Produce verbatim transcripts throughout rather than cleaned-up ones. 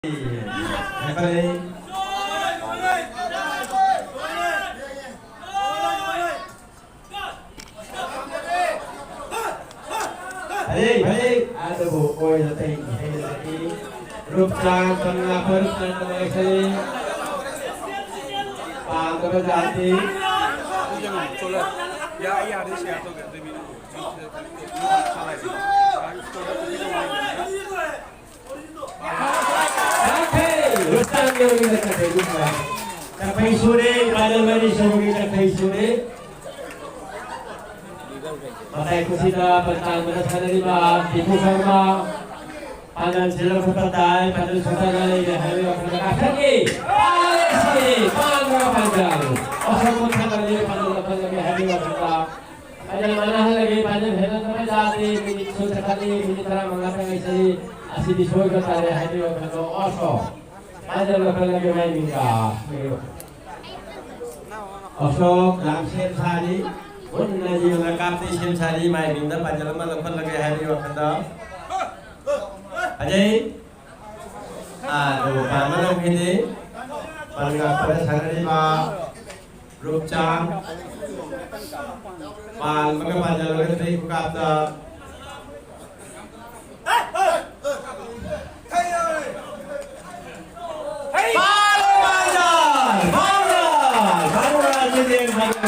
ꯐꯔꯦ꯫ ꯐꯔꯦ, ꯐꯔꯦ꯫ ꯑꯗꯨꯕꯨ ꯑꯣꯏꯅ ꯇꯩ ꯍꯦꯟꯅꯗꯤ ꯔꯨꯞꯆꯥꯡ ꯀꯪꯂꯥ ꯐꯔꯨꯞ ꯆꯟꯕ ꯂꯣꯏꯁꯤꯜꯂꯤ꯫ ꯄꯥꯝꯗꯕ ꯖꯥꯇꯤ꯫ ꯌꯥ-, ꯌꯥꯔꯦ, share ꯇꯧꯒꯦ꯫ ꯑꯗꯨ ꯃꯤꯅ ꯆꯥꯛꯈꯩ! ꯔꯨꯁꯇꯥꯟꯒꯤ ꯑꯣꯏꯅ ꯆꯥꯛꯈꯩ ꯒꯨꯝꯕ꯫ ꯆꯥꯛꯈꯩ ꯁꯨꯔꯦ, ꯄꯥꯖꯜ ꯃꯔꯤ ꯁꯨꯕꯒꯤ ꯆꯥꯛꯈꯩ ꯁꯨꯔꯦ꯫ ꯃꯇꯥꯏ ꯀꯨꯁꯤꯗ ꯄꯟꯇꯥꯡꯕꯗ ꯁꯥꯟꯅꯔꯤꯕ ꯗꯤꯄꯨ ꯁꯔꯃ꯫ ꯄꯥꯖꯜ ꯁꯤꯜꯂ ꯈꯨꯠꯇ ꯇꯥꯏ, ꯄꯥꯖꯜ ꯁꯨꯇꯅ ꯂꯩꯔꯦ ꯍꯥꯏꯕꯒꯤ ꯋꯥꯈꯜꯗ ꯀꯥꯈꯠꯂꯤ꯫ ꯄꯥꯜꯂꯦ ꯁꯤꯔꯦ, ꯄꯥꯟꯕ ꯄꯥꯖꯜ꯫ ꯑꯁꯣꯝ ꯈꯨꯠ ꯊꯥꯡꯒꯠꯂꯤ, ꯄꯥꯖꯜ ꯂꯧꯈꯠꯂꯒꯦ ꯍꯥꯏꯕꯒꯤ ꯋꯥꯈꯜꯗ꯫ ꯄꯥꯖꯜ ꯃꯅꯥ ꯍꯜꯂꯒꯦ, ꯄꯥꯖꯜ ꯍꯦꯜꯂꯛꯇꯕ ꯌꯥꯗꯦ, ꯃꯤꯅꯤꯠ ꯁꯨ ꯆꯠꯈꯠꯂꯤ, ꯃꯤꯅꯤꯠ ꯇꯔꯥꯃꯉꯥ ꯇꯪ ꯉꯥꯏꯁꯤꯜꯂꯤ, ꯑꯁꯤꯗꯤ ꯁꯣꯏꯕ ꯇꯥꯔꯦ ꯍꯥꯏꯕꯒꯤ ꯋꯥꯈꯜꯗꯣ ꯑꯣꯁꯣ꯫ ꯄꯥꯖꯜ ꯂꯧꯈꯠꯂꯒꯦ ꯃꯥꯏ ꯃꯤꯡꯗ꯫ ꯑꯣꯁꯣ ꯌꯥꯝ ꯁꯦꯝ ꯁꯥꯔꯤ, ꯃꯨꯟꯅ ꯌꯦꯡꯅ ꯀꯥꯞꯇꯦ ꯁꯦꯝ ꯁꯥꯔꯤ, ꯃꯥꯏ ꯃꯤꯡꯗ ꯄꯥꯖꯜ ꯑꯃ ꯂꯧꯈꯠꯂꯒꯦ ꯍꯥꯏꯕꯒꯤ ꯋꯥꯈꯜꯗ꯫ ꯐꯖꯩ꯫ ꯑꯗꯨ ꯄꯥꯟꯕ ꯉꯝꯈꯤꯗꯦ꯫ ꯄꯥꯟ ꯉꯥꯛꯄꯗ ꯁꯥꯟꯅꯔꯤꯕ ꯔꯨꯞꯆꯥꯡ꯫ ꯄꯥꯟꯕꯒ ꯄꯥꯟꯖꯜꯂꯒ ꯆꯍꯤ ꯈꯨꯀꯥꯞꯇ꯫ ꯄꯥꯟ ꯄꯥꯟꯖꯜ! ꯄꯥꯟꯖꯜ! ꯄꯥꯟꯖꯜ! ꯄꯥꯟꯖꯜ!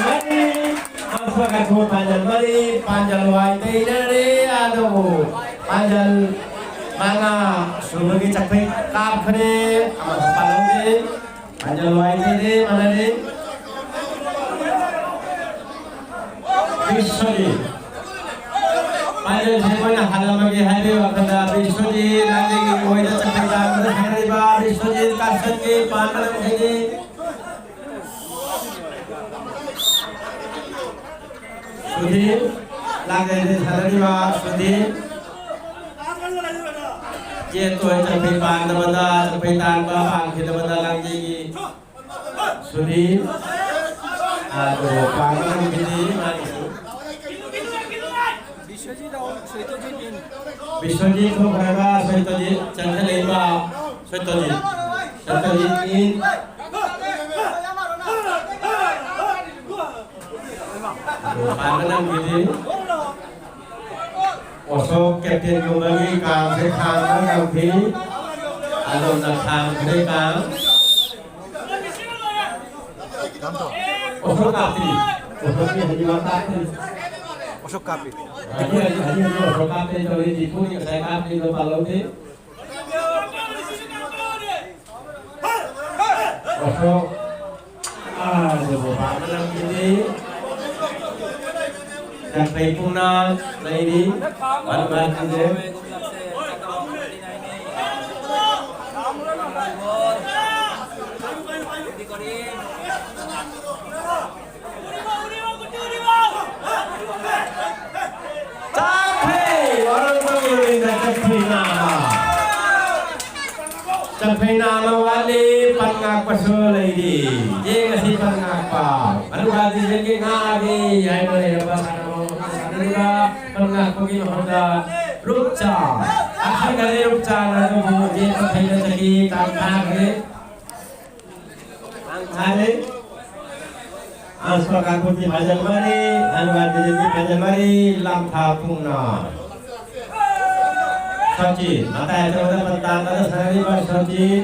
ꯄꯥꯟꯖꯜ! ꯄꯥꯟꯖꯜ! ꯄꯥꯟꯖꯜ ꯋꯥꯏ ꯇꯩꯅꯔꯦ ꯑꯗꯨꯕꯨ ꯄꯥꯟꯖꯜ ꯃꯉꯥ ꯁꯨꯕꯒꯤ ꯆꯥꯛꯐꯩ ꯀꯥꯞꯈ꯭ꯔꯦ꯫ ꯑꯃꯁꯨ ꯄꯥꯜꯍꯧꯗꯦ꯫ ꯄꯥꯟꯖꯜ ꯋꯥꯏ ꯇꯩꯔꯦ, ꯃꯥꯟꯅꯔꯦ꯫ ꯕꯤꯁ꯭ꯋꯖꯤꯠ꯫ ꯄꯥꯟꯖꯜꯁꯦ ꯃꯣꯏꯅ ꯍꯥꯜꯂꯝꯃꯒꯦ ꯍꯥꯏꯕꯒꯤ ꯋꯥꯈꯜꯗ ꯕꯤꯁ꯭ꯋꯖꯤꯠ ꯂꯥꯡꯖꯩꯒꯤ ꯑꯣꯏꯅ ꯆꯥꯛꯐꯩ ꯇꯥꯡꯕꯗ ꯁꯥꯟꯅꯔꯤꯕ ꯕꯤꯁ꯭ꯋꯖꯤꯠ ꯀꯥꯁꯟꯒꯤ ꯄꯥꯟꯕ ꯂꯝꯈꯩꯅꯤ꯫ ꯁꯨꯙꯤꯔ, ꯂꯥꯡꯂꯦꯟꯗ ꯁꯥꯟꯅꯔꯤꯕ ꯁꯨꯙꯤꯔ꯫ ꯌꯦꯠꯇꯣꯏ ꯆꯥꯛꯐꯩ ꯄꯥꯟꯗꯕꯗ, ꯆꯥꯛꯐꯩ ꯇꯥꯟꯕ ꯄꯥꯟꯈꯤꯗꯕꯗ ꯂꯥꯡꯖꯩꯒꯤ ꯁꯨꯙꯤꯔ꯫ ꯑꯗꯨ ꯄꯥꯟꯕ ꯉꯝꯈꯤꯗꯦ ꯃꯥꯒꯤꯁꯨ꯫ Biswajit ꯊꯣꯛꯈ꯭ꯔꯒ ꯁꯣꯏꯇꯣꯖꯤꯠ ꯆꯪꯁꯤꯜꯂꯛꯏꯕ Setali. Setali in. Pamanam gidi. Osok captain kumbagi kang se kang kang thi. Alom na kang se kang. Osok kapi. Osok ni hadi mata kapi. Osok kapi. Hadi hadi hadi osok kapi to di puni sai kapi lo palo thi. Osok. Ah, coba pamanam gidi. Sampai puna lagi. Ban ban gidi. Chakphei, warung panggiling na chakphei na. Chakphei na na wali pangak pasu lady. Ye ngasi pangak pa. Anu gadi jengke ngadi, yai mo le ba sana mo sana pangak pagi mo honda. Rupcha. Akhir kali rupcha na tu bu ye chakphei na chaki tang tang ni. Hari Aspa Kakuti Pajalmari, Anwar Diri Pajalmari, Lamtha Pungna. Sochi, mata itu ada pentan ada sehari Pak Sochi.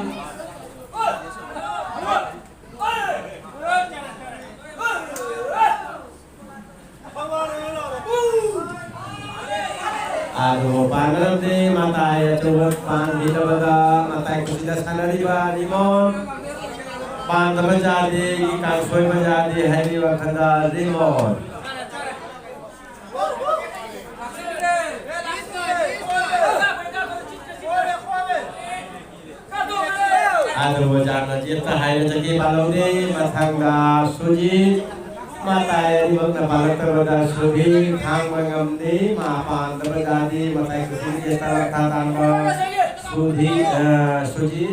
Ado panarde matai achubat pan hita bada matai kusida sanari ba rimon. Pan da bajade, ki kangsoi bajade, hari ba khanda rimon. Ado jana jita hai jagi balong ni mathang da suji. Matai di bang na balong ta da suji thang mangam ni ma pan da da di matai kusin jita lakha tan ba suji, eh, suji.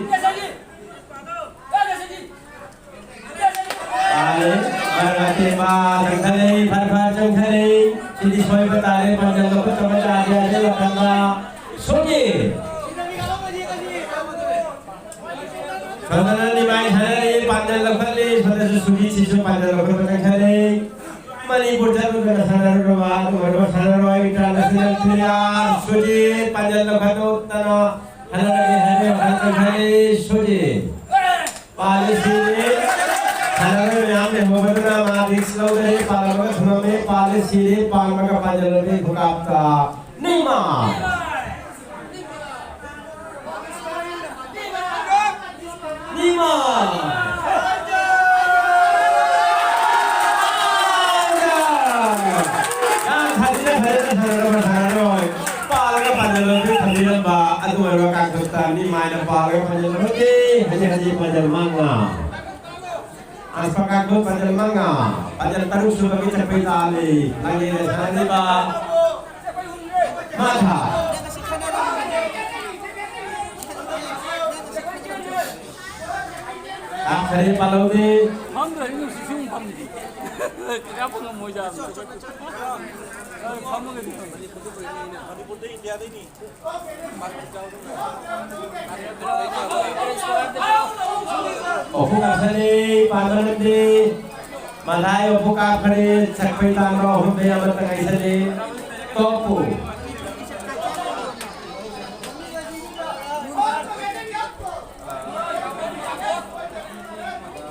Ale, marate ba jang thale, phar phar jang thale. Sidi soi ba tare pan jang ko ta ba ja dia de lakha da suji. ꯁꯣꯝꯗꯅ ꯅꯤꯃꯥꯏ ꯁꯥꯟꯅꯔꯤ, ꯄꯥꯟꯖꯜ ꯂꯧꯈꯠꯂꯤ, ꯁꯣꯝꯗꯁꯨ ꯁꯨꯖꯤꯠꯁꯤꯁꯨ ꯄꯥꯟꯖꯜ ꯂꯧꯈꯠꯄ ꯆꯪꯁꯤꯜꯂꯤ꯫ ꯃꯅꯤꯄꯨꯔ ꯆꯠꯂꯨꯗꯅ ꯁꯥꯟꯅꯔꯨꯔꯕ ꯑꯗꯨꯒꯨꯝꯂꯕ ꯁꯥꯟꯅꯔꯣꯏ international player Sujit ꯄꯥꯟꯖꯜ ꯂꯧꯈꯠꯇꯅ ꯁꯥꯟꯅꯔꯒꯦ ꯍꯥꯏꯕ ꯋꯥꯈꯜ ꯆꯪꯁꯤꯜꯂꯤ꯫ ꯁꯨꯖꯤꯠ꯫ ꯄꯥꯜꯂꯤ ꯁꯤꯔꯦ꯫ ꯁꯥꯟꯅꯔꯣꯏ ꯃꯌꯥꯝ ꯂꯩꯍꯧꯕꯗꯨꯅ ꯃꯥ risk ꯂꯧꯗ꯭ꯔꯦ, ꯄꯥꯜꯂꯝꯃꯒ ꯊꯝꯃꯝꯃꯦ, ꯄꯥꯜꯂꯤ ꯁꯤꯔꯦ, ꯄꯥꯜꯂꯝꯃꯒ ꯄꯥꯟꯖꯜꯂꯝꯃꯦ ꯈꯨꯀꯥꯞꯇ꯫ ꯅꯦꯃꯥꯔ! ꯅꯦꯃꯥꯔ! ꯌꯥꯝ ꯐꯖꯅ, ꯐꯖꯅ ꯁꯥꯟꯅꯔꯝꯕ ꯁꯥꯟꯅꯔꯣꯏ꯫ ꯄꯥꯜꯂꯒ ꯄꯥꯟꯖꯜꯂꯝꯃꯦ ꯊꯝꯕꯤꯔꯝꯕ ꯑꯗꯨ ꯑꯣꯏꯔꯕ ꯀꯥꯡꯊꯛꯇ ꯅꯦꯃꯥꯔꯅ ꯄꯥꯜꯂꯒ ꯄꯥꯟꯖꯜꯂꯝꯃꯦ꯫ ꯍꯧꯖꯤꯛ ꯍꯧꯖꯤꯛ ꯄꯥꯟꯖꯜ ꯃꯉꯥ꯫ ꯑꯁ ꯄꯀꯥꯛꯄ ꯄꯥꯟꯖꯜ ꯃꯉꯥ, ꯄꯥꯟꯖꯜ ꯇꯔꯨꯛ ꯁꯨꯕꯒꯤ ꯆꯠꯄꯩ ꯇꯥꯜꯂꯤ꯫ ꯂꯥꯡꯂꯦꯟꯗ ꯁꯥꯟꯅꯔꯤꯕ ꯃꯥꯊꯥ꯫ ꯀꯥꯞꯈꯔꯦ ꯄꯥꯜꯍꯧꯗꯦ꯫ ꯐꯝꯗ꯭ꯔꯗꯤ ꯅꯨꯡꯁꯤꯠꯁꯨ ꯑꯃꯨꯛ ꯐꯝꯗꯦ꯫ ꯀꯥꯞꯄ ꯉꯝꯃꯣꯏꯗꯕꯅꯤ꯫ ꯐꯝꯃꯒꯗꯤ ꯐꯝꯃꯤ꯫ ꯃꯅꯤꯄꯨꯔꯗ ꯏꯟꯗꯤꯌꯥꯗꯩꯅꯤ꯫ ꯑꯣꯐꯨ ꯀꯥꯞꯁꯜꯂꯤ, ꯄꯥꯟꯕ ꯉꯝꯗꯦ꯫ ꯃꯊꯥꯏ ꯑꯣꯐꯨ ꯀꯥꯞꯈ꯭ꯔꯦ, ꯆꯠꯄꯩ ꯇꯥꯟꯕ ꯑꯍꯨꯝꯗꯩ ꯑꯃꯠꯇ ꯉꯥꯏꯁꯜꯂꯤ꯫ ꯇꯣꯞꯄꯨ꯫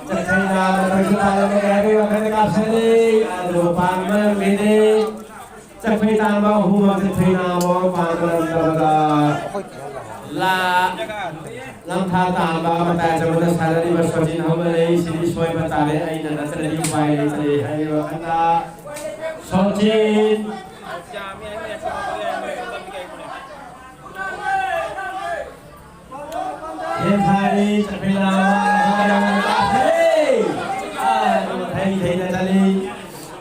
ꯆꯠꯈꯩꯅ ꯃꯊꯪꯁꯨ ꯄꯥꯜꯂꯝꯃꯦ ꯍꯥꯏꯕꯒꯤ ꯋꯥꯈꯜꯗ ꯀꯥꯞꯁꯜꯂꯤ, ꯑꯗꯨꯕꯨ ꯄꯥꯟꯕ ꯉꯝꯈꯤꯗꯦ꯫ ꯆꯠꯈꯩ ꯇꯥꯟꯕ ꯑꯍꯨꯝꯃꯛ ꯆꯠꯈꯩꯅ ꯑꯃꯃꯝ ꯄꯥꯟꯕ ꯉꯝꯗꯕꯗ ꯂꯥ ꯂꯝꯊꯥ ꯇꯥꯟꯕ ꯃꯇꯥꯏ ꯆꯠꯄꯗ ꯁꯥꯟꯅꯔꯤꯕ ꯁꯣꯆꯤꯟ ꯍꯧꯒꯠꯂꯛꯏ꯫ ꯁꯤꯗꯤ ꯁꯣꯏꯕ ꯇꯥꯔꯦ, ꯑꯩꯅ ꯅꯠꯇ꯭ꯔꯗꯤ ꯎꯄꯥꯏ ꯂꯩꯇ꯭ꯔꯦ ꯍꯥꯏꯔꯤꯕ ꯋꯥꯈꯜꯗ ꯁꯣꯆꯤꯟ ꯌꯦꯟꯊꯥꯔꯤ ꯆꯠꯈꯩꯅ ꯃꯊꯪ ꯊꯩ ꯊꯩꯅ ꯆꯠꯂꯤ꯫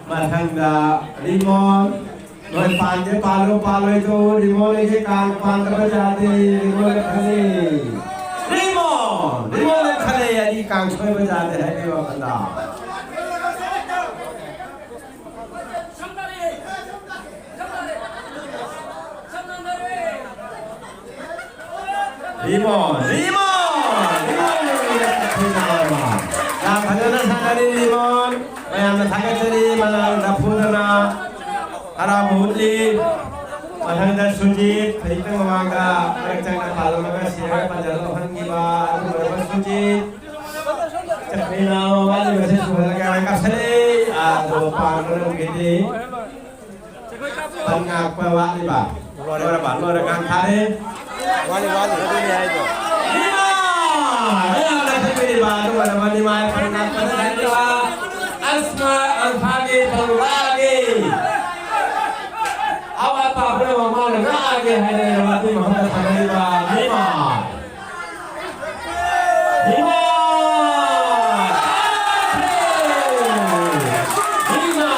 ꯃꯊꯪꯗ ꯔꯤꯃꯣꯟ꯫ ꯅꯣꯏ ꯄꯥꯟꯒꯦ ꯄꯥꯜꯂꯣ, ꯄꯥꯜꯂꯣꯏꯗꯣ ꯔꯤꯃꯣꯟ ꯑꯩꯁꯦ ꯀꯥꯡ ꯄꯥꯟꯗꯕ ꯌꯥꯗꯦ, ꯔꯤꯃꯣꯟ ꯈꯜꯂꯤ꯫ ꯔꯤꯃꯣꯟ! ꯔꯤꯃꯣꯟ ꯈꯜꯂꯦ, ꯑꯩ ꯀꯥꯡ ꯁꯣꯏꯕ ꯌꯥꯗꯦ ꯍꯥꯏꯕꯤꯌꯣ ꯑꯝꯇ꯫ ꯔꯤꯃꯣꯟ! ꯔꯤꯃꯣꯟ! ꯔꯤꯃꯣꯟ! ꯂꯤꯃꯣꯟ, ꯃꯌꯥꯝꯅ ꯊꯥꯒꯠꯆꯔꯤ꯫ ꯃꯅꯥ ꯅꯐꯨꯗꯅ ꯍꯔꯥꯎꯕ ꯎꯠꯂꯤ꯫ ꯃꯊꯪꯗ ꯁꯨꯖꯤꯠ, ꯈꯖꯤꯛꯇꯪ ꯃꯃꯥꯡꯗ ꯃꯔꯛ ꯆꯪꯅ ꯄꯥꯜꯂꯝꯃꯒ ꯁꯤꯔꯒ ꯄꯥꯟꯖꯜ ꯂꯧꯍꯟꯈꯤꯕ ꯑꯗꯨꯒꯨꯝꯂꯕ ꯁꯨꯖꯤꯠ꯫ ꯆꯠꯃꯤꯟꯅ ꯋꯥꯠꯂꯤꯕꯁꯦ ꯁꯨꯍꯜꯂꯒ ꯀꯥꯞꯁꯜꯂꯤ꯫ ꯑꯗꯣ ꯄꯥꯟꯕ ꯉꯝꯈꯤꯗꯦ꯫ ꯄꯟ ꯉꯥꯛꯄ ꯋꯥꯠꯂꯤꯕ? ꯂꯣꯏꯔꯕ? ꯂꯣꯏꯔꯀꯥꯟ ꯊꯥꯔꯦ꯫ ꯋꯥꯠꯂꯤ, ꯋꯥꯠꯂꯤ꯫ ꯑꯗꯨꯅꯤ ꯍꯥꯏꯗꯣ꯫ ꯅꯤꯃꯥ! ꯃꯌꯥꯝꯅ ꯈꯟꯕꯤꯔꯤꯕ ꯑꯗꯨꯒꯨꯝꯂꯕ ꯅꯤꯃꯥ ꯄꯟ ꯉꯥꯛꯄꯗ ꯂꯩꯔꯤꯕ ꯑꯁꯃꯥ ꯑꯜꯐꯥꯒꯤ ꯄꯧꯔꯥꯒꯤ ꯑꯋꯥꯠꯄ ꯄꯨꯝꯅꯃꯛ ꯃꯥꯅ ꯉꯥꯛꯑꯒꯦ ꯍꯥꯏꯅ ꯂꯩꯔꯕ ꯑꯗꯨꯒꯤ ꯃꯐꯝꯗ ꯊꯝꯅꯔꯤꯕ ꯅꯤꯃꯥ꯫ ꯏꯃꯥ! ꯏꯃꯥ!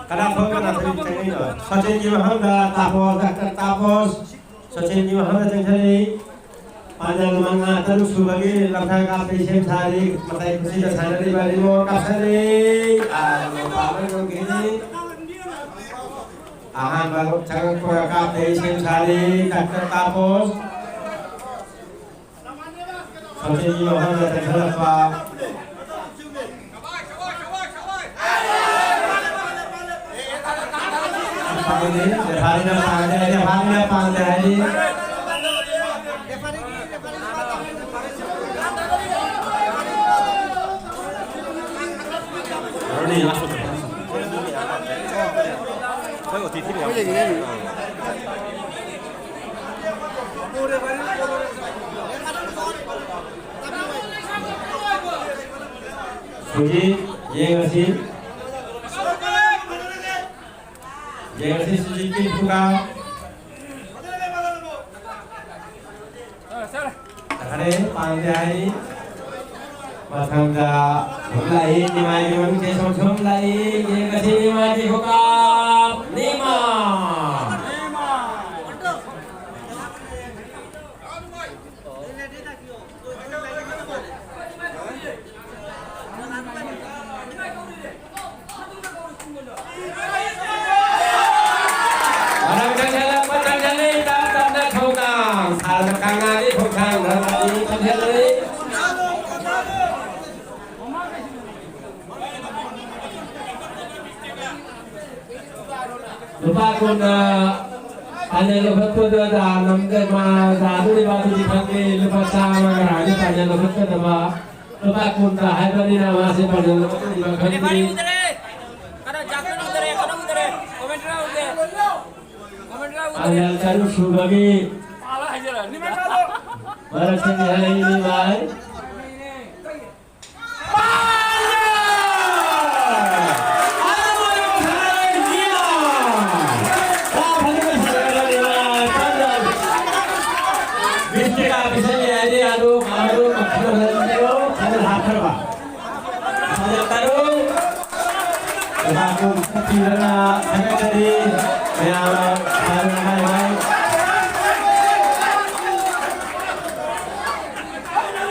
ꯀꯅꯥ ꯊꯣꯛ ꯀꯅꯥ ꯊꯣꯛ ꯆꯪꯉꯤꯅꯣ? ꯁꯆꯤꯟꯒꯤ ꯃꯐꯝꯗ ꯇꯥꯄꯣꯁ, ꯗꯥꯛꯇꯔ ꯇꯥꯄꯣꯁ꯫ ꯁꯆꯤꯟꯒꯤ ꯃꯐꯝꯗ ꯆꯪꯁꯤꯜꯂꯤ꯫ ꯄꯥꯟꯖꯜ ꯃꯉꯥ ꯇꯔꯨꯛ ꯁꯨꯕꯒꯤ ꯂꯝꯁꯥꯡ ꯀꯥꯞꯄꯤ ꯁꯦꯝ ꯁꯥꯔꯤ꯫ ꯃꯇꯥꯏ ꯈꯨꯁꯤꯗ ꯁꯥꯟꯅꯔꯤꯕ ꯔꯤꯃꯣ ꯀꯥꯞꯁꯤꯜꯂꯤ꯫ ꯑꯥ, ꯄꯥꯕ ꯉꯝꯈꯤꯅꯤ꯫ ꯑꯍꯥꯟꯕ ꯆꯪꯉꯛꯄꯒ ꯀꯥꯞꯄꯤ ꯁꯦꯝ ꯁꯥꯔꯤ꯫ ꯗꯥꯛꯇꯔ ꯇꯥꯄꯣꯁ꯫ ꯁꯆꯤꯟꯒꯤ ꯃꯐꯝꯗ ꯆꯪꯁꯤꯜꯂꯛꯄ꯫ ꯔꯦꯐꯥꯔꯤꯅ ꯄꯥꯟꯗꯦ, ꯔꯦꯐꯥꯔꯤꯅ ꯄꯥꯟꯗꯦ ꯍꯥꯏꯔꯤ꯫ ꯍꯧꯖꯤꯛ ꯌꯦꯡꯉꯁꯤ꯫ ꯌꯦꯡꯉꯁꯤ ꯁꯨꯖꯤꯠꯀꯤ ꯈꯨꯀꯥ꯫ ꯐꯔꯦ, ꯄꯥꯟꯗꯦ ꯍꯥꯏꯔꯤ꯫ ꯃꯊꯪꯗ ꯁꯨꯝ ꯂꯥꯛꯏ, ꯅꯤꯃꯥꯏꯒꯤ ꯃꯃꯤꯡꯁꯦ ꯁꯨꯝ ꯁꯨꯝ ꯂꯥꯛꯏ꯫ ꯌꯦꯡꯉꯁꯤ ꯅꯤꯃꯥꯏꯒꯤ ꯈꯨꯀꯥ꯫ ꯂꯨꯄꯥ ꯀꯨꯟꯅ ꯄꯥꯅꯦꯜ ꯂꯧꯈꯠꯄꯗ ꯗꯥ ꯅꯝꯗ ꯃꯥ ꯗꯥꯗꯨꯔꯤꯕ ꯑꯗꯨꯗꯤ ꯈꯪꯗꯦ, ꯂꯨꯄꯥ ꯆꯥꯝꯃ ꯉꯔꯥꯡꯒꯤ ꯄꯥꯅꯦꯜ ꯂꯧꯈꯠꯀꯗꯕ ꯂꯨꯄꯥ ꯀꯨꯟꯇ ꯍꯥꯏꯕꯅꯤꯅ ꯃꯥꯁꯦ ꯄꯥꯅꯦꯜ ꯂꯧꯈꯠꯀꯗꯕ ꯈꯪꯗꯦ꯫ ꯄꯥꯅꯦꯜ ꯇꯔꯨꯛ ꯁꯨꯕꯒꯤ ꯃꯔꯛꯇꯒꯤ ꯍꯜꯂꯛꯏꯅꯤ ꯚꯥꯏ꯫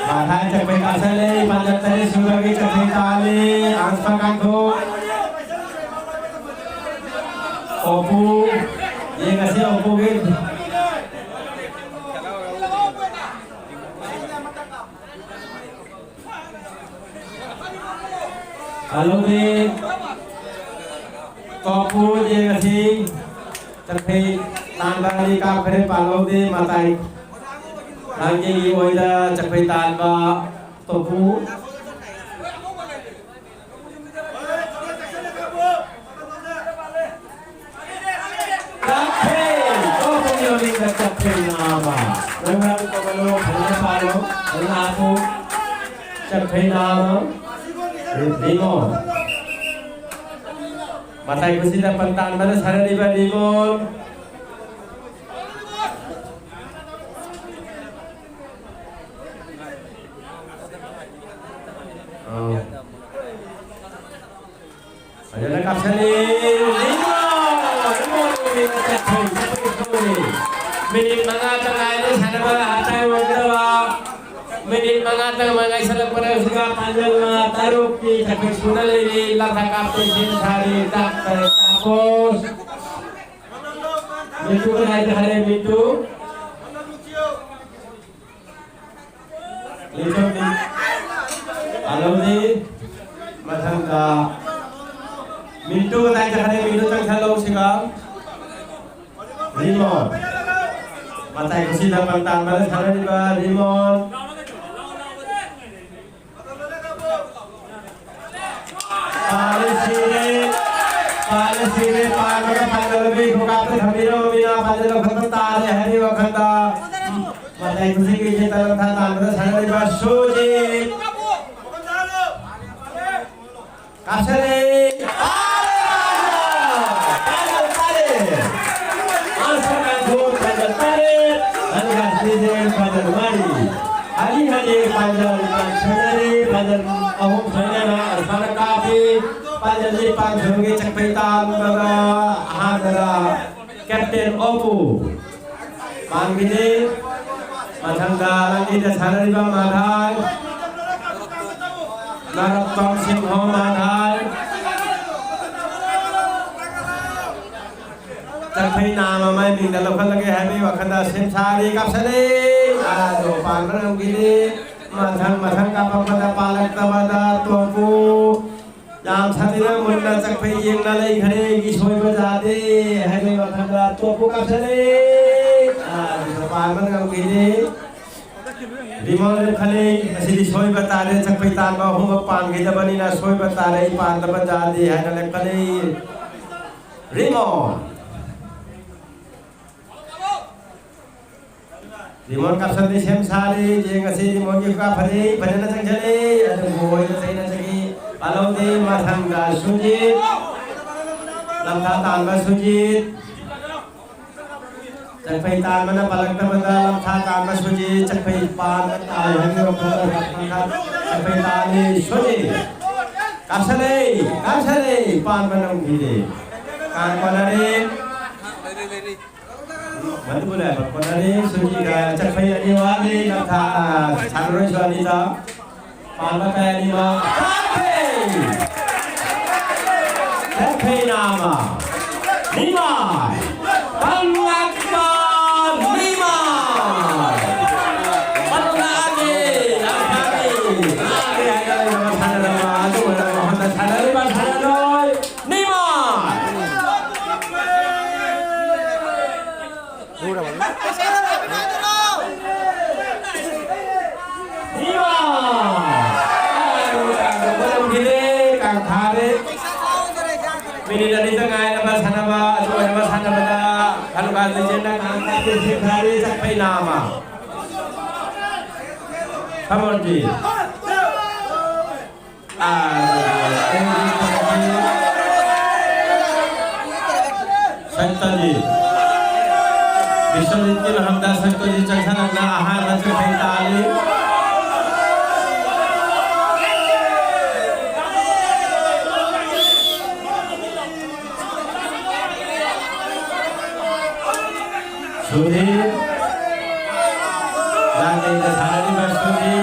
ꯃꯊꯥꯏ ꯆꯠꯄꯩ ꯀꯥꯁꯜꯂꯦ, ꯄꯥꯟꯖꯜ ꯇꯔꯦꯠ ꯁꯨꯕꯒꯤ ꯆꯠꯄꯩ ꯇꯥꯜꯂꯤ, ꯑꯪꯁ ꯀꯥꯡꯈꯣ꯫ ꯑꯣꯄꯨ, ꯌꯦꯡꯉꯁꯤ ꯑꯣꯄꯨꯒꯤ꯫ ꯍꯜꯂꯣꯅꯦ꯫ ꯇꯣꯄꯨ ꯌꯦꯡꯉꯁꯤ꯫ ꯆꯠꯈꯩ ꯇꯥꯟꯕ ꯑꯅꯤ ꯀꯥꯞꯈ꯭ꯔꯦ, ꯄꯥꯜꯍꯧꯗꯦ, ꯃꯇꯥꯏ ꯂꯥꯡꯖꯦꯜꯒꯤ ꯑꯣꯏꯅ ꯆꯠꯈꯩ ꯇꯥꯟꯕ ꯇꯣꯄꯨ꯫ ꯆꯠꯈꯩ, ꯇꯣꯄꯨꯒꯤ ꯃꯃꯤꯡꯗ ꯆꯠꯈꯩ ꯅꯥꯕ꯫ ꯅꯪ ꯍꯥꯏꯕ ꯇꯧꯒꯅꯨ, ꯐꯖꯅ ꯄꯥꯜꯂꯣ, ꯐꯖꯅ ꯍꯥꯞꯄꯨ꯫ ꯆꯠꯈꯩ ꯅꯥꯕ꯫ ꯅꯤꯉꯣꯜ꯫ ꯃꯇꯥꯏ ꯈꯨꯁꯤꯗ ꯄꯟ ꯇꯥꯟꯕꯗ ꯁꯥꯟꯅꯔꯤꯕ ꯅꯤꯉꯣꯜ꯫ ꯑꯧ꯫ ꯐꯖꯅ ꯀꯥꯞꯁꯜꯂꯤ꯫ ꯅꯤꯉꯣꯜ! ꯅꯤꯉꯣꯜ! ꯃꯤꯅꯤꯠ ꯃꯉꯥꯇ ꯉꯥꯏꯔꯦ ꯁꯥꯟꯅꯕ ꯍꯥꯞꯇꯥꯏꯝ ꯑꯣꯏꯒꯗꯕ꯫ ꯃꯤꯅꯤꯠ ꯃꯉꯥꯇ ꯉꯥꯏꯁꯜꯂꯛꯄꯗ ꯍꯧꯖꯤꯛ ꯄꯥꯟꯖꯜ ꯇꯔꯨꯛꯀꯤ ꯆꯠꯈꯩ ꯁꯨꯅ ꯂꯩꯔꯤ꯫ ꯂꯥꯡꯊꯥ ꯀꯥꯞꯇꯦ, ꯁꯦꯝ ꯁꯥꯔꯤ, ꯇꯥꯛ ꯇꯔꯦꯠ ꯇꯥꯛꯄꯣ꯫ ꯃꯤꯇꯨ ꯀꯗꯥꯏꯗ ꯍꯥꯏꯔꯦ, ꯃꯤꯇꯨ? ꯂꯩꯊꯣꯛꯄꯤ꯫ ꯑꯂꯧꯗꯤ ꯃꯊꯪꯗ ꯃꯤꯟꯇꯨ ꯀꯗꯥꯏ ꯆꯠꯈ꯭ꯔꯦ? ꯃꯤꯟꯇꯨ ꯆꯪꯁꯜꯂꯣ ꯁꯤꯒ꯫ ꯔꯤꯃꯣꯟ꯫ ꯃꯇꯥꯏ ꯈꯨꯁꯤꯗ ꯄꯟ ꯇꯥꯟꯕꯗ ꯁꯥꯟꯅꯔꯤꯕ ꯔꯤꯃꯣꯟ꯫ ꯄꯥꯜꯂꯦ ꯁꯤꯔꯦ꯫ ꯄꯥꯜꯂꯦ ꯁꯤꯔꯦ꯫ ꯄꯥꯜꯂꯒ ꯄꯥꯜꯂꯒ ꯃꯤ ꯈꯣꯡꯀꯥꯞꯇ ꯊꯝꯕꯤꯔꯝꯃꯤꯅ ꯄꯥꯜꯂꯦ ꯂꯧꯈꯠꯄ ꯇꯥꯔꯦ ꯍꯥꯏꯕꯒꯤ ꯋꯥꯈꯜꯗ ꯃꯇꯥꯏ ꯈꯨꯁꯤꯒꯤ ꯆꯦꯟ ꯇꯥꯟꯕꯗ ꯁꯥꯟꯅꯔꯤꯕ ꯁꯨꯖꯤꯠ꯫ ꯀꯥꯞꯁꯜꯂꯦ꯫ ꯄꯥꯟꯖꯜ ꯇꯔꯦꯠ꯫ ꯑꯁ ꯀꯥꯟꯊꯣꯛ ꯄꯥꯟꯖꯜ ꯇꯔꯦꯠ꯫ ꯑꯗꯨꯒ ꯁꯤꯖꯦ ꯄꯥꯟꯖꯜ ꯃꯔꯤ꯫ ꯍꯅꯤ ꯍꯅꯤ ꯄꯥꯟꯖꯜ ꯁꯣꯏꯅꯔꯤ꯫ ꯄꯥꯟꯖꯜ ꯑꯍꯨꯝ ꯁꯣꯏꯅꯅ ꯑꯁꯥꯅ ꯀꯥꯞꯄꯤ꯫ ꯄꯥꯟꯖꯜ ꯅꯤꯄꯥꯟ ꯁꯣꯏꯕꯒꯤ ꯆꯛꯄꯩ ꯇꯥꯟꯕꯗ ꯑꯍꯥꯟꯕꯗ ꯀꯦꯞꯇꯦꯟ ꯑꯣꯄꯨ꯫ ꯄꯥꯟꯈꯤꯗꯦ꯫ ꯃꯊꯪꯗ ꯂꯝꯕꯤꯗ ꯁꯥꯟꯅꯔꯤꯕ ꯃꯥꯙꯥꯏ꯫ ꯅꯔꯣꯠꯇꯝ ꯁꯤꯡꯍ ꯃꯥꯙꯥꯏ꯫ ꯆꯛꯐꯩ ꯅꯥꯝ ꯑꯃ ꯃꯤꯡꯗ ꯂꯧꯈꯠꯂꯒꯦ ꯍꯥꯏꯕꯒꯤ ꯋꯥꯈꯜꯗ ꯁꯦꯝ ꯁꯥꯔꯤ, ꯀꯥꯞꯁꯜꯂꯤ꯫ ꯑꯗꯣ ꯄꯥꯟꯕ ꯉꯝꯈꯤꯗꯦ꯫ ꯃꯊꯪ ꯃꯊꯪ ꯀꯥꯞꯄꯛꯄꯗ ꯄꯥꯜꯂꯛꯇꯕꯗ ꯇꯣꯄꯨ꯫ ꯌꯥꯝ ꯁꯥꯊꯤꯅ ꯃꯨꯟꯅ ꯆꯛꯐꯩ ꯌꯦꯡꯅ ꯂꯩꯈ꯭ꯔꯦ꯫ ꯑꯩꯒꯤ ꯁꯣꯏꯕ ꯌꯥꯗꯦ ꯍꯥꯏꯕꯒꯤ ꯋꯥꯈꯜꯗ ꯇꯣꯄꯨ ꯀꯥꯞꯁꯜꯂꯦ꯫ ꯑꯗꯨꯁꯨ ꯄꯥꯟꯕ ꯉꯝꯈꯤꯗꯦ꯫ ꯔꯤꯃꯣꯟ ꯂꯦꯞꯈꯠꯂꯦ꯫ ꯉꯁꯤꯗꯤ ꯁꯣꯏꯕ ꯇꯥꯔꯦ꯫ ꯆꯛꯐꯩ ꯇꯥꯟꯕ ꯑꯍꯨꯝꯃꯛ ꯄꯥꯟꯈꯤꯗꯕꯅꯤꯅ ꯁꯣꯏꯕ ꯇꯥꯔꯦ꯫ ꯑꯩ ꯄꯥꯟꯗꯕ ꯌꯥꯗꯦ ꯍꯥꯏꯅ ꯂꯦꯞꯈꯠꯂꯦ꯫ ꯔꯤꯃꯣꯟ꯫ ꯔꯤꯃꯣꯟ ꯀꯥꯞꯁꯟꯗꯤ ꯁꯦꯝ ꯁꯥꯔꯤ꯫ ꯌꯦꯡ ꯑꯁꯤ ꯔꯤꯃꯣꯟꯒꯤ ꯈꯨꯀꯥꯞ ꯐꯖꯩ, ꯐꯖꯅ ꯆꯪꯁꯤꯜꯂꯤ꯫ ꯑꯗꯨꯕꯨ ꯑꯣꯏꯅ ꯆꯩꯅ ꯆꯪꯉꯤ꯫ ꯄꯥꯜꯍꯧꯗꯦ꯫ ꯃꯊꯪꯗ ꯁꯨꯖꯤꯠ꯫ ꯂꯝꯊꯥ ꯇꯥꯟꯕ ꯁꯨꯖꯤꯠ꯫ ꯆꯛꯐꯩ ꯇꯥꯟꯕꯅ ꯄꯥꯜꯂꯛꯇꯕꯗ ꯂꯝꯊꯥ ꯇꯥꯟꯕ ꯁꯨꯖꯤꯠ꯫ ꯆꯛꯐꯩ ꯄꯥꯟꯕ ꯇꯥꯔꯦ ꯍꯥꯏꯕꯒꯤ ꯋꯥꯈꯜꯗ ꯆꯛꯐꯩ ꯇꯥꯜꯂꯤ ꯁꯨꯖꯤꯠ꯫ ꯀꯥꯞꯁꯜꯂꯦ, ꯀꯥꯞꯁꯜꯂꯦ꯫ ꯄꯥꯟꯕ ꯅꯝꯈꯤꯗꯦ꯫ ꯀꯥꯡ ꯀꯣꯟꯅꯔꯦ꯫ ꯃꯅꯤꯄꯨꯔ ꯂꯥꯏꯕꯛ ꯀꯣꯟꯅꯔꯤ꯫ ꯁꯨꯖꯤꯒ ꯆꯛꯐꯩ ꯑꯅꯤ ꯋꯥꯠꯂꯤ꯫ ꯂꯝꯊꯥ, ꯁꯥꯟꯅꯔꯣꯏꯁꯨ ꯑꯅꯤꯗ ꯄꯥꯟꯕ ꯀꯌꯥ ꯑꯅꯤꯃꯛ ꯀꯥꯞꯐꯩ! ꯆꯛꯐꯩ ꯅꯥꯃ! ꯅꯤꯃꯥꯏ! ꯄꯪꯂꯥꯛꯄ ꯅꯤꯃꯥꯏ! ꯄꯪꯂꯥꯛꯑꯒꯦ! ꯂꯝꯊꯥꯒꯤ! ꯂꯥꯛꯑꯒꯦ ꯍꯥꯏꯅ ꯂꯩꯔꯕ ꯁꯥꯟꯅꯔꯕ ꯑꯗꯨ ꯑꯣꯏꯔꯕ ꯃꯐꯝꯗ ꯁꯥꯟꯅꯔꯤꯕ ꯁꯥꯟꯅꯔꯣꯏ! ꯊꯥꯔꯦ꯫ ꯃꯤꯅꯤꯠ ꯑꯅꯤꯇ ꯉꯥꯏꯔꯕ ꯁꯥꯟꯅꯕ, ꯑꯗꯨ ꯑꯣꯏꯔꯕ ꯁꯥꯟꯅꯕꯗ ꯈꯜꯂꯨꯀꯥꯟꯗ ꯏꯆꯦꯅ ꯉꯥꯏꯍꯥꯛ ꯀꯥꯞꯄꯤ ꯁꯦꯝ ꯊꯥꯔꯤ, ꯆꯠꯄꯩ ꯅꯥꯃ꯫ ꯈꯃꯣꯟꯖꯤ꯫ ꯑꯥ, ꯁꯛꯇꯖꯤ꯫ ꯕꯤꯁ꯭ꯋꯖꯤꯠꯀꯤ ꯃꯐꯝꯗ ꯁꯛꯇꯖꯤ ꯆꯪꯁꯤꯜꯂꯛꯅ ꯑꯍꯥꯟꯕ ꯆꯤꯡꯈꯩ ꯇꯥꯜꯂꯤ꯫ ꯁꯨꯅꯤ꯫ ꯂꯥꯡꯂꯩꯗ ꯁꯥꯟꯅꯔꯤꯕ ꯁꯨꯅꯤ꯫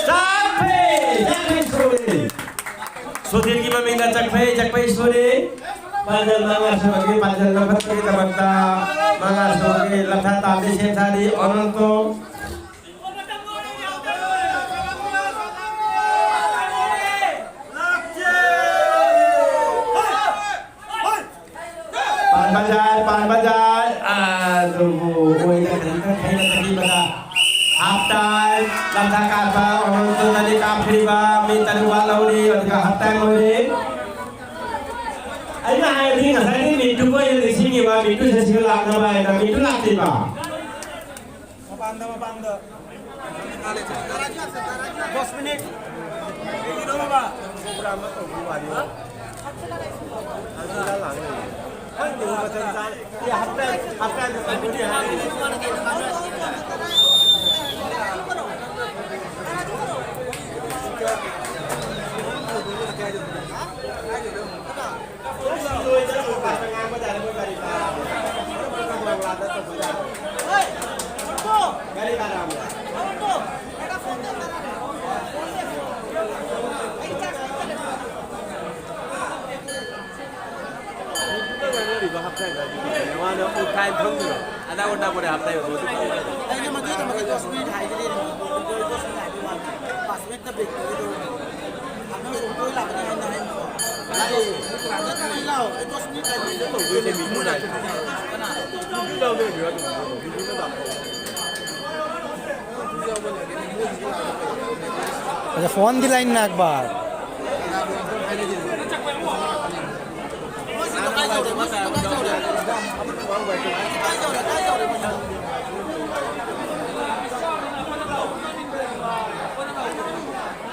ꯆꯥꯛꯐꯩ, ꯆꯥꯛꯐꯩ ꯁꯨꯅꯤ꯫ ꯁꯨꯅꯤꯜꯒꯤ ꯃꯃꯤꯡꯗ ꯆꯥꯛꯐꯩ, ꯆꯥꯛꯐꯩ ꯁꯨꯅꯤ꯫ ꯄꯥꯟꯖꯜ ꯃꯉꯥ ꯁꯨꯕꯒꯤ ꯄꯥꯟꯖꯜ ꯂꯧꯈꯠꯄꯒꯤꯗꯃꯛꯇ ꯃꯉꯥ ꯁꯨꯕꯒꯤ ꯂꯝꯁꯥ ꯇꯥꯕꯗꯤ ꯁꯦꯝ ꯁꯥꯔꯤ ꯑꯣꯅꯟꯇꯣ꯫ ꯄꯥꯟꯕꯖꯥꯔ, ꯄꯥꯟꯕꯖꯥꯔ꯫ ꯑꯗꯨꯕꯨ ꯑꯣꯏꯅ ꯈꯖꯤꯛꯇꯪ ꯊꯩꯅ ꯆꯠꯈꯤꯕꯗ half time, ꯂꯝꯁꯥ ꯀꯥꯞꯄ ꯑꯣꯅꯟꯇꯣꯗꯅꯤ ꯀꯥꯞꯈ꯭ꯔꯤꯕ, ꯃꯤ ꯇꯔꯨꯛ ꯋꯥꯠꯍꯧꯔꯤ, ꯑꯗꯨꯒ half time ꯑꯣꯏꯔꯦ꯫ ꯑꯩꯅ ꯍꯥꯏꯕꯗꯤ ꯉꯁꯥꯏꯒꯤ ꯃꯤꯠꯇꯨ ꯃꯣꯏꯅ ꯅꯤꯡꯁꯤꯡꯉꯤꯕ, ꯃꯤꯠꯇꯨ ꯁꯦꯁꯤꯒ ꯂꯥꯛꯅꯕ ꯍꯥꯏꯅ ꯃꯤꯠꯇꯨ ꯂꯥꯛꯇꯦꯕ꯫ ꯃꯄꯥꯟꯗ, ꯃꯄꯥꯟꯗ꯫ Dust minute. ꯀꯩꯒꯤꯅꯣ ꯕꯕꯥ? ꯈꯪꯗꯦ, ꯃꯊꯪ ꯆꯥ-, ꯑꯦ, half time, half time꯫ ꯃꯥꯅ ꯎ ꯀꯥꯏ ꯐꯝꯗ꯭ꯔꯣ? ꯑꯗꯥ ꯑꯣꯟꯗꯥ ꯀꯣꯔꯦ ꯍꯥꯞꯇꯥꯏ ꯑꯣꯏꯔꯣ꯫ ꯑꯩꯅ ꯃꯗꯨꯒꯤꯗꯃꯛꯇ ꯗꯁ ꯃꯤꯅꯤꯠ ꯍꯥꯏꯒꯗꯤ, ꯗꯁ ꯃꯤꯅꯤꯠ ꯍꯥꯏꯕ ꯋꯥꯅꯤ꯫ ꯄꯥꯁ ꯃꯤꯅꯤꯠꯇ ꯕ꯭ꯔꯦꯛ ꯄꯤꯒꯗꯧꯕꯅꯤ꯫ ꯑꯗꯨ ꯁꯨꯝ ꯂꯣꯏ ꯂꯥꯛꯀꯅꯤ ꯍꯥꯏꯅ ꯍꯥꯏꯅ꯫ ꯂꯥꯛꯑꯣ, ꯑꯩ ꯗꯁ ꯃꯤꯅꯤꯠ ꯍꯥꯏꯕ ꯇꯧꯗꯣꯏꯁꯦ ꯃꯤꯅꯤꯠ ꯍꯥꯏꯕ꯫ ꯀꯅꯥ? ꯃꯤꯅꯤꯠ ꯂꯥꯎꯗꯣꯏ ꯑꯣꯏꯔꯣ ꯑꯗꯨꯝ꯫ ꯃꯤꯅꯤꯠ ꯂꯥꯎ꯫ আচ্ছা, ফোন দিলাইন না একবার।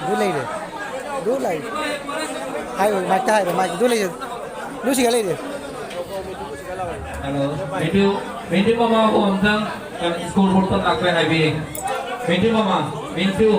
দুলাই রে, দুলাই। হাই, মাইকটা হাই রে, মাইক দুলাই রে। লুচি গেলাই রে। Hello, Mintu, Mintu mama ko amtang kan school portal lakbe hai bi. Mintu mama, Mintu.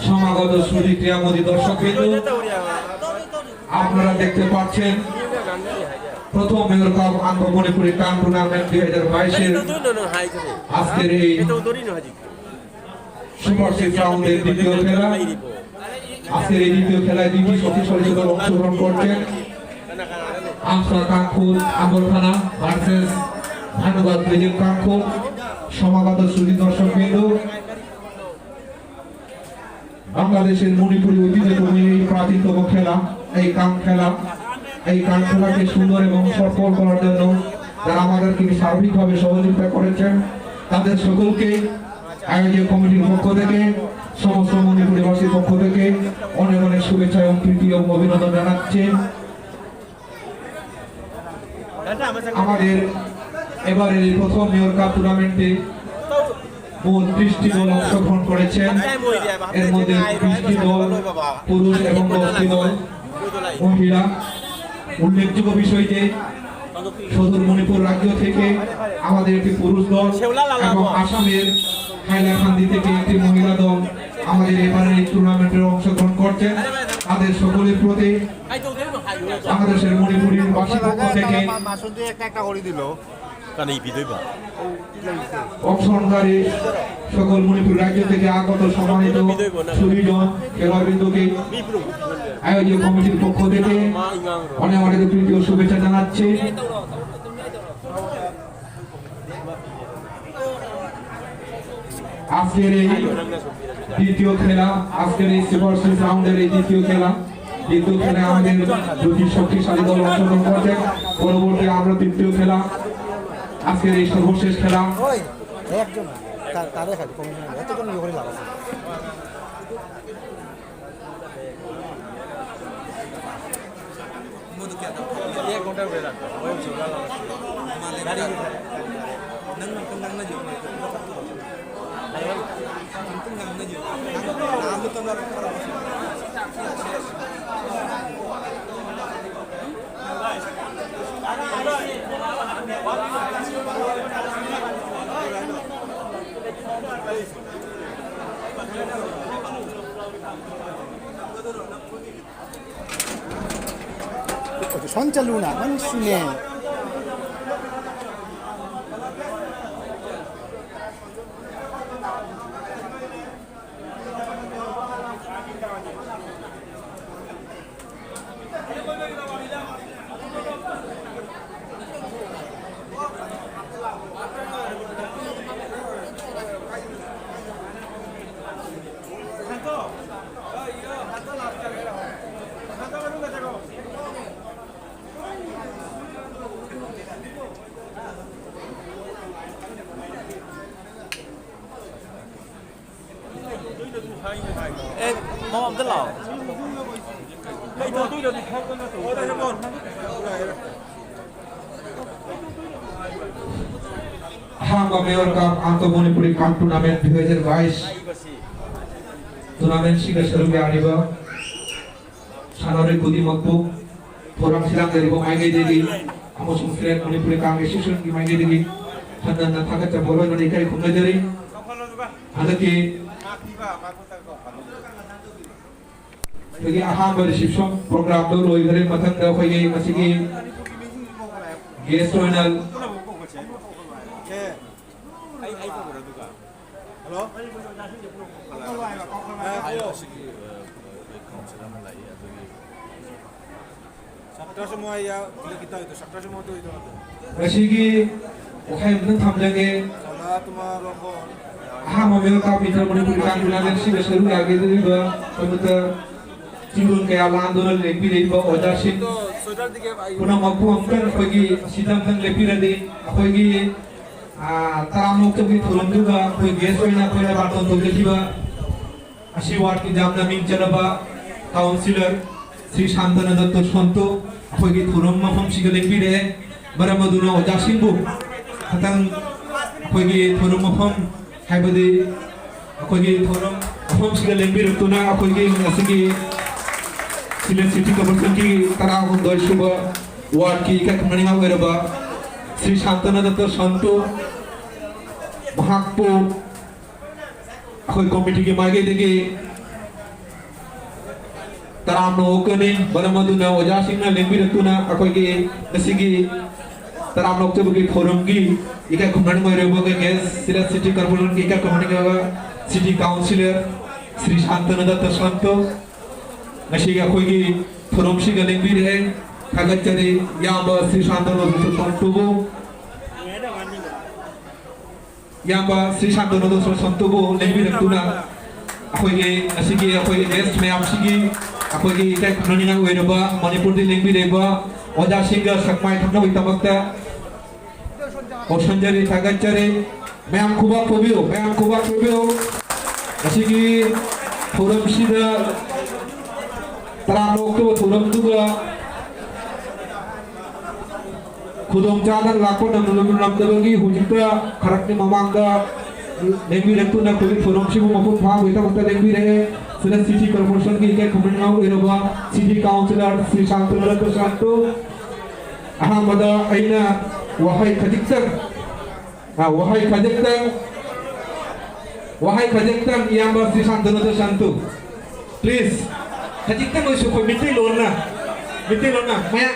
সমাগত সুধী ক্রীড়ামোদী দর্শকবৃন্দ, আপনারা দেখতে পাচ্ছেন প্রথম মেয়র কাপ আন্তঃমণিপুরি কান টুর্নামেন্ট দুই হাজার বাইশের আজকের এই সুপার সিক্স রাউন্ডের দ্বিতীয় খেলা। আজকের এই দ্বিতীয় খেলায় দুইটি শক্তিশালী দল অংশগ্রহণ করছেন। আমসরা কাংখুল, আম্বর থানা ভার্সেস ভানুগত বিজয় কাংখুল। সমাগত সুধী দর্শকবৃন্দ, বাংলাদেশের মণিপুরী ঐতিহ্যপূর্ণ এই প্রাচীনতম খেলা, এই কাং খেলা, এই কাং খেলাকে সুন্দর এবং সফল করার জন্য যারা আমাদেরকে সার্বিকভাবে সহযোগিতা করেছেন, তাদের সকলকে আয়োজক কমিটির পক্ষ থেকে, সমস্ত মণিপুরীবাসীর পক্ষ থেকে অনেক অনেক শুভেচ্ছা এবং প্রীতি এবং অভিনন্দন জানাচ্ছি। আমাদের এবারের এই প্রথম মেয়র কাপ টুর্নামেন্টে মোট ত্রিশটি দল অংশগ্রহণ করেছেন। এর মধ্যে বিশটি দল পুরুষ এবং দশটি দল মহিলা। উল্লেখযোগ্য বিষয় যে সদর মণিপুর রাজ্য থেকে আমাদের একটি পুরুষ দল এবং আসামের হাইলাকান্দি থেকে একটি মহিলা দল আমাদের এবারের এই টুর্নামেন্টে অংশগ্রহণ করছেন। তাদের সকলের প্রতি বাংলাদেশের মণিপুরীবাসী পক্ষ থেকে একটা একটা করে দিল। কানে ইপি দইবা। অংশগ্রহণকারী সকল মণিপুর রাজ্য থেকে আগত সম্মানিত সুধীজন খেলোয়াড়বৃন্দকে আয়োজক কমিটির পক্ষ থেকে অনেক অনেক প্রীতি ও শুভেচ্ছা জানাচ্ছি। আজকের এই দ্বিতীয় খেলা, আজকের এই সুপার সিক্স রাউন্ডের এই দ্বিতীয় খেলা, দ্বিতীয় খেলায় আমাদের দুটি শক্তিশালী দল অংশগ্রহণ করছে। পরবর্তী আমরা তৃতীয় খেলা, আজকের এই সর্বশেষ খেলা। ওই একজন, তা- তারে খালি কমিশনার, এতজন ইয়ে করে লাভ আছে। Oye, son chaluna, man, shune. ꯑꯦ, ꯃꯃꯥ ꯑꯝꯇ ꯂꯥꯛꯑꯣ꯫ ꯑꯍꯥꯟꯕ ꯃꯦꯌꯣꯔ ꯀꯞ ꯑꯟꯇꯣ ꯃꯅꯤꯄꯨꯔꯤ ꯀꯞ ꯇꯣꯔꯅꯥꯃꯦꯟꯠ ꯇꯨ ꯊꯥꯎꯖꯟ ꯕꯥꯏꯁ ꯇꯣꯔꯅꯥꯃꯦꯟꯠꯁꯤꯗ ꯁꯔꯨꯛ ꯌꯥꯔꯤꯕ ꯁꯥꯟꯅꯔꯣꯏ ꯈꯨꯗꯤꯡꯃꯛꯄꯨ ꯊꯧꯔꯝꯁꯤ ꯂꯥꯡꯗꯔꯤꯕ ꯃꯥꯏꯀꯩꯗꯒꯤ ꯑꯃꯁꯨꯡ ꯐ꯭ꯔꯦꯟ ꯃꯅꯤꯄꯨꯔꯤ ꯀꯥꯡ ꯑꯦꯁꯣꯁꯤꯌꯦꯁꯟꯒꯤ ꯃꯥꯏꯀꯩꯗꯒꯤ ꯍꯟꯅ ꯍꯟꯅ ꯊꯥꯒꯠꯆꯕ ꯂꯣꯏꯅꯅ ꯏꯀꯥꯏ ꯈꯨꯝꯅꯖꯔꯤ꯫ ꯍꯟꯗꯛꯀꯤ ꯑꯩꯈꯣꯏꯒꯤ ꯑꯍꯥꯟꯕ ꯔꯤꯁꯤꯞꯁꯟ ꯄ꯭ꯔꯣꯒ꯭ꯔꯥꯝꯗꯣ ꯂꯣꯏꯈꯔꯦ꯫ ꯃꯊꯪꯗ ꯑꯩꯈꯣꯏꯒꯤ ꯃꯁꯤꯒꯤ ꯒꯦꯁ ꯑꯣꯏꯅ ꯍꯜꯂꯣ? ꯁꯥꯇ꯭ꯔꯁꯨ ꯃꯣꯏ ꯌꯥ-, ꯀꯤꯂꯣ ꯈꯤꯇꯪ ꯑꯣꯏꯗꯣ, ꯁꯥꯇ꯭ꯔꯁꯨ ꯃꯣꯏ ꯇꯧꯔꯤꯗꯣ꯫ ꯉꯁꯤꯒꯤ ꯋꯥꯍꯩ ꯑꯃꯇꯪ ꯊꯝꯖꯒꯦ꯫ ꯆꯂꯥ ꯇꯨꯃꯥꯔꯣ ꯀꯣꯟ? ꯑꯍꯥꯟꯕ ꯃꯦꯔꯥ ꯀꯥꯞꯄꯤꯗ ꯃꯅꯤꯄꯨꯔ ꯀꯥꯡ ꯐꯤꯅꯥꯂꯦꯟꯁꯤꯡꯗ ꯁꯔꯨꯛ ꯌꯥꯕꯤꯗꯧꯔꯤꯕ ꯃꯃꯤꯠꯇ ꯆꯤꯡꯗꯣꯟ ꯀꯌꯥ ꯂꯥꯟꯗꯨꯅ ꯂꯦꯡꯕꯤꯔꯛꯏꯕ ꯑꯣꯖꯥꯁꯤꯡ ꯄꯨꯝꯅꯃꯛꯄꯨ ꯑꯃꯨꯛꯇꯪ ꯑꯩꯈꯣꯏꯒꯤ ꯑꯁꯤꯗ ꯑꯃꯨꯛꯇꯪ ꯂꯦꯞꯄꯤꯔꯗꯤ ꯑꯩꯈꯣꯏꯒꯤ, ꯑꯥ, ꯇꯔꯥꯃꯨꯛꯇꯒꯤ ꯊꯧꯔꯝꯗꯨꯒ ꯑꯩꯈꯣꯏ ꯒꯦꯁ ꯑꯣꯏꯅ ꯑꯩꯈꯣꯏꯅ ꯕꯥꯔꯇꯣꯟ ꯇꯧꯖꯈꯤꯕ ꯑꯁꯤ ꯋꯥꯔꯗꯀꯤ ꯌꯥꯝꯅ ꯃꯤꯡ ꯆꯜꯂꯕ ꯀꯥꯎꯟꯁꯤꯂꯔ ꯁ꯭ꯔꯤ ꯁꯥꯟꯇꯅ ꯗꯠꯇ ꯁꯣꯟꯇꯣ ꯑꯩꯈꯣꯏꯒꯤ ꯊꯧꯔꯝ ꯃꯐꯝꯁꯤꯗ ꯂꯦꯡꯕꯤꯔꯛꯑꯦ꯫ ꯃꯔꯝ ꯑꯗꯨꯅ ꯑꯣꯖꯥꯁꯤꯡꯕꯨ ꯈꯇꯪ ꯑꯩꯈꯣꯏꯒꯤ ꯊꯧꯔꯝ ꯃꯐꯝ ꯍꯥꯏꯕꯗꯤ ꯑꯩꯈꯣꯏꯒꯤ ꯊꯧꯔꯝ ꯃꯐꯝꯁꯤꯗ ꯂꯦꯡꯕꯤꯔꯛꯇꯨꯅ ꯑꯩꯈꯣꯏꯒꯤ ꯉꯁꯤꯒꯤ ꯁꯤꯂꯦꯟ ꯁꯤꯇꯤ ꯀꯣꯔꯄꯣꯔꯦꯁꯟꯒꯤ ꯇꯔꯥꯍꯨꯝꯗꯣꯏ ꯁꯨꯕ ꯋꯥꯔꯗꯀꯤ ꯏꯀꯥꯏ ꯈꯨꯝꯅꯅꯤꯡꯉꯥꯏ ꯑꯣꯏꯔꯕ ꯁ꯭ꯔꯤ ꯁꯥꯟꯇꯅ ꯗꯠꯇ ꯁꯣꯟꯇꯣ ꯃꯍꯥꯛꯄꯨ ꯑꯩꯈꯣꯏ ꯀꯣꯃꯤꯇꯤꯒꯤ ꯃꯥꯏꯀꯩꯗꯒꯤ ꯇꯔꯥꯝꯅ ꯑꯣꯛꯀꯅꯤ꯫ ꯃꯔꯝ ꯑꯗꯨꯅ ꯑꯣꯖꯥꯁꯤꯡꯅ ꯂꯦꯡꯕꯤꯔꯛꯇꯨꯅ ꯑꯩꯈꯣꯏꯒꯤ ꯉꯁꯤꯒꯤ ꯇꯔꯥꯝꯅ ꯑꯣꯛꯆꯕꯒꯤ ꯊꯧꯔꯝꯒꯤ ꯏꯀꯥꯏ ꯈꯨꯝꯅꯅꯤꯡꯉꯥꯏ ꯑꯣꯏꯔꯕ ꯒꯦꯁ ꯁꯤꯂꯦꯟ ꯁꯤꯇꯤ ꯀꯣꯔꯄꯣꯔꯦꯁꯟꯒꯤ ꯏꯀꯥꯏ ꯈꯨꯝꯅꯅꯤꯡꯉꯥꯏ ꯁꯤꯇꯤ ꯀꯥꯎꯟꯁꯤꯂꯔ ꯁ꯭ꯔꯤ ꯁꯥꯟꯇꯅ ꯗꯠꯇ ꯁꯣꯟꯇꯣ ꯉꯁꯤꯒꯤ ꯑꯩꯈꯣꯏꯒꯤ ꯊꯧꯔꯝꯁꯤꯗ ꯂꯦꯡꯕꯤꯔꯛꯑꯦ꯫ ꯊꯥꯒꯠꯆꯔꯤ ꯏꯌꯥꯝꯕ ꯁ꯭ꯔꯤ ꯁꯥꯟꯇꯅ ꯗꯠꯇ ꯁꯣꯟꯇꯣꯕꯨ꯫ ꯏꯌꯥꯝꯕ ꯁ꯭ꯔꯤ ꯁꯥꯟꯇꯅꯨꯗ ꯁꯣꯁꯟꯇꯨꯕꯨ ꯂꯦꯡꯕꯤꯔꯛꯇꯨꯅ ꯑꯩꯈꯣꯏꯒꯤ ꯉꯁꯤꯒꯤ ꯑꯩꯈꯣꯏꯒꯤ ꯒꯦꯁ ꯃꯌꯥꯝꯁꯤꯒꯤ ꯑꯩꯈꯣꯏꯒꯤ ꯏꯀꯥꯏ ꯈꯨꯝꯅꯅꯤꯡꯉꯥꯏ ꯑꯣꯏꯔꯕ ꯃꯅꯤꯄꯨꯔꯗꯒꯤ ꯂꯦꯡꯕꯤꯔꯛꯏꯕ ꯑꯣꯖꯥꯁꯤꯡꯒ ꯁꯛꯃꯥꯏ ꯊꯛꯅꯕꯒꯤꯗꯃꯛꯇ ꯀꯧꯁꯟꯖꯔꯤ, ꯊꯥꯒꯠꯆꯔꯤ꯫ ꯃꯌꯥꯝ ꯈꯨꯕꯥꯛ ꯈꯨꯕꯤꯌꯨ, ꯃꯌꯥꯝ ꯈꯨꯕꯥꯛ ꯈꯨꯕꯤꯌꯨ꯫ ꯉꯁꯤꯒꯤ ꯊꯧꯔꯝꯁꯤꯗ ꯇꯔꯥꯃꯨꯛ ꯊꯧꯔꯝꯗꯨꯒ ꯈꯨꯗꯣꯡ ꯆꯥꯗꯅ ꯂꯥꯛꯄ ꯅꯪꯂꯝꯗꯕꯒꯤ ꯍꯧꯖꯤꯛꯇ ꯈꯔꯛꯀꯤ ꯃꯃꯥꯡꯗ ꯂꯦꯡꯕꯤꯔꯛꯇꯨꯅ ꯑꯩꯈꯣꯏꯒꯤ ꯊꯧꯔꯝꯁꯤꯕꯨ ꯃꯄꯨꯡ ꯐꯥꯕꯒꯤꯗꯃꯛꯇ ꯂꯦꯡꯕꯤꯔꯛꯑꯦ꯫ ꯁꯤꯗ ꯁꯤꯇꯤ ꯀꯣꯔꯄꯣꯔꯦꯁꯟꯒꯤ ꯏꯀꯥꯏ ꯈꯨꯝꯅꯅꯤꯡꯉꯥꯏ ꯑꯣꯏꯔꯕ ꯁꯤꯇꯤ ꯀꯥꯎꯟꯁꯤꯂꯔ ꯁ꯭ꯔꯤ ꯁꯥꯟꯇꯅꯨꯗ ꯁꯣꯁꯟꯇꯨ꯫ ꯑꯍꯥꯟꯕꯗ ꯑꯩꯅ ꯋꯥꯍꯩ ꯈꯖꯤꯛꯇꯪ, ꯑ, ꯋꯥꯍꯩ ꯈꯖꯤꯛꯇꯪ, ꯋꯥꯍꯩ ꯈꯖꯤꯛꯇꯪ ꯏꯌꯥꯝꯕ ꯁ꯭ꯔꯤ ꯁꯥꯟꯇꯅꯨꯗ ꯁꯣꯁꯟꯇꯨ꯫ Please, ꯈꯖꯤꯛꯇꯪ ꯑꯣꯏꯁꯨ ꯑꯩꯈꯣꯏ ꯃꯤꯇꯩꯂꯣꯟꯅ, ꯃꯤꯇꯩꯂꯣꯟꯅ ꯃꯌꯥꯝ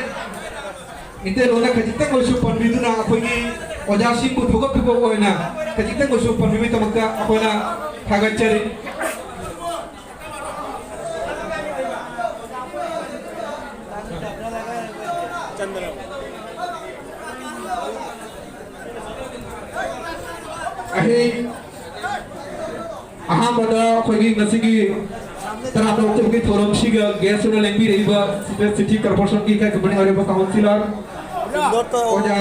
ꯃꯤꯇꯩꯂꯣꯟꯗ ꯈꯖꯤꯛꯇꯪ ꯑꯣꯏꯁꯨ ꯄꯟꯕꯤꯗꯨꯅ ꯑꯩꯈꯣꯏꯒꯤ ꯑꯣꯖꯥꯁꯤꯡꯕꯨ ꯊꯧꯒꯠꯄꯤꯕ ꯑꯣꯏꯅ ꯈꯖꯤꯛꯇꯪ ꯑꯣꯏꯁꯨ ꯄꯟꯕꯤꯕꯒꯤꯗꯃꯛꯇ ꯑꯩꯈꯣꯏꯅ ꯊꯥꯒꯠꯆꯔꯤ꯫ ꯑꯍꯤꯡ ꯑꯍꯥꯟꯕꯗ ꯑꯩꯈꯣꯏꯒꯤ ꯉꯁꯤꯒꯤ ꯇꯔꯥꯇꯔꯨꯛ ꯊꯣꯛꯄꯒꯤ ꯊꯧꯔꯝꯁꯤꯒ ꯒꯦꯁ ꯑꯣꯏꯅ ꯂꯦꯡꯕꯤꯔꯛꯏꯕ ꯁꯤꯅꯤꯌꯔ ꯁꯤꯇꯤ ꯀꯣꯔꯄꯣꯔꯦꯁꯟꯒꯤ ꯏꯀꯥꯏ ꯈꯨꯝꯅꯅꯤꯡꯉꯥꯏ ꯑꯣꯏꯕ ꯀꯥꯎꯟꯁꯤꯂꯔ ꯑꯣꯖꯥ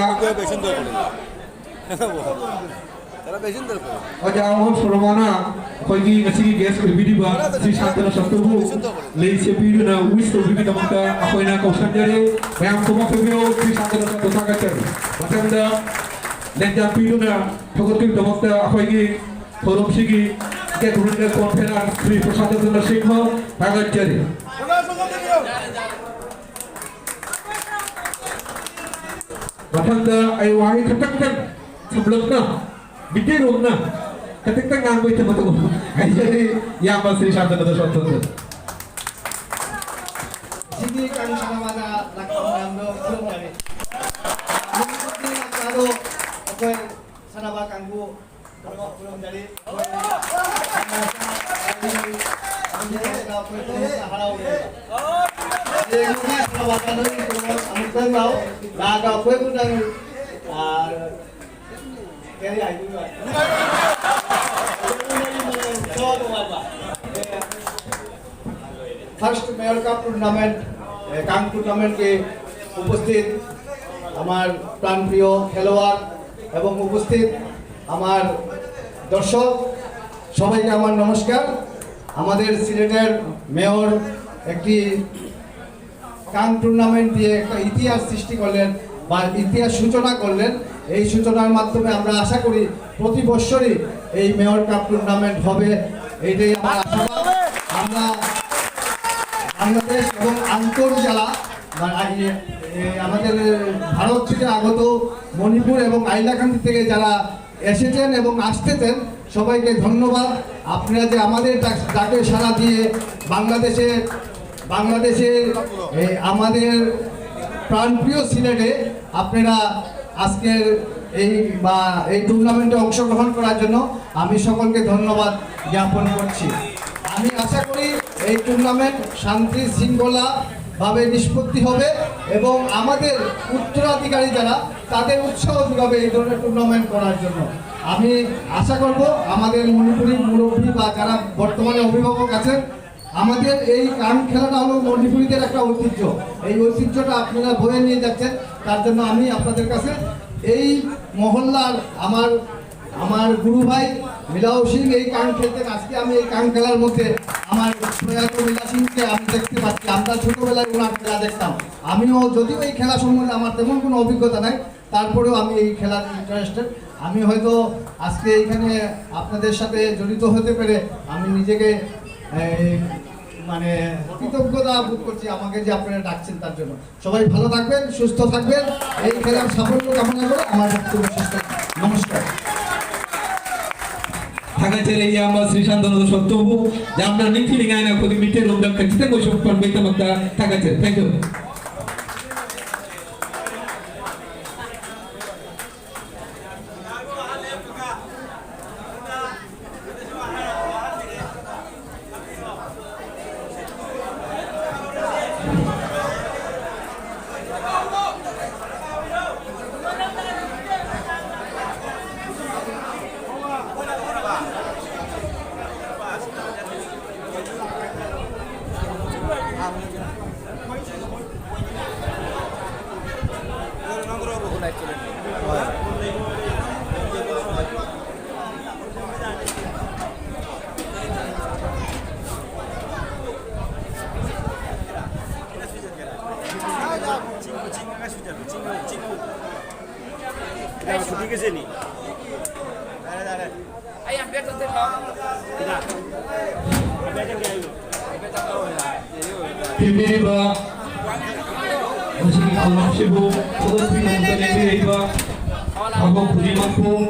ꯑꯣꯖꯥ ꯑꯣꯍꯣ ꯁꯣꯂꯣꯃꯣꯅ ꯑꯩꯈꯣꯏꯒꯤ ꯉꯁꯤꯒꯤ ꯒꯦꯁ ꯑꯣꯏꯕꯤꯔꯤꯕ ꯁ꯭ꯔꯤ ꯁꯥꯟꯇꯅ ꯁꯥꯟꯇꯕꯨ ꯂꯩꯁꯦ ꯄꯤꯗꯨꯅ ꯋꯤꯁ ꯇꯧꯕꯤꯕꯒꯤꯗꯃꯛꯇ ꯑꯩꯈꯣꯏꯅ ꯀꯧꯁꯟꯖꯔꯤ꯫ ꯃꯌꯥꯝ ꯈꯨꯕꯥꯛ ꯈꯨꯕꯤꯌꯨ꯫ ꯁ꯭ꯔꯤ ꯁꯥꯟꯇꯅ ꯁꯥꯟꯇ ꯊꯥꯒꯠꯆꯔꯤ꯫ ꯃꯊꯪꯗ ꯂꯦꯡꯖꯥꯝ ꯄꯤꯗꯨꯅ ꯊꯧꯒꯠꯄꯤꯕꯒꯤꯗꯃꯛꯇ ꯑꯩꯈꯣꯏꯒꯤ ꯊꯧꯔꯝꯁꯤꯒꯤ ꯒꯦꯠ ꯔꯨꯔꯦꯜ ꯀꯣꯟꯐꯦꯗꯔꯦꯠ ꯁ꯭ꯔꯤ ꯄ꯭ꯔꯁꯥꯟꯇ ꯆꯟꯗ꯭ꯔ ꯁꯤꯡꯍ ꯊꯥꯒꯠꯆꯔꯤ꯫ ꯃꯊꯪꯗ ꯑꯩ ꯋꯥꯍꯩ ꯈꯛꯇꯪ ꯁꯝꯂꯞꯅ ꯃꯤꯇꯩꯔꯣꯝꯅ ꯈꯛꯇꯪ ꯉꯥꯡꯕꯒꯤ ꯊꯕꯛ ꯑꯃ ꯍꯥꯏꯖꯔꯤ꯫ ꯏꯌꯥꯝꯕ ꯁ꯭ꯔꯤ ꯁꯥꯟꯇꯅꯗ ꯁꯣꯝꯗ꯫ ꯁꯤꯒꯤ ꯀꯥꯡ ꯁꯥꯟꯅꯕꯗ ꯂꯥꯛꯄ ꯃꯌꯥꯝꯗꯣ ꯈꯨꯔꯨꯝꯖꯔꯤ꯫ ꯃꯅꯤꯄꯨꯔꯒꯤ ꯂꯥꯛꯄꯗꯣ ꯑꯩꯈꯣꯏ ꯁꯥꯟꯅꯕ ꯀꯥꯡꯕꯨ ꯈꯨꯔꯨꯝꯖꯔꯤ꯫ ꯑꯩꯈꯣꯏ ꯍꯔꯥꯎꯔꯦ꯫ ꯍꯌꯦꯡ ꯁꯥꯟꯅꯕ ꯀꯥꯡꯕꯨ ꯑꯃꯨꯛꯇꯪ ꯂꯥꯛꯑꯣ꯫ ꯂꯥꯛꯑꯒ ꯑꯩꯈꯣꯏꯕꯨ ꯅꯪ, ꯑꯥ, ꯀꯔꯤ ꯍꯥꯏꯗꯣꯏꯅꯣ? ꯐꯥꯔস্ট মেয়র কাপ টুর্নামেন্ট, এ, কাং টুর্নামেন্টে উপস্থিত আমার প্রাণপ্রিয় খেলোয়াড় এবং উপস্থিত আমার দর্শক, সবাইকে আমার নমস্কার। আমাদের সিলেটের মেয়র একটি কাং টুর্নামেন্ট দিয়ে একটা ইতিহাস সৃষ্টি করলেন বা ইতিহাস সূচনা করলেন। এই সূচনার মাধ্যমে আমরা আশা করি প্রতি বছরই এই মেয়র কাপ টুর্নামেন্ট হবে, এইটাই আমার আশাবাদ। আমরা বাংলাদেশ এবং আন্তর জেলা বা আই-, এ, আমাদের ভারত থেকে আগত মণিপুর এবং হাইলাকান্দি থেকে যারা এসেছেন এবং আসতেছেন, সবাইকে ধন্যবাদ। আপনারা যে আমাদের ডাক-, ডাকে সাড়া দিয়ে বাংলাদেশে, বাংলাদেশের, এ, আমাদের প্রাণপ্রিয় সিলেটে আপনারা আজকের এই বা এই টুর্নামেন্টে অংশগ্রহণ করার জন্য আমি সকলকে ধন্যবাদ জ্ঞাপন করছি। আমি আশা করি এই টুর্নামেন্ট শান্তি শৃঙ্খলা ভাবে নিষ্পত্তি হবে এবং আমাদের উত্তরাধিকারী যারা, তাদের উৎসাহ যোগাবে এই ধরনের টুর্নামেন্ট করার জন্য। আমি আশা করব আমাদের মণিপুরি মুরব্বী বা যারা বর্তমানে অভিভাবক আছেন, আমাদের এই কাং খেলাটা হলো মণিপুরীদের একটা ঐতিহ্য। এই ঐতিহ্যটা আপনারা বয়ে নিয়ে যাচ্ছেন, তার জন্য আমি আপনাদের কাছে এই মহল্লার আমার আমার গুরু ভাই মিলাও সিং এই কাং খেলতেন। আজকে আমি এই কাং খেলার মধ্যে আমার প্রয়াত মিলা সিংকে আমি দেখতে পাচ্ছি। আমরা ছোটবেলায় ওনার খেলা দেখতাম। আমিও, যদিও এই খেলা সম্বন্ধে আমার তেমন কোনো অভিজ্ঞতা নাই, তারপরেও আমি এই খেলার ইন্টারেস্টেড। আমি হয়তো আজকে এইখানে আপনাদের সাথে জড়িত হতে পেরে আমি নিজেকে এই, মানে, কৃতজ্ঞতা বোধ করছি আমাকে যে আপনারা ডাকছেন তার জন্য। সবাই ভালো থাকবেন, সুস্থ থাকবেন। এই খেলার সাফল্য কামনা করে আমার বক্তব্য শেষ করছি। নমস্কার। Thakachere yamba Sri Shantananda Sottobu, jamna niti ningaina kodi mite lomda kachita ko shokpan beta makta thakachere. Thank you. Pimiriba, masih kalau sibuk, kalau sibuk, kalau sibuk, kalau sibuk,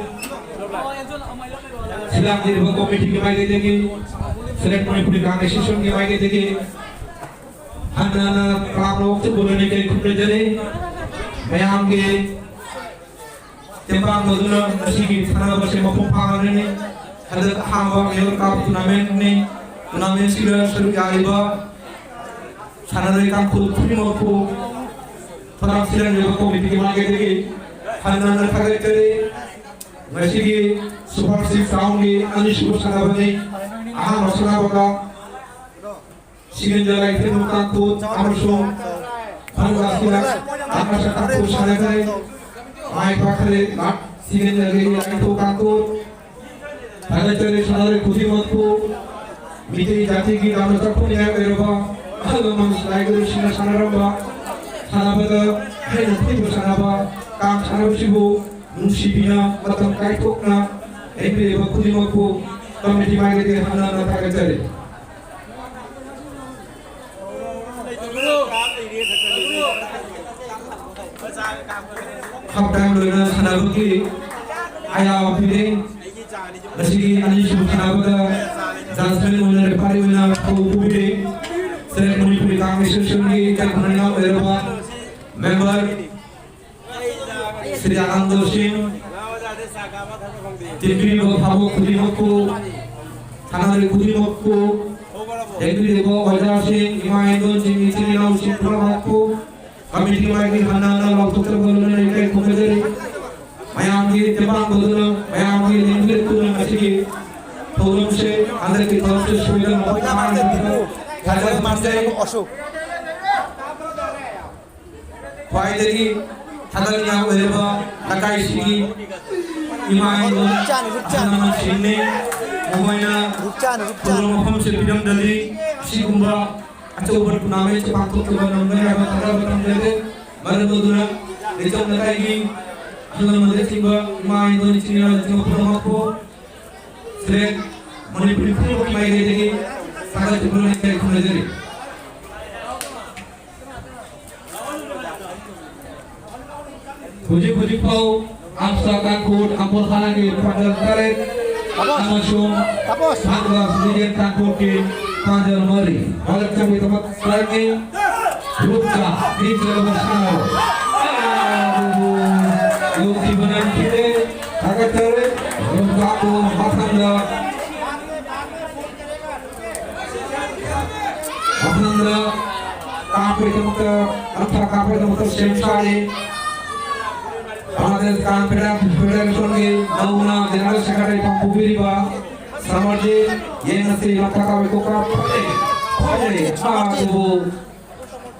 Silangdiriba committee ki maike degi, Select Manipuri Congress Association ki maike degi, hana hana kaam lok te bolane ke khumre jare, mayam ke tembang maduna masigi thana ba se mapum pangane ne, hada hamba mayor cup tournament ne, tournament sira saru yariba, ꯁꯥꯟꯅꯔꯣꯏ ꯇꯥꯡꯈꯨꯜ ꯈꯨꯗꯤꯡꯃꯛꯄꯨ ꯊꯧꯔꯝ ꯁꯤꯜꯍꯟꯕꯤꯕ ꯀꯣꯃꯤꯇꯤꯒꯤ ꯃꯥꯏꯀꯩꯗꯒꯤ ꯍꯟꯅ ꯍꯟꯅ ꯊꯥꯒꯠꯆꯔꯤ꯫ ꯉꯁꯤꯒꯤ super six ꯔꯥꯎꯟꯒꯤ ꯑꯅꯤꯁꯨꯕ ꯁꯥꯟꯅꯕꯅꯤ꯫ ꯑꯍꯥꯟꯕ ꯁꯥꯟꯅꯕꯗ ꯁꯤꯒꯟꯖ ꯂꯥꯏꯊꯦꯝ ꯇꯥꯡꯈꯨꯜ ꯑꯃꯁꯨꯡ ꯐꯟꯒꯥꯁꯤꯅ ꯑꯃꯁꯨꯡ ꯇꯥꯡꯈꯨꯜ ꯁꯥꯟꯅꯈ꯭ꯔꯦ꯫ ꯃꯥꯏ ꯄꯥꯛꯈ꯭ꯔꯦ ꯁꯤꯒꯟꯖ ꯂꯥꯏꯊꯦꯝ ꯇꯥꯡꯈꯨꯜ꯫ ꯊꯥꯒꯠꯆꯔꯤ ꯁꯥꯟꯅꯔꯣꯏ ꯈꯨꯗꯤꯡꯃꯛꯄꯨ꯫ ꯃꯤꯇꯩ ꯖꯥꯇꯤꯒꯤ ꯌꯥꯝꯅ ꯆꯥꯎꯈꯠꯅꯤꯡꯉꯥꯏ ꯑꯣꯏꯔꯕ ꯑꯍꯜ ꯂꯃꯟ ꯂꯥꯏꯒꯨꯔꯨꯁꯤꯡꯅ ꯁꯥꯟꯅꯔꯝꯕ ꯁꯥꯟꯅꯕꯗ ꯍꯦꯟꯅ ꯊꯣꯏꯕ ꯁꯥꯟꯅꯕ ꯀꯥꯡ ꯁꯥꯟꯅꯕꯁꯤꯕꯨ ꯅꯨꯡꯁꯤꯕꯤꯅ ꯃꯇꯝ ꯀꯥꯏꯊꯣꯛꯅ ꯂꯦꯡꯕꯤꯔꯤꯕ ꯈꯨꯗꯤꯡꯃꯛꯄꯨ ꯀꯃꯤꯇꯤ ꯃꯥꯏꯀꯩꯗꯒꯤ ꯍꯟꯅ ꯍꯟꯅ ꯊꯥꯒꯠꯆꯔꯤ꯫ ꯍꯥꯞ ꯇꯥꯏꯝ ꯂꯣꯏꯅ ꯁꯥꯟꯅꯕꯒꯤ ꯑꯌꯥꯕ ꯄꯤꯔꯦ꯫ ꯉꯁꯤꯒꯤ ꯑꯅꯤꯁꯨꯕ ꯁꯥꯟꯅꯕꯗ ꯖꯖꯃꯦꯟ ꯑꯣꯏꯅ ꯔꯦꯐꯥꯔꯤ ꯑꯣꯏꯅ ꯊꯧ ꯄꯨꯕꯤꯔꯦ꯫ ꯁꯦꯂꯦꯛ ꯃꯅꯤꯄꯨꯔꯤ ꯀꯥꯡ ꯑꯦꯁꯣꯁꯤꯌꯦꯁꯟꯒꯤ ꯏꯀꯥꯏ ꯈꯨꯝꯅꯅ ꯑꯣꯏꯔꯕ ꯃꯦꯝꯕꯔ ꯁ꯭ꯔꯤ ꯑꯅꯟꯗ ꯁꯤꯡ, ꯇꯤꯟꯕꯤꯔꯤꯕ ꯐꯥꯕꯣꯛ ꯈꯨꯗꯤꯡꯃꯛꯄꯨ, ꯁꯥꯟꯅꯔꯣꯏ ꯈꯨꯗꯤꯡꯃꯛꯄꯨ, ꯂꯦꯡꯕꯤꯔꯤꯕ ꯑꯣꯖꯥꯁꯤꯡ, ꯏꯃꯥ ꯏꯟꯗꯣꯟꯁꯤꯡ, ꯏꯆꯤꯜ ꯏꯅꯥꯎꯁꯤꯡ ꯄꯨꯝꯅꯃꯛꯄꯨ ꯀꯃꯤꯇꯤ ꯃꯥꯏꯒꯤ ꯍꯟꯅ ꯍꯟꯅ ꯂꯥꯎꯊꯣꯛꯆꯕ ꯂꯣꯏꯅꯅ ꯏꯀꯥꯏ ꯈꯨꯝꯅꯖꯔꯤ꯫ ꯃꯌꯥꯝꯒꯤ ꯇꯦꯡꯕꯥꯡ ꯇꯧꯗꯨꯅ, ꯃꯌꯥꯝꯒꯤ ꯂꯦꯡꯕꯤꯔꯛꯇꯨꯅ ꯉꯁꯤꯒꯤ ꯊꯧꯔꯝꯁꯦ, ꯍꯟꯗꯛꯀꯤ ꯊꯧꯔꯝꯁꯦ ꯁꯣꯏꯗꯅ ꯃꯄꯨꯡ ꯐꯥꯍꯟꯕꯤꯕ ꯊꯥꯖꯕ ꯊꯝꯖꯩ꯫ ꯈ꯭ꯋꯥꯏꯗꯒꯤ ꯊꯥꯒꯠꯅꯤꯡꯉꯥꯏ ꯑꯣꯏꯔꯕ ꯂꯩꯀꯥꯏꯁꯤꯒꯤ ꯏꯃꯥ ꯏꯟꯗꯣꯟ ꯑꯍꯜ ꯂꯃꯟꯁꯤꯡꯅꯤ꯫ ꯃꯈꯣꯏꯅ ꯊꯧꯔꯝ ꯃꯐꯝꯁꯦ ꯄꯤꯔꯝꯗ꯭ꯔꯗꯤ ꯑꯁꯤꯒꯨꯝꯕ ꯑꯆꯧꯕ ꯇꯣꯔꯅꯥꯃꯦꯟꯁꯦ ꯄꯥꯡꯊꯣꯛꯆꯕ ꯉꯝꯒꯅꯤ ꯍꯥꯏꯕ ꯊꯥꯖꯕ ꯊꯝꯖꯔꯤ꯫ ꯃꯔꯝ ꯑꯗꯨꯅ ꯂꯩꯆꯝ ꯂꯩꯀꯥꯏꯒꯤ ꯑꯍꯜ ꯂꯃꯟꯅꯆꯤꯡꯕ, ꯏꯃꯥ ꯏꯟꯗꯣꯟ ꯏꯆꯤꯟ ꯏꯅꯥꯎꯅꯆꯤꯡꯕ ꯄꯨꯝꯅꯃꯛꯄꯨ ꯁꯦꯂꯦꯛ ꯃꯅꯤꯄꯨꯔꯤ ꯄꯨꯝꯅꯃꯛꯀꯤ ꯃꯥꯏꯀꯩꯗꯒꯤ ꯊꯥꯒꯠꯄ ꯏꯀꯥꯏ ꯈꯨꯝꯅꯖꯔꯤ꯫ ꯍꯧꯖꯤꯛ ꯍꯧꯖꯤꯛ ꯐꯥꯎ ꯑꯞꯁꯥ ꯇꯥꯡꯈꯨꯜ ꯑꯝꯕꯣꯜ ꯊꯥꯅꯒꯤ ꯄꯥꯟꯖꯜ ꯇꯔꯦꯠ ꯑꯃꯁꯨꯡ ꯐꯥꯟꯒꯥꯁ ꯂꯤꯖꯦꯟ ꯇꯥꯡꯈꯨꯜꯒꯤ ꯄꯥꯟꯖꯜ ꯃꯔꯤ꯫ ꯃꯔꯛ ꯆꯪꯕꯒꯤꯗꯃꯛ ꯁ꯭ꯇ꯭ꯔꯥꯏꯛꯀꯤ ꯔꯨꯞꯆꯥ ꯃꯤꯡ ꯆꯜꯂꯕ ꯁꯥꯟꯅꯔꯣꯏ꯫ ꯑꯗꯨꯕꯨ ꯌꯣꯛꯈꯤꯕ ꯅꯪꯈꯤꯗꯦ꯫ ꯊꯥꯒꯠꯆꯔꯤ꯫ ꯔꯨꯞꯆꯥꯕꯨ ꯃꯊꯪꯗ, ꯃꯊꯪꯗ ꯀꯥꯞꯄꯒꯤꯗꯃꯛꯇ, ꯂꯝꯊꯥ ꯀꯥꯞꯄꯒꯤꯗꯃꯛꯇ ꯁꯦꯝ ꯁꯥꯔꯤ꯫ ꯕꯪꯒ꯭ꯂꯥꯗꯦꯁ ꯀꯥꯡ ꯐꯦꯗꯦꯔꯦꯁꯟꯒꯤ ꯅꯧꯅ ꯖꯦꯅꯔꯦꯜ ꯁꯦꯀ꯭ꯔꯦꯇꯔꯤ ꯄꯥꯡꯊꯣꯛꯄꯤꯔꯤꯕ ꯁꯃꯔꯖꯤꯠ, ꯌꯦꯡꯉꯁꯤ ꯂꯝꯊꯥ ꯀꯥꯞꯄꯒꯤ ꯈꯨꯀꯥꯞ ꯐꯖꯩ, ꯐꯖꯩ, ꯑꯗꯨꯕꯨ,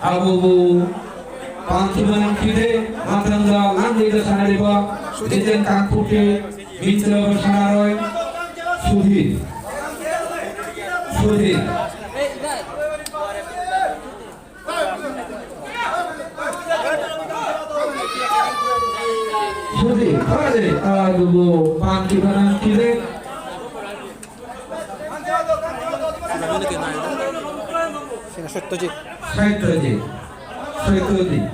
ꯑꯗꯨꯕꯨ ꯄꯥꯟꯈꯤꯕ ꯅꯪꯈꯤꯗꯦ꯫ ꯃꯊꯪꯗ ꯂꯥꯡꯂꯩꯗ ꯁꯥꯟꯅꯔꯤꯕ ꯂꯤꯖꯦꯟ ꯀꯥꯡꯄꯣꯛꯄꯤ ꯃꯤꯡꯆꯜꯂꯕ ꯁꯥꯟꯅꯔꯣꯏ ꯁꯨꯙꯤꯔ, ꯁꯨꯙꯤꯔ꯫ ꯁꯨꯗꯤ ꯐꯔꯦ, ꯑꯗꯨꯕꯨ ꯄꯥꯟꯈꯤꯕ ꯅꯪꯈꯤꯗꯦ꯫ ꯁꯤꯅ ꯁꯠꯇꯖꯤꯠ꯫ ꯁꯠꯇꯖꯤꯠ꯫ ꯁꯠꯇꯖꯤꯠ꯫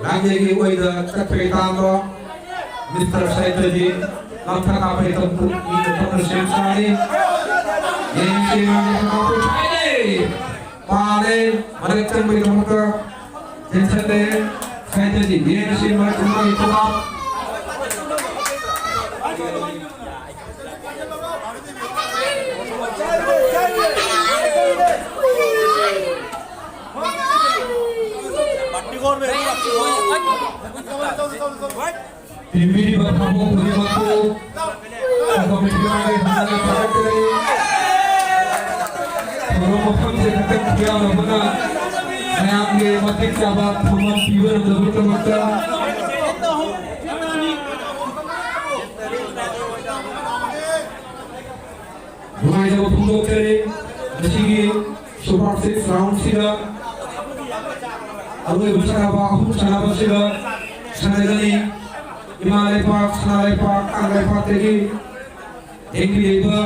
ꯂꯥꯡꯖꯩꯒꯤ ꯑꯣꯏꯗ ꯆꯠꯄꯒꯤ ꯇꯥꯝꯕ ꯃꯤꯁꯇꯔ ꯁꯠꯇꯖꯤꯠ꯫ ꯂꯝꯊꯥ ꯀꯥꯞꯄꯒꯤ ꯇꯝꯄꯨ ꯃꯤꯅ ꯇꯝꯅ ꯁꯦꯝ ꯁꯥꯔꯤ꯫ ꯌꯦꯡꯁꯤ ꯃꯥꯒꯤ ꯇꯝꯄꯨ ꯐꯥꯏꯅꯦ꯫ ꯄꯥꯔꯦ, ꯃꯔꯛ ꯆꯪꯕꯒꯤꯗꯃꯛꯇ ꯆꯦꯟꯁꯤꯜꯂꯦ꯫ ꯁꯥꯏꯠꯇꯗꯤ ꯌꯦꯡꯁꯤ, ꯃꯔꯛ ꯆꯪꯕꯒꯤ ꯈꯨꯗꯥꯞ꯫ ꯇꯤꯝꯕꯤꯔꯤꯕ ꯊꯕꯛ ꯈꯨꯗꯤꯡꯃꯛꯄꯨ ꯀꯃꯤꯇꯤ ꯃꯥꯏꯀꯩꯗꯒꯤ ꯊꯥꯒꯠꯆꯔꯤ꯫ ꯊꯧꯔꯝ ꯃꯐꯝꯁꯦ ꯈꯤꯇꯪ ꯈꯨꯌꯥꯝ ꯑꯃꯅ ꯃꯌꯥꯝꯒꯤ ꯃꯇꯤꯛ ꯆꯥꯕ ꯐꯝꯐꯝ ꯄꯤꯕ ꯉꯝꯗꯕꯒꯤꯗꯃꯛꯇ ꯅꯨꯡꯉꯥꯏꯖꯕ ꯐꯣꯡꯗꯣꯛꯆꯔꯤ꯫ ꯉꯁꯤꯒꯤ ꯁꯨꯄꯔ ꯁꯤꯛꯁ ꯔꯥꯎꯟꯁꯤꯗ ꯑꯔꯣꯏꯕ ꯁꯥꯟꯅꯕ ꯑꯍꯨꯝ ꯁꯥꯟꯅꯕꯁꯤꯗ ꯁꯥꯟꯅꯒꯅꯤ꯫ ꯏꯃꯥ ꯂꯩꯄꯥꯛ, ꯁꯅꯥ ꯂꯩꯄꯥꯛ, ꯀꯪꯂꯩꯄꯥꯛꯇꯒꯤ ꯌꯦꯡꯕꯤꯔꯤꯕ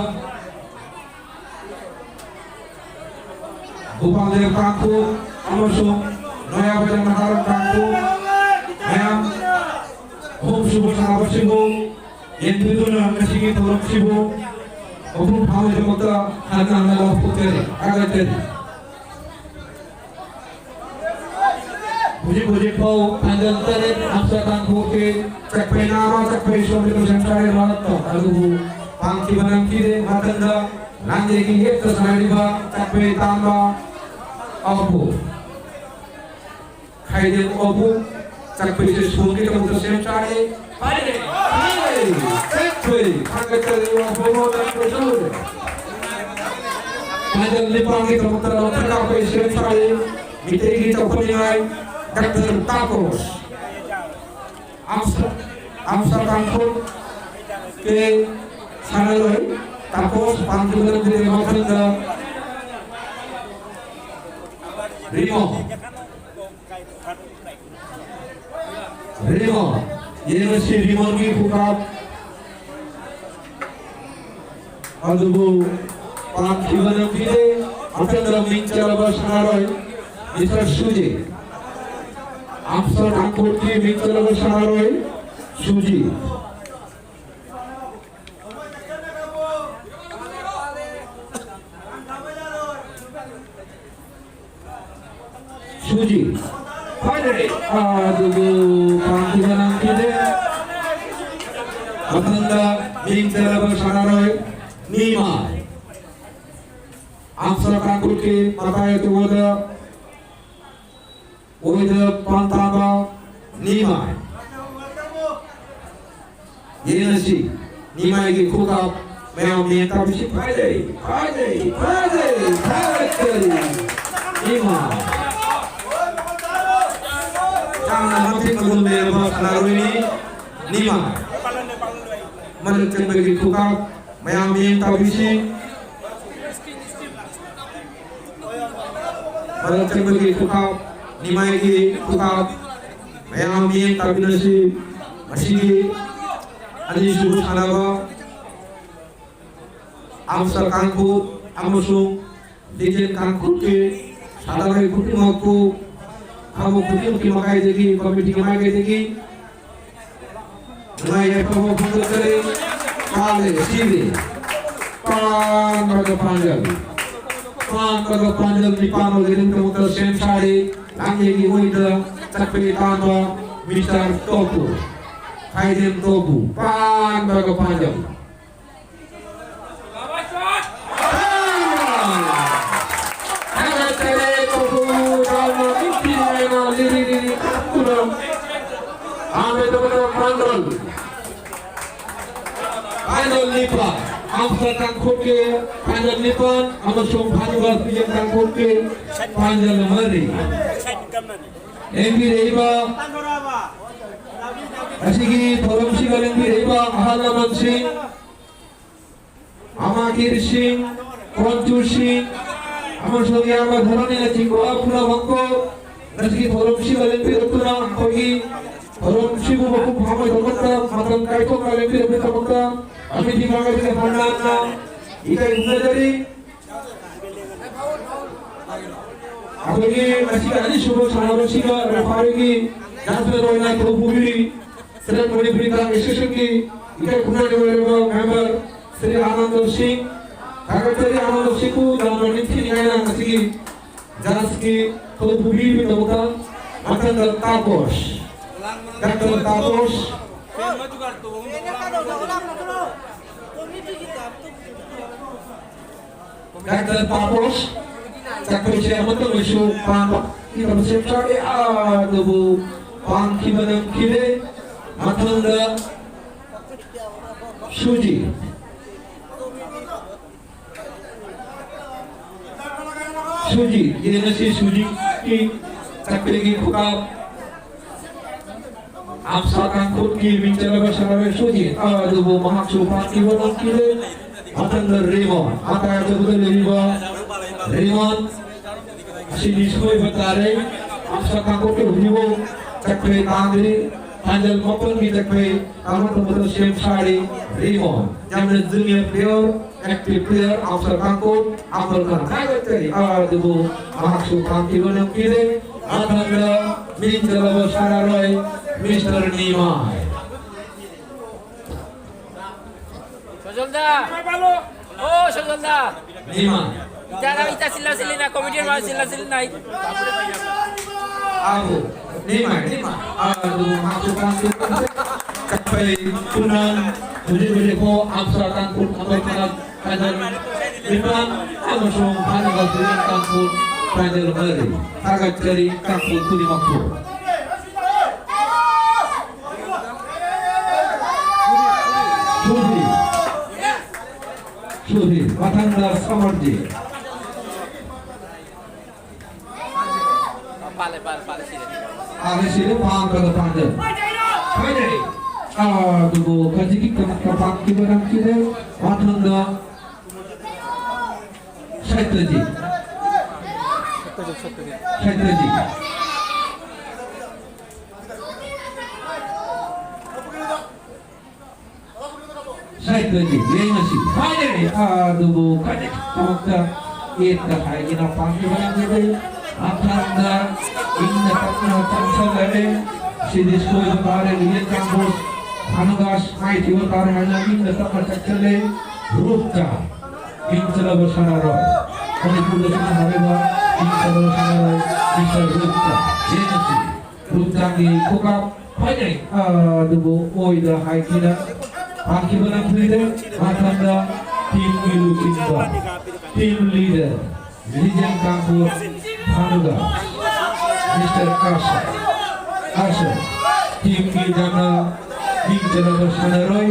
ꯒꯣꯄꯥꯜꯗꯦꯕ ꯀꯥꯡꯄꯣꯛ ꯑꯃꯁꯨꯡ ꯅꯣꯌꯥꯕꯥꯏ ꯅꯍꯥꯔꯣꯜ ꯀꯥꯡꯄꯣꯛ ꯃꯌꯥꯝ ꯑꯍꯨꯝꯁꯨꯕ ꯁꯥꯟꯅꯕꯁꯤꯕꯨ ꯌꯦꯡꯕꯤꯗꯨꯅ ꯉꯁꯤꯒꯤ ꯊꯧꯔꯝꯁꯤꯕꯨ ꯃꯄꯨꯡ ꯐꯥꯕꯒꯤꯗꯃꯛꯇ ꯍꯟꯅ ꯍꯟꯅ ꯂꯥꯎꯊꯣꯛꯆꯔꯤ, ꯊꯥꯒꯠꯆꯔꯤ꯫ ꯍꯧꯖꯤꯛ ꯍꯧꯖꯤꯛ ꯐꯥꯎ ꯐꯥꯏꯅꯦꯜ ꯇꯔꯦꯠ ꯑꯞꯁꯥ ꯀꯥꯡꯄꯣꯛꯄꯤ ꯆꯛꯄꯩ ꯅꯥꯕ ꯆꯛꯄꯩ ꯁꯣꯝꯗ ꯀꯣꯏꯁꯟ ꯇꯔꯦꯠ ꯂꯥꯛꯇ ꯑꯗꯨꯕꯨ ꯄꯥꯡꯈꯤꯕ ꯅꯪꯈꯤꯗꯦ꯫ ꯃꯊꯪꯗ ꯂꯥꯡꯖꯩꯒꯤ ꯌꯦꯠꯇ ꯁꯥꯟꯅꯔꯤꯕ ꯆꯛꯄꯩ ꯇꯥꯝꯕ ꯑꯧꯄꯨ꯫ ꯈꯥꯏꯗꯦꯝ ꯑꯣꯕꯨ ꯆꯠꯄꯩꯁꯦ ꯁꯣꯝꯒꯤꯗꯃꯛꯇ ꯁꯦꯝ ꯁꯥꯔꯤ꯫ ꯄꯥꯏꯔꯦ! ꯄꯥꯏꯔꯦ! ꯆꯠꯈ꯭ꯔꯦ! ꯊꯥꯡꯒꯠꯆꯔꯤ ꯋꯥꯐꯝ ꯆꯠꯄꯁꯨ꯫ ꯄꯥꯏꯗꯝ ꯅꯤꯄꯥꯟꯒꯤꯗꯃꯛꯇ ꯂꯧꯊꯣꯛ ꯂꯥꯛꯄꯩ ꯁꯦꯝ ꯁꯥꯔꯤ꯫ ꯃꯤꯇꯩꯒꯤ ꯆꯥꯎꯈꯠꯅꯤꯡꯉꯥꯏ ꯗꯥꯛꯇꯔ ꯇꯥꯀꯣꯁ꯫ ꯑꯝꯁ-, ꯑꯝꯁ ꯇꯥꯡꯈꯨꯜ ꯀꯦ ꯁꯥꯟꯅꯔꯣꯏ ꯇꯥꯀꯣꯁ ꯄꯥꯟꯊꯤꯕ ꯂꯝꯕꯤꯗ ꯃꯊꯪꯗ ꯔꯤꯃꯣ꯫ ꯔꯤꯃꯣ꯫ ꯌꯦꯡꯉꯁꯤ ꯔꯤꯃꯣꯒꯤ ꯈꯨꯀꯥꯞ꯫ ꯑꯗꯨꯕꯨ ꯄꯥꯟꯊꯤꯕ ꯂꯝꯕꯤꯗ ꯃꯊꯪꯗ ꯃꯤꯡ ꯆꯜꯂꯕ ꯁꯥꯟꯅꯔꯣꯏ ꯃꯤꯁꯇꯔ ꯁꯨꯖꯤ꯫ ꯑꯝꯁ ꯇꯥꯡꯈꯨꯜꯒꯤ ꯃꯤꯡ ꯆꯜꯂꯕ ꯁꯥꯟꯅꯔꯣꯏ ꯁꯨꯖꯤ꯫ ꯁꯨꯖꯤ꯫ ꯐꯥꯏꯅꯦꯜ꯫ ꯑꯗꯨꯕꯨ ꯄꯥꯟꯊꯤꯕ ꯅꯪꯈꯤꯗꯦ꯫ ꯃꯊꯪꯗ ꯃꯤꯡ ꯆꯜꯂꯕ ꯁꯥꯟꯅꯔꯣꯏ ꯅꯤꯃꯥꯏ꯫ ꯑꯝꯁ ꯇꯥꯡꯈꯨꯜꯒꯤ ꯃꯇꯥꯏ ꯑꯗꯨꯗ ꯑꯣꯏꯗ ꯄꯥꯟꯊꯥꯕ ꯅꯤꯃꯥꯏ꯫ ꯌꯦꯡꯉꯁꯤ, ꯅꯤꯃꯥꯏꯒꯤ ꯈꯨꯀꯥꯞ ꯃꯌꯥꯝ ꯃꯤꯠꯌꯦꯡ ꯇꯥꯕꯤꯁꯤ꯫ ꯐꯖꯩ, ꯐꯖꯩ, ꯐꯖꯩ, ꯐꯖꯩ꯫ ꯅꯤꯃꯥꯏ꯫ ꯌꯥꯝꯅ ꯃꯇꯤꯛ ꯃꯒꯨꯟ ꯂꯩꯔꯕ ꯁꯥꯟꯅꯔꯣꯏꯅꯤ ꯅꯤꯃꯥꯏ꯫ ꯃꯔꯛ ꯆꯪꯕꯒꯤ ꯈꯨꯀꯥꯞ ꯃꯌꯥꯝ ꯃꯤꯠꯌꯦꯡ ꯇꯥꯕꯤꯁꯤ꯫ ꯃꯔꯛ ꯆꯪꯕꯒꯤ ꯈꯨꯀꯥꯞ, ꯅꯤꯃꯥꯏꯒꯤ ꯈꯨꯀꯥꯞ, ꯃꯌꯥꯝ ꯃꯤꯠꯌꯦꯡ ꯇꯥꯕꯤꯔꯁꯤ꯫ ꯃꯁꯤꯒꯤ ꯑꯅꯤꯁꯨꯕ ꯁꯥꯟꯅꯕ ꯑꯝꯁ ꯀꯥꯡꯈꯨ ꯑꯃꯁꯨꯡ ꯂꯤꯖꯦꯟ ꯀꯥꯡꯈꯨꯜꯒꯤ ꯁꯥꯟꯅꯔꯣꯏ ꯈꯨꯗꯤꯡꯃꯛꯄꯨ ꯊꯕꯛ ꯈꯨꯗꯤꯡꯃꯛꯀꯤ ꯃꯥꯏꯀꯩꯗꯒꯤ, ꯀꯃꯤꯇꯤꯒꯤ ꯃꯥꯏꯀꯩꯗꯒꯤ ꯅꯨꯡꯉꯥꯏ ꯌꯥꯏꯐꯕ ꯐꯣꯡꯗꯣꯛꯆꯔꯤ꯫ ꯄꯥꯜꯂꯦ ꯁꯤꯔꯦ꯫ ꯄꯥꯟꯕꯒ ꯄꯥꯟꯖꯜ꯫ ꯄꯥꯟꯕꯒ ꯄꯥꯟꯖꯜ ꯅꯤꯄꯥꯟ ꯑꯣꯏꯒꯗꯕꯒꯤꯗꯃꯛꯇ ꯁꯦꯝ ꯁꯥꯔꯤ꯫ ꯂꯥꯡꯖꯩꯒꯤ ꯑꯣꯏꯗ ꯆꯠꯄꯒꯤ ꯇꯥꯟꯕ ꯃꯤꯁꯇꯔ ꯇꯣꯄꯨ꯫ ꯈꯥꯏꯗꯦꯝ ꯇꯣꯄꯨ꯫ ꯄꯥꯟꯕꯒ ꯄꯥꯟꯖꯜ꯫ ꯊꯥꯒꯠꯆꯔꯤ ꯇꯣꯄꯨ꯫ ꯌꯥꯝꯅ ꯅꯤꯡꯊꯤꯅ ꯂꯤꯔꯤ Pandal Nipan, Amsa Tangkhul ke Pandal Nipan, amasung Bhanuga Sujan Tangkhul ke Pandal Mari. Lengbi reiba, asigi Thorom Siga lengbi reiba, Ahal Laman Singh, Ama Kiri Singh, Konchu Singh, ama sogi ama dharani na chingwa pura bangko, naski thorom si balen pi rotuna, kogi thorom si bu baku phamai dhamata, matan kaito balen pi rotuna dhamata, ami di maga di hanana, ika imna dari, akogi naski ani subo samaro siga, rafari ki, jasme roi na thopu biri, Sri Manipuri Congress Association ki, ika kuna ni wale member, Sri Anando Singh, Doctor Anando Singh ku dalam meeting ni kaya nasi jas ki tu bumi bi tu ka, Doctor Taposh, Doctor Taposh, Doctor Taposh, Doctor Chairman tu musu pan, kita musim cari ada bu pan kibanam kile, Doctor Suji. Suji, ini nasi Suji ki takbir ki khukab. Amsa Tangkhul ki binchala ba sarawe Suji. Adu bo mahak supan ki bo nang kile. Matan le Rimon, matan le Rimon. Rimon. Sini soi batare, Amsa Tangkhul ke hujibo, chakpe tangri, panjal mapon ki chakpe, tamat betul sem sari, Rimon. Jamne junior player, active player, Amsa Tangkhul, Amsa Tangkhul. Hai batari, ah, dubu, mahak su tangki lo nang kile, atanda, min jalabo sararoi, Mister Nimai. Sojolda. Oh, Sojolda. Nima. Ita, ita sila sila na, committee ma sila sila na. Abu. Nima, nima. Abu, aku pasti. Kapai kunang. Budi budi ko Amsa Tangkhul kapai kunang. Kajar. Nima. Amasung Bhanuga Sujan Tangkhul. Kajar beri. Tagat kari Tangkhul kuni makku. ꯃꯊꯪꯗ ꯁꯃꯔꯖꯤꯠ꯫ ꯄꯥꯜꯂꯦ, ꯄꯥꯜꯂꯦ, ꯄꯥꯜꯂꯦ, ꯁꯤꯔꯦ꯫ ꯄꯥꯜꯂꯦ, ꯁꯤꯔꯦ, ꯄꯥꯟꯕꯗ ꯄꯥꯟꯖꯜ꯫ ꯍꯥꯏꯅꯔꯤ꯫ ꯑꯗꯨꯕꯨ ꯈꯖꯤꯛꯀꯤ ꯀ-, ꯀ-, ꯄꯥꯟꯈꯤꯕ ꯅꯝꯈꯤꯗꯦ꯫ ꯃꯊꯪꯗ ꯁꯩꯇꯖꯤꯠ꯫ ꯁꯩꯇꯖꯤꯠ꯫ ꯁꯥꯏꯠꯇꯒꯤ ꯌꯦꯡꯉꯁꯤ꯫ ꯐꯥꯏꯅꯦꯜ ꯑꯗꯨꯕꯨ ꯈꯖꯤꯛꯇꯃꯛꯇ ꯑꯦꯠꯇ ꯍꯥꯏꯒꯦꯅ ꯄꯥꯝꯈꯤꯕ ꯅꯠꯇꯦ꯫ ꯃꯊꯪꯗ ꯏꯪꯅ ꯇꯞꯅ ꯆꯪꯁꯜꯂꯛꯑꯦ꯫ ꯁꯤꯗꯤ ꯁꯣꯏꯕ ꯇꯥꯔꯦ꯫ ꯂꯤꯌꯦꯟ ꯀꯥꯡꯕꯨ ꯁꯥꯅꯨꯒꯥꯁ ꯃꯥꯏꯊꯤꯕ ꯇꯥꯔꯦ ꯍꯥꯏꯅ ꯏꯪꯅ ꯇꯞꯅ ꯆꯪꯁꯜꯂꯦ꯫ ꯔꯨꯞꯇ ꯃꯤꯡ ꯆꯜꯂꯕ ꯁꯥꯟꯅꯔꯣꯏ꯫ ꯃꯅꯤꯄꯨꯔꯗꯁꯨ ꯁꯥꯟꯅꯔꯤꯕ ꯃꯤꯡ ꯆꯜꯂꯕ ꯁꯥꯟꯅꯔꯣꯏ ꯃꯤꯁꯇꯔ ꯔꯨꯞꯇ꯫ ꯌꯦꯡꯉꯁꯤ꯫ ꯔꯨꯞꯇꯒꯤ ꯈꯨꯀꯥꯞ ꯐꯥꯏꯅꯩ꯫ ꯑꯗꯨꯕꯨ ꯑꯣꯏꯗ ꯍꯥꯏꯈꯤꯅ ꯍꯥꯠꯈꯤꯕ ꯅꯝꯈꯤꯗꯦ꯫ ꯃꯊꯪꯗ ꯇꯤꯝꯒꯤ ꯂꯨꯆꯤꯡꯕ, ꯇꯤꯝ ꯂꯤꯗꯔ, ꯂꯤꯖꯦꯟ ꯀꯥꯡꯄꯣꯛ ꯐꯥꯅꯨꯒ ꯃꯤꯁꯇꯔ ꯑꯥꯁꯔ, ꯑꯥꯁꯔ, ꯇꯤꯝꯒꯤ ꯌꯥꯝꯅ ꯃꯤꯡ ꯆꯜꯂꯕ ꯁꯥꯟꯅꯔꯣꯏ,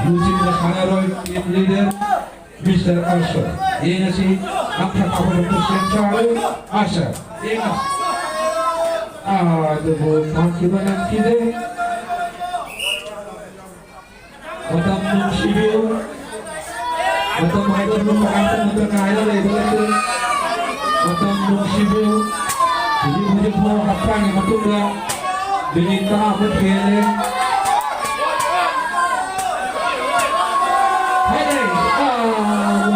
ꯂꯨꯆꯤꯡꯕ ꯁꯥꯟꯅꯔꯣꯏ, ꯇꯤꯝ ꯂꯤꯗꯔ, ꯃꯤꯁꯇꯔ ꯑꯥꯁꯔ꯫ ꯌꯦꯡꯉꯁꯤ, ꯑꯝꯊꯛ ꯑꯐꯕ ꯄꯣꯁꯤꯁꯟ ꯆꯥꯔꯦ, ꯑꯥꯁꯔ꯫ ꯌꯦꯡꯉꯁꯤ꯫ ꯑꯥ, ꯑꯗꯨꯕꯨ ꯐꯪꯈꯤꯕ ꯅꯝꯈꯤꯗꯦ꯫ ꯃꯇꯝ ꯅꯨꯡꯁꯤꯕꯤꯌꯨ꯫ ꯃꯇꯝ ꯍꯥꯏꯕꯁꯤꯕꯨ ꯀꯅꯥꯝꯇ ꯉꯥꯏꯔ ꯂꯩꯕ ꯅꯠꯇꯦ꯫ ꯃꯇꯝ ꯅꯨꯡꯁꯤꯕꯤꯌꯨ꯫ ꯍꯧꯖꯤꯛ ꯍꯧꯖꯤꯛ ꯐꯥꯎ ꯍꯞꯇꯥꯒꯤ ꯃꯇꯨꯡꯗ ꯃꯤꯅꯤꯠ ꯇꯔꯥꯃꯨꯛ ꯍꯦꯜꯂꯦ꯫ ꯍꯥꯏꯅꯩ꯫ ꯑꯥ,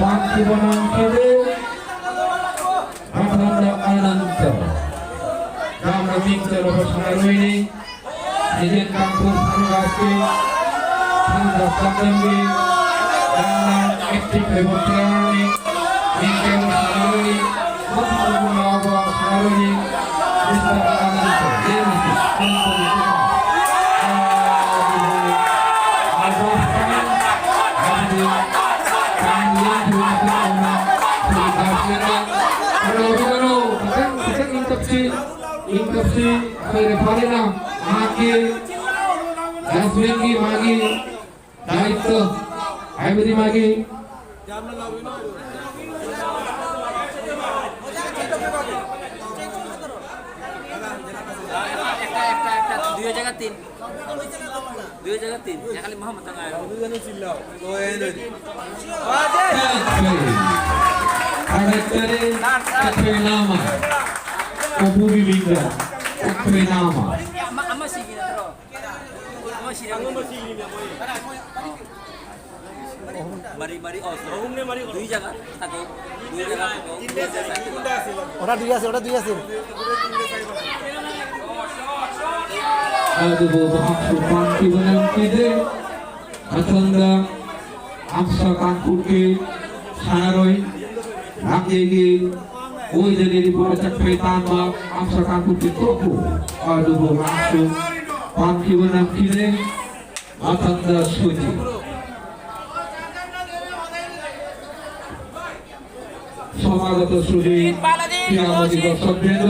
ꯄꯥꯟꯈꯤꯕ ꯅꯝꯈꯤꯗꯦ꯫ ꯃꯊꯪꯗ ꯑꯅꯟꯇ꯫ ꯌꯥꯝꯅ ꯃꯤꯡ ꯆꯜꯂꯕ ꯁꯥꯟꯅꯔꯣꯏꯅꯤ꯫ ꯂꯤꯖꯦꯟ ꯀꯥꯡꯄꯣꯛ ꯁꯥꯟꯅꯔꯣꯏ꯫ ꯁꯪꯒ ꯄꯥꯡꯒꯜꯒꯤ ꯌꯥꯝꯅ ꯑꯦꯛꯇꯤꯚ ꯑꯣꯏꯕ ꯄ꯭ꯂꯦꯌꯔꯅꯤ꯫ ꯃꯤꯡ ꯆꯜꯂꯕ ꯁꯥꯟꯅꯔꯣꯏꯅꯤ꯫ ꯃꯊꯧ ꯂꯥꯎꯕ ꯁꯥꯟꯅꯔꯣꯏꯅꯤ꯫ ꯃꯤꯁꯇꯔ ꯑꯅꯟꯇ꯫ ꯌꯦꯡꯉꯁꯤ꯫ ꯑꯅꯟꯇꯒꯤ ꯈꯨꯠꯇ꯫ ꯑꯥ, ꯑꯗꯨꯕꯨ ꯑꯥꯜꯕꯥꯁ ꯇꯥꯏꯝ꯫ ꯍꯥꯏꯕꯗꯤ ꯇꯥꯏꯝ ꯌꯦꯡꯈꯤꯕ ꯃꯇꯨꯡ ꯏꯟꯅ ꯑꯩꯈꯣꯏꯒꯤ ꯕꯥꯁꯀꯦꯠꯇ ꯀꯩꯅꯣ ꯈꯤꯇꯪ, ꯈꯤꯇꯪ ꯏꯪ ꯇꯞꯁꯤ, ꯏꯪ ꯇꯞꯁꯤ꯫ ꯑꯩꯈꯣꯏ ꯔꯦꯐꯥꯔꯤꯅ ꯃꯍꯥꯛꯀꯤ ꯖꯖꯃꯦꯟꯒꯤ ꯃꯥꯒꯤ ꯗꯥꯏꯠꯇꯣ ꯍꯥꯏꯕꯗꯤ ꯃꯥꯒꯤ একটা, একটা, একটা, দুই জায়গা তিন। দুই জায়গা তিন। এখানে Mohammad টাঙ্গায়। Director, Katrina, Katrina. Ama, ama sige na, pero. Ama, sige na. Mari, mari, oh, so, দুই জায়গা থাকো, দুই জায়গা থাকো। ওটা দুই আছে, ওটা দুই আছে। Adubo, Bangso Pangki Bonam Kide, Atanda, Amsa Kangkuke, Sanaroi, Rakege, Oidele Ripo Chakpe Tamba, Amsa Kangkuke Toko, Adubo, Bangso Pangki Bonam Kide, Atanda Suji. সমাগত সুধী ক্রীড়ামোদী দর্শকবৃন্দ,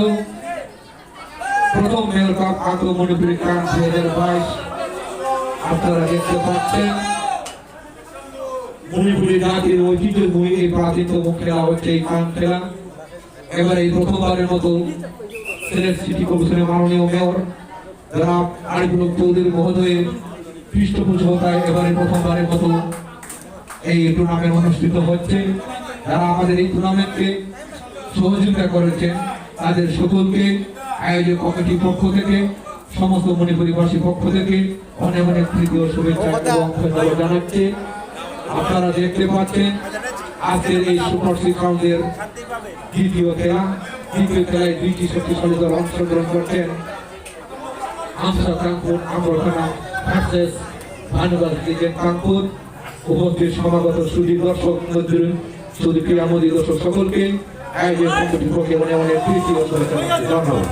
প্রথম মেয়র কাপ আন্তঃ মণিপুরী কান দুই হাজার বাইশ আপনারা দেখতে পাচ্ছেন। মণিপুরী জাতির ঐতিহ্যময়ী এই প্রাচীনতম খেলা হচ্ছে এই কান খেলা। এবার এই প্রথমবারের মতো সিলেট সিটি কর্পোরেশনের মাননীয় মেয়র জনাব আরিফুল হক চৌধুরী মহোদয়ের পৃষ্ঠপোষকতায় এবারে প্রথমবারের মতো এই টুর্নামেন্ট অনুষ্ঠিত হচ্ছে। যারা আমাদের এই টুর্নামেন্টকে সহযোগিতা করেছেন, তাদের সকলকে আয়োজক কমিটির পক্ষ থেকে, সমস্ত মণিপুরীবাসীর পক্ষ থেকে অনেক অনেক প্রীতি ও শুভেচ্ছা এবং ধন্যবাদ জানাচ্ছি। আপনারা দেখতে পাচ্ছেন আজকের এই সুপার সিক্স রাউন্ডের দ্বিতীয় খেলা। দ্বিতীয় খেলায় দুইটি শক্তিশালী দল অংশগ্রহণ করছেন। আমসা কাংপুর আম্রখানা ভার্সেস ভানুদাস লিজেন্ড কাংপুর। উপস্থিত সমাগত সুধী দর্শক মন্ডলী, সুধী ক্রীড়ামোদী দর্শক সকলকে আয়োজক কমিটির পক্ষে অনেক অনেক প্রীতি ও শুভেচ্ছা জানাচ্ছি। ধন্যবাদ।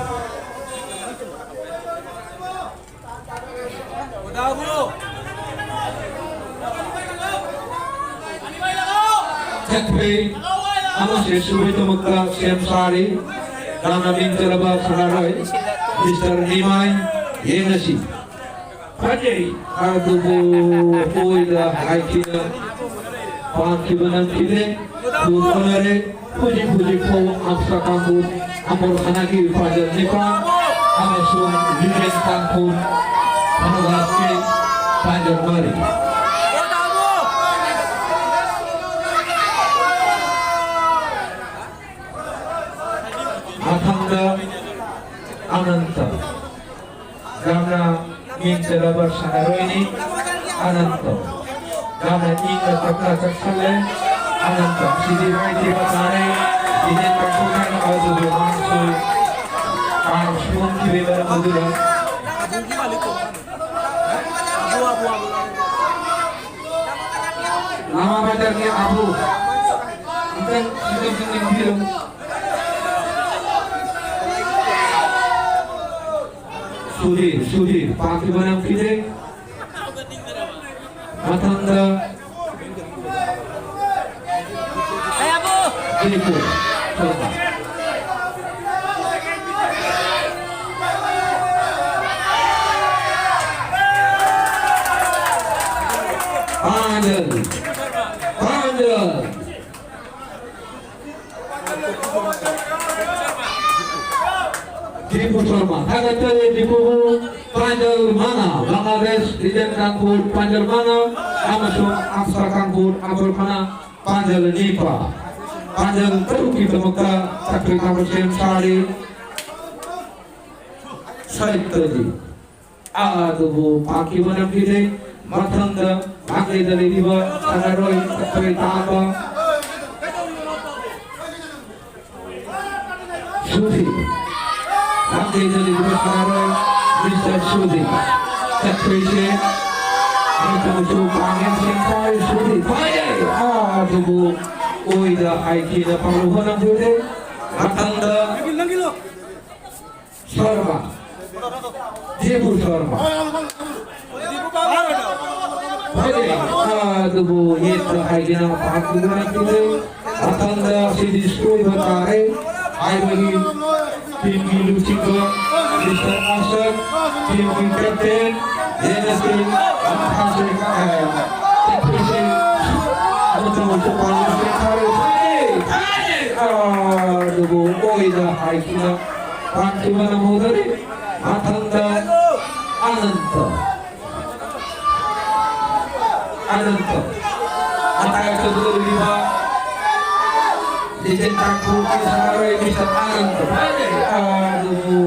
Chakpe, Amase Subito Mukta, Shem Sari, Dana Mintelaba Sanarai, Mister Nimai, Yenasi. Pajai, Adubo, Oida, Haikina, ꯄꯥꯟꯈꯤꯕ ꯅꯝꯈꯤꯗꯦ꯫ ꯄꯨ ꯑꯣꯟꯅꯔꯦ꯫ ꯍꯧꯖꯤꯛ ꯍꯧꯖꯤꯛ ꯐꯥꯎꯕ ꯑꯞꯁꯥ ꯀꯥꯡꯕꯨ ꯑꯃꯣꯔ ꯈꯅꯥꯒꯤ ꯄꯥꯖꯜ ꯅꯤꯄꯥꯟ ꯑꯃꯁꯨꯡ ꯂꯤꯖꯦꯟ ꯇꯥꯡꯈꯨꯜ ꯐꯅꯕꯥꯁꯀꯤ ꯄꯥꯖꯜ ꯃꯔꯤ꯫ ꯃꯊꯪꯗ ꯑꯅꯟꯇ꯫ ꯌꯥꯝꯅ ꯃꯤꯡ ꯆꯜꯂꯕ ꯁꯥꯟꯅꯔꯣꯏꯅꯤ ꯑꯅꯟꯇ꯫ ꯌꯥꯝꯅ ꯏꯪꯅ ꯇꯞꯅ ꯆꯠꯁꯜꯂꯦ꯫ ꯑꯅꯟꯇ ꯑꯁꯤꯗꯤ ꯃꯥꯏꯊꯤꯕ ꯇꯥꯔꯦ꯫ ꯏꯗꯦꯟ ꯀꯥꯡꯄꯣꯛꯄꯤꯅ ꯑꯗꯨꯕꯨ ꯃꯍꯥꯛꯁꯨ ꯀꯥꯡ ꯁꯣꯟꯈꯤꯕꯒꯤ ꯃꯔꯝ ꯑꯗꯨꯅ ꯂꯥꯃꯥꯕꯖꯥꯔꯒꯤ ꯑꯕꯨ ꯑꯝꯇꯪ ꯁꯤꯗ ꯑꯝꯇꯪ ꯌꯦꯡꯕꯤꯔꯝꯃꯨ꯫ ꯁꯨꯙꯤꯔ, ꯁꯨꯙꯤꯔ, ꯄꯥꯈꯤꯕ ꯅꯝꯈꯤꯗꯦ꯫ ꯃꯊꯪꯗ ꯗꯤꯄꯨ ꯁꯣꯔꯃ꯫ ꯄꯥꯟꯖꯜ, ꯄꯥꯟꯖꯜ꯫ ꯗꯤꯄꯨ ꯁꯣꯔꯃ, ꯊꯥꯒꯠꯆꯔꯤ ꯗꯤꯄꯨꯕꯨ꯫ ꯄꯥꯟꯖꯜ ꯃꯉꯥ, ꯕꯪꯒ꯭ꯂꯥꯗꯦꯁ, ꯏꯗꯦꯟ ꯀꯥꯡꯄꯣꯛꯄꯤ, ꯄꯥꯟꯖꯜ ꯃꯉꯥ, ꯑꯃꯁꯨꯡ ꯑꯞꯁꯥ ꯀꯥꯡꯄꯣꯛꯄꯤ, ꯑꯃꯣꯔ ꯈꯅꯥ, ꯄꯥꯟꯖꯜ ꯅꯤꯄꯥꯟ꯫ ꯄꯥꯟꯖꯜ ꯇꯔꯨꯛꯀꯤꯗꯃꯛꯇ ꯆꯀ꯭ꯔꯤ ꯊꯥꯕ ꯁꯦꯝ ꯁꯥꯔꯤ꯫ ꯁꯥꯍꯤꯇ꯭ꯌꯖꯤ꯫ ꯑꯗꯨꯕꯨ ꯄꯥꯈꯤꯕ ꯅꯝꯈꯤꯗꯦ꯫ ꯃꯊꯪꯗ ꯃꯥꯏꯀꯩꯗ ꯂꯩꯔꯤꯕ ꯁꯥꯟꯅꯔꯣꯏ ꯆꯀ꯭ꯔꯤ ꯇꯥꯕ ꯁꯨꯙꯤ꯫ ꯃꯥꯏꯀꯩꯗ ꯂꯩꯔꯤꯕ ꯁꯥꯟꯅꯔꯣꯏ ꯃꯤꯁꯇꯔ ꯁꯨꯙꯤ꯫ ꯆꯀ꯭ꯔꯤꯁꯦ ꯑꯃꯨꯛꯇꯪꯁꯨ ꯄꯥꯡꯉꯦ, ꯁꯦꯟꯇꯔ ꯁꯨꯙꯤ ꯄꯥꯏꯔꯦ꯫ ꯑꯗꯨꯕꯨ ꯑꯣꯏꯗ ꯍꯥꯏꯈꯤꯅ ꯄꯥꯡꯂꯨꯕ ꯅꯝꯈꯤꯗꯦ꯫ ꯃꯊꯪꯗ ꯁꯔꯃ, ꯗꯤꯄꯨ ꯁꯔꯃ꯫ ꯍꯣꯏ, ꯑꯗꯨꯕꯨ ꯌꯦꯠꯇ ꯍꯥꯏꯗꯨꯅ ꯄꯥꯈꯤꯕ ꯅꯠꯇꯦ꯫ ꯃꯊꯪꯗ ꯁꯤꯗꯤ ꯁꯣꯏꯕ ꯇꯥꯔꯦ꯫ ꯍꯥꯏꯕꯒꯤ ꯇꯤꯝꯒꯤ ꯂꯨꯆꯤꯡꯕ ꯃꯤꯁꯇꯔ ꯑꯁꯔ, ꯇꯤꯝꯒꯤ ꯀꯦꯞꯇꯦꯟ ꯖꯦꯅꯁꯀꯤ ꯑꯃꯨꯛ ꯍꯥꯏꯖꯔꯤ, ꯑ, ꯇꯦꯛꯄꯤꯁꯦ꯫ ꯑꯃꯁꯨꯡ ꯄꯥꯟꯕ ꯊꯥꯔꯦ꯫ ꯐꯖꯩ! ꯐꯖꯩ! ꯑꯗꯨꯕꯨ ꯑꯣꯏꯗ ꯍꯥꯏꯈꯤꯅ ꯄꯥꯟꯈꯤꯕ ꯅꯪꯍꯧꯗꯔꯤ꯫ ꯃꯊꯪꯗ ꯑꯅꯟꯇ꯫ ꯑꯅꯟꯇ꯫ ꯃꯇꯥꯏ ꯆꯠꯀꯗꯧꯔꯤꯕ ꯂꯤꯖꯦꯟ ꯇꯥꯡꯈꯨꯜꯒꯤ ꯁꯥꯟꯅꯔꯣꯏ ꯃꯤꯁꯇꯔ ꯑꯅꯟꯇ꯫ ꯐꯖꯩ! ꯑꯗꯨꯕꯨ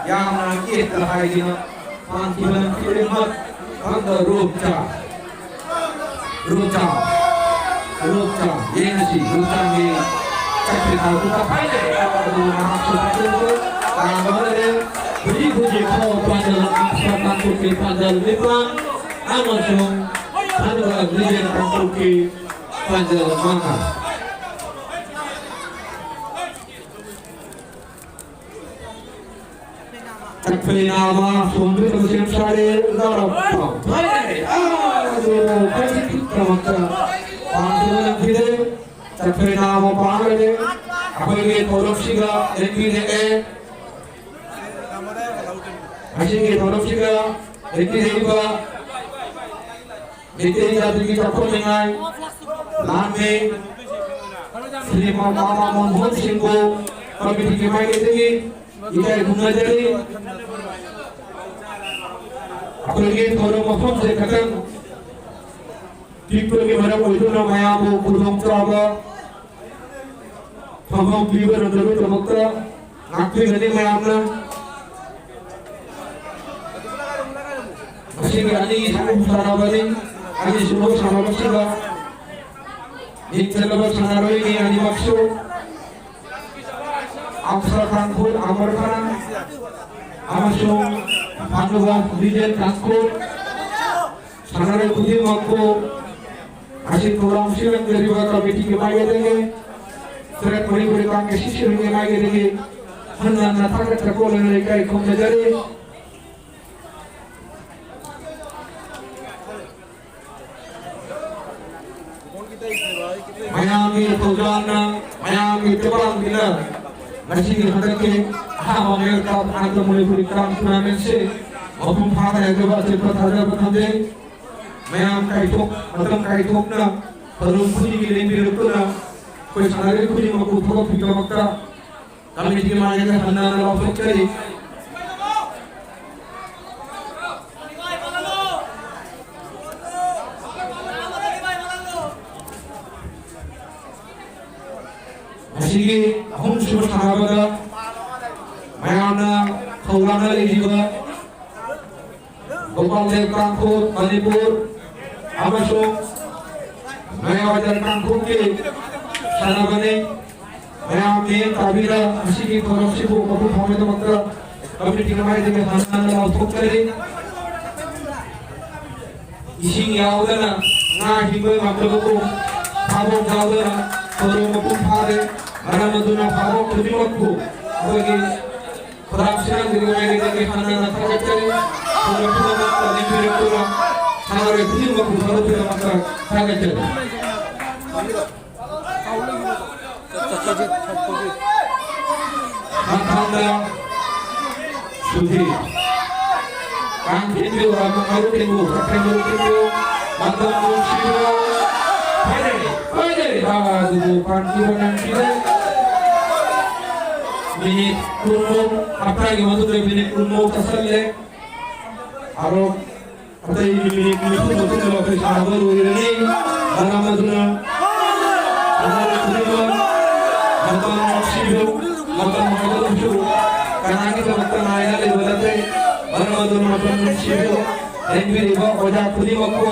ꯌꯥꯝꯅ ꯌꯦꯠꯇ ꯍꯥꯏꯈꯤꯅ ꯄꯥꯟꯈꯤꯕ ꯅꯪꯈꯤꯕ ꯃꯊꯪꯗ ꯔꯣꯞꯆꯥ꯫ ꯔꯨꯆꯥ, ꯔꯨꯆꯥ, ꯌꯦꯡꯉꯁꯤ, ꯔꯨꯆꯥꯒꯤ ꯆꯠꯈ꯭ꯔꯤꯕ ꯔꯨꯆꯥ ꯐꯥꯏꯅꯦ꯫ ꯑꯗꯨ ꯃꯍꯥꯛꯁꯨ ꯇꯥꯡꯕ ꯂꯩꯔꯦ꯫ ꯍꯧꯖꯤꯛ ꯍꯧꯖꯤꯛ ꯐꯥꯎꯕ ꯄꯥꯟꯖꯜ ꯑꯛꯁꯥ ꯇꯥꯡꯈꯨꯜꯒꯤ ꯄꯥꯟꯖꯜ ꯅꯤꯄꯥꯟ ꯑꯃꯁꯨꯡ ꯊꯥꯡꯒ ꯂꯤꯖꯦꯟ ꯇꯥꯡꯈꯨꯜꯒꯤ ꯄꯥꯟꯖꯜ ꯃꯉꯥ꯫ ꯆꯠꯈ꯭ꯔꯦ ꯅꯥꯕ, ꯁꯣꯝꯗ ꯁꯦꯝ ꯁꯥꯔꯦ, ꯂꯧꯔꯛꯄ꯫ ꯐꯖꯔꯦ꯫ ꯑꯥ, ꯑꯗꯨ ꯐꯖꯅ ꯊꯕꯛꯇ ꯄꯥꯡꯊꯣꯛꯅ ꯂꯥꯛꯄꯤꯔꯦ꯫ ꯆꯠꯈ꯭ꯔꯦ ꯅꯥꯕ ꯄꯥꯡꯂꯦ꯫ ꯑꯩꯈꯣꯏꯒꯤ ꯊꯧꯔꯝꯁꯤꯒ ꯂꯦꯡꯕꯤꯔꯛꯑꯦ꯫ ꯉꯁꯤꯒꯤ ꯊꯧꯔꯝꯁꯤꯒ ꯂꯦꯡꯕꯤꯔꯛꯏꯕ ꯃꯩꯇꯩ ꯖꯥꯇꯤꯒꯤ ꯆꯥꯎꯈꯠꯅꯤꯡꯉꯥꯏ ꯂꯥꯟꯃꯤ ꯁ꯭ꯔꯤ ꯃꯥꯃꯥ ꯃꯣꯍꯟ ꯁꯤꯡꯕꯨ ꯀꯃꯤꯇꯤꯒꯤ ꯃꯥꯏꯀꯩꯗꯒꯤ ꯏꯀꯥꯏ ꯈꯨꯝꯅꯖꯔꯤ꯫ ꯑꯩꯈꯣꯏꯒꯤ ꯊꯧꯔꯝ ꯃꯐꯝꯁꯦ ꯈꯇꯪ ꯄꯤꯛꯄꯒꯤ ꯃꯔꯝ ꯑꯣꯏꯗꯨꯅ ꯃꯌꯥꯝꯕꯨ ꯈꯨꯗꯣꯡꯆꯥꯕ ꯐꯝꯐꯝ ꯄꯤꯕ ꯉꯝꯗꯕꯒꯤꯗꯃꯛꯇ ꯉꯥꯛꯄꯤꯒꯅꯤ ꯃꯌꯥꯝꯅ꯫ ꯃꯁꯤꯒꯤ ꯑꯅꯤꯁꯨꯕ ꯁꯥꯟꯅꯕꯅꯤ꯫ ꯑꯅꯤꯁꯨꯕ ꯁꯥꯟꯅꯕꯁꯤꯗ ꯃꯤꯡ ꯆꯜꯂꯕ ꯁꯥꯟꯅꯔꯣꯏꯅꯤ ꯑꯅꯤꯃꯛꯁꯨ꯫ ꯑꯛꯁꯥ ꯇꯥꯡꯈꯨꯜ ꯑꯃꯔ ꯈꯥꯟ ꯑꯃꯁꯨꯡ ꯄꯥꯟꯗꯨꯕ ꯕꯤꯖꯦꯟ ꯇꯥꯡꯈꯨꯜ꯫ ꯁꯥꯟꯅꯔꯣꯏ ꯈꯨꯗꯤꯡꯃꯛꯄꯨ ꯉꯁꯤ ꯊꯧꯔꯝ ꯁꯤꯟꯂꯝꯖꯔꯤꯕ ꯀꯃꯤꯇꯤꯒꯤ ꯃꯥꯏꯀꯩꯗꯒꯤ, ꯇꯔꯦꯠ ꯃꯅꯤꯄꯨꯔꯤ ꯀꯥꯡꯒꯤ ꯁꯤꯁꯤꯔꯨꯒꯤ ꯃꯥꯏꯀꯩꯗꯒꯤ ꯍꯟꯅ ꯍꯟꯅ ꯊꯥꯒꯠꯄ ꯀꯣꯜꯂꯅ ꯏꯀꯥꯏ ꯈꯨꯝꯅꯖꯔꯤ꯫ ꯃꯌꯥꯝꯒꯤ ꯊꯧꯖꯥꯜꯅ, ꯃꯌꯥꯝꯒꯤ ꯇꯦꯕꯥꯡꯒꯤꯅ ꯉꯁꯤꯒꯤ ꯍꯟꯗꯛꯀꯤ ꯑꯍꯥꯟꯕ ꯃꯦꯔ ꯀꯞ ꯑꯅꯟꯗ ꯃꯅꯤꯄꯨꯔꯤ ꯀ꯭ꯔꯥꯎꯟ ꯇꯣꯔꯅꯥꯃꯦꯟꯁꯤ ꯃꯄꯨꯡ ꯐꯥꯅ ꯌꯥꯏꯐꯕ ꯑꯆꯦꯠꯄ ꯊꯥꯖꯕ ꯊꯝꯖꯩ꯫ ꯃꯌꯥꯝ ꯀꯥꯏꯊꯣꯛ-, ꯃꯇꯝ ꯀꯥꯏꯊꯣꯛꯅ ꯊꯧꯔꯝ ꯈꯨꯗꯤꯡꯒꯤ ꯂꯦꯡꯕꯤꯔꯛꯇꯨꯅ ꯑꯩꯈꯣꯏ ꯁꯥꯟꯅꯔꯣꯏ ꯈꯨꯗꯤꯡꯃꯛꯄꯨ ꯊꯧꯒꯠꯄꯤꯗꯃꯛꯇ ꯀꯃꯤꯇꯤꯒꯤ ꯃꯥꯏꯀꯩꯗ ꯍꯟꯅ ꯍꯟꯅ ꯂꯥꯎꯊꯣꯛꯆꯔꯤ꯫ ꯉꯁꯤꯒꯤ ꯑꯍꯨꯝꯁꯨꯕ ꯁꯥꯟꯅꯕꯗ ꯃꯌꯥꯝꯅ ꯈꯧꯔꯥꯡꯅ ꯂꯩꯔꯤꯕ ꯒꯣꯄꯥꯜ ꯗꯦꯕ ꯇꯥꯡꯈꯨꯜ, ꯃꯅꯤꯄꯨꯔ, ꯑꯃꯁꯨꯡ ꯃꯌꯥ ꯕꯖꯥꯔ ꯇꯥꯡꯈꯨꯜꯒꯤ ꯁꯥꯟꯅꯕꯅꯤ꯫ ꯃꯌꯥꯝ ꯃꯤꯠꯌꯦꯡ ꯇꯥꯕꯤꯔ ꯉꯁꯤꯒꯤ ꯊꯧꯔꯝꯁꯤꯕꯨ ꯃꯄꯨꯡ ꯐꯥꯕꯒꯤꯗꯃꯛꯇ ꯀꯃꯤꯇꯤꯒꯤ ꯃꯥꯏꯀꯩꯗꯒꯤ ꯍꯟꯅ ꯍꯟꯅ ꯂꯥꯎꯊꯣꯛꯆꯔꯤ꯫ ꯏꯁꯤꯡ ꯌꯥꯎꯗꯅ ꯉꯥ ꯍꯤꯡꯕ ꯉꯝꯗꯕꯒꯨꯝ ꯐꯥꯕꯣꯛ ꯌꯥꯎꯗꯅ ꯊꯧꯔꯝ ꯃꯄꯨꯡ ꯐꯥꯔꯦ꯫ ꯃꯔꯝ ꯑꯗꯨꯅ ꯐꯥꯕꯣꯛ ꯈꯨꯗꯤꯡꯃꯛꯄꯨ ꯑꯩꯈꯣꯏꯒꯤ ꯈꯨꯗꯥꯡ ꯁꯤꯔꯥꯡꯗꯒꯤ ꯃꯥꯏꯀꯩꯗꯒꯤ ꯍꯟꯅ ꯍꯟꯅ ꯊꯥꯒꯠꯆꯔꯤ꯫ ꯊꯧꯔꯝ ꯄꯨꯝꯅꯃꯛꯇ ꯂꯦꯡꯕꯤꯔꯛꯇꯨꯅ ꯁꯥꯟꯅꯔꯣꯏ ꯈꯨꯗꯤꯡꯃꯛꯄꯨ ꯊꯧꯔꯝ ꯄꯨꯝꯅꯃꯛꯇ ꯊꯥꯒꯠꯆꯔꯤ꯫ ꯃꯊꯪꯗ ꯁꯨꯊꯤ ꯀꯥꯡ ꯊꯤꯟꯕꯤꯌꯨ, ꯃꯔꯨ ꯊꯤꯟꯕꯤꯌꯨ, ꯀꯛꯐꯩ ꯃꯔꯨ ꯊꯤꯟꯕꯤꯌꯨ, ꯃꯇꯝ ꯅꯨꯡꯁꯤꯕꯤꯌꯨ꯫ ꯐꯖꯩ, ꯐꯖꯩ꯫ ꯑꯗꯨꯕꯨ ꯄꯥꯟꯈꯤꯕ ꯅꯪꯈꯤꯗꯦ꯫ ꯃꯤꯅꯤꯠ ꯀꯨꯟꯃꯨꯛ, ꯍꯞꯇꯥꯒꯤ ꯃꯇꯨꯡꯗ ꯃꯤꯅꯤꯠ ꯀꯨꯟꯃꯨꯛ ꯆꯠꯁꯜꯂꯦ꯫ ꯑꯔꯣ ꯑꯇꯩ ꯃꯤꯅꯤꯠ ꯅꯤꯐꯨ ꯃꯇꯨꯡꯗ ꯑꯩꯈꯣꯏ ꯁꯥꯟꯅꯕ ꯂꯣꯏꯔꯅꯤ꯫ ꯃꯔꯝ ꯑꯗꯨꯅ ꯁꯥꯟꯅꯔꯣꯏ ꯈꯨꯗꯤꯡꯃꯛ ꯃꯇꯝ ꯅꯨꯡꯁꯤꯕꯤꯌꯨ, ꯃꯇꯝ ꯍꯥꯏꯕꯗꯨꯁꯨ ꯀꯅꯥꯒꯤꯗꯃꯛꯇ ꯉꯥꯏꯅ ꯂꯩꯕ ꯅꯠꯇꯦ꯫ ꯃꯔꯝ ꯑꯗꯨꯅ ꯃꯇꯝ ꯅꯨꯡꯁꯤꯕꯤꯌꯨ꯫ ꯂꯦꯡꯕꯤꯔꯤꯕ ꯑꯣꯖꯥ ꯈꯨꯗꯤꯡꯃꯛꯄꯨ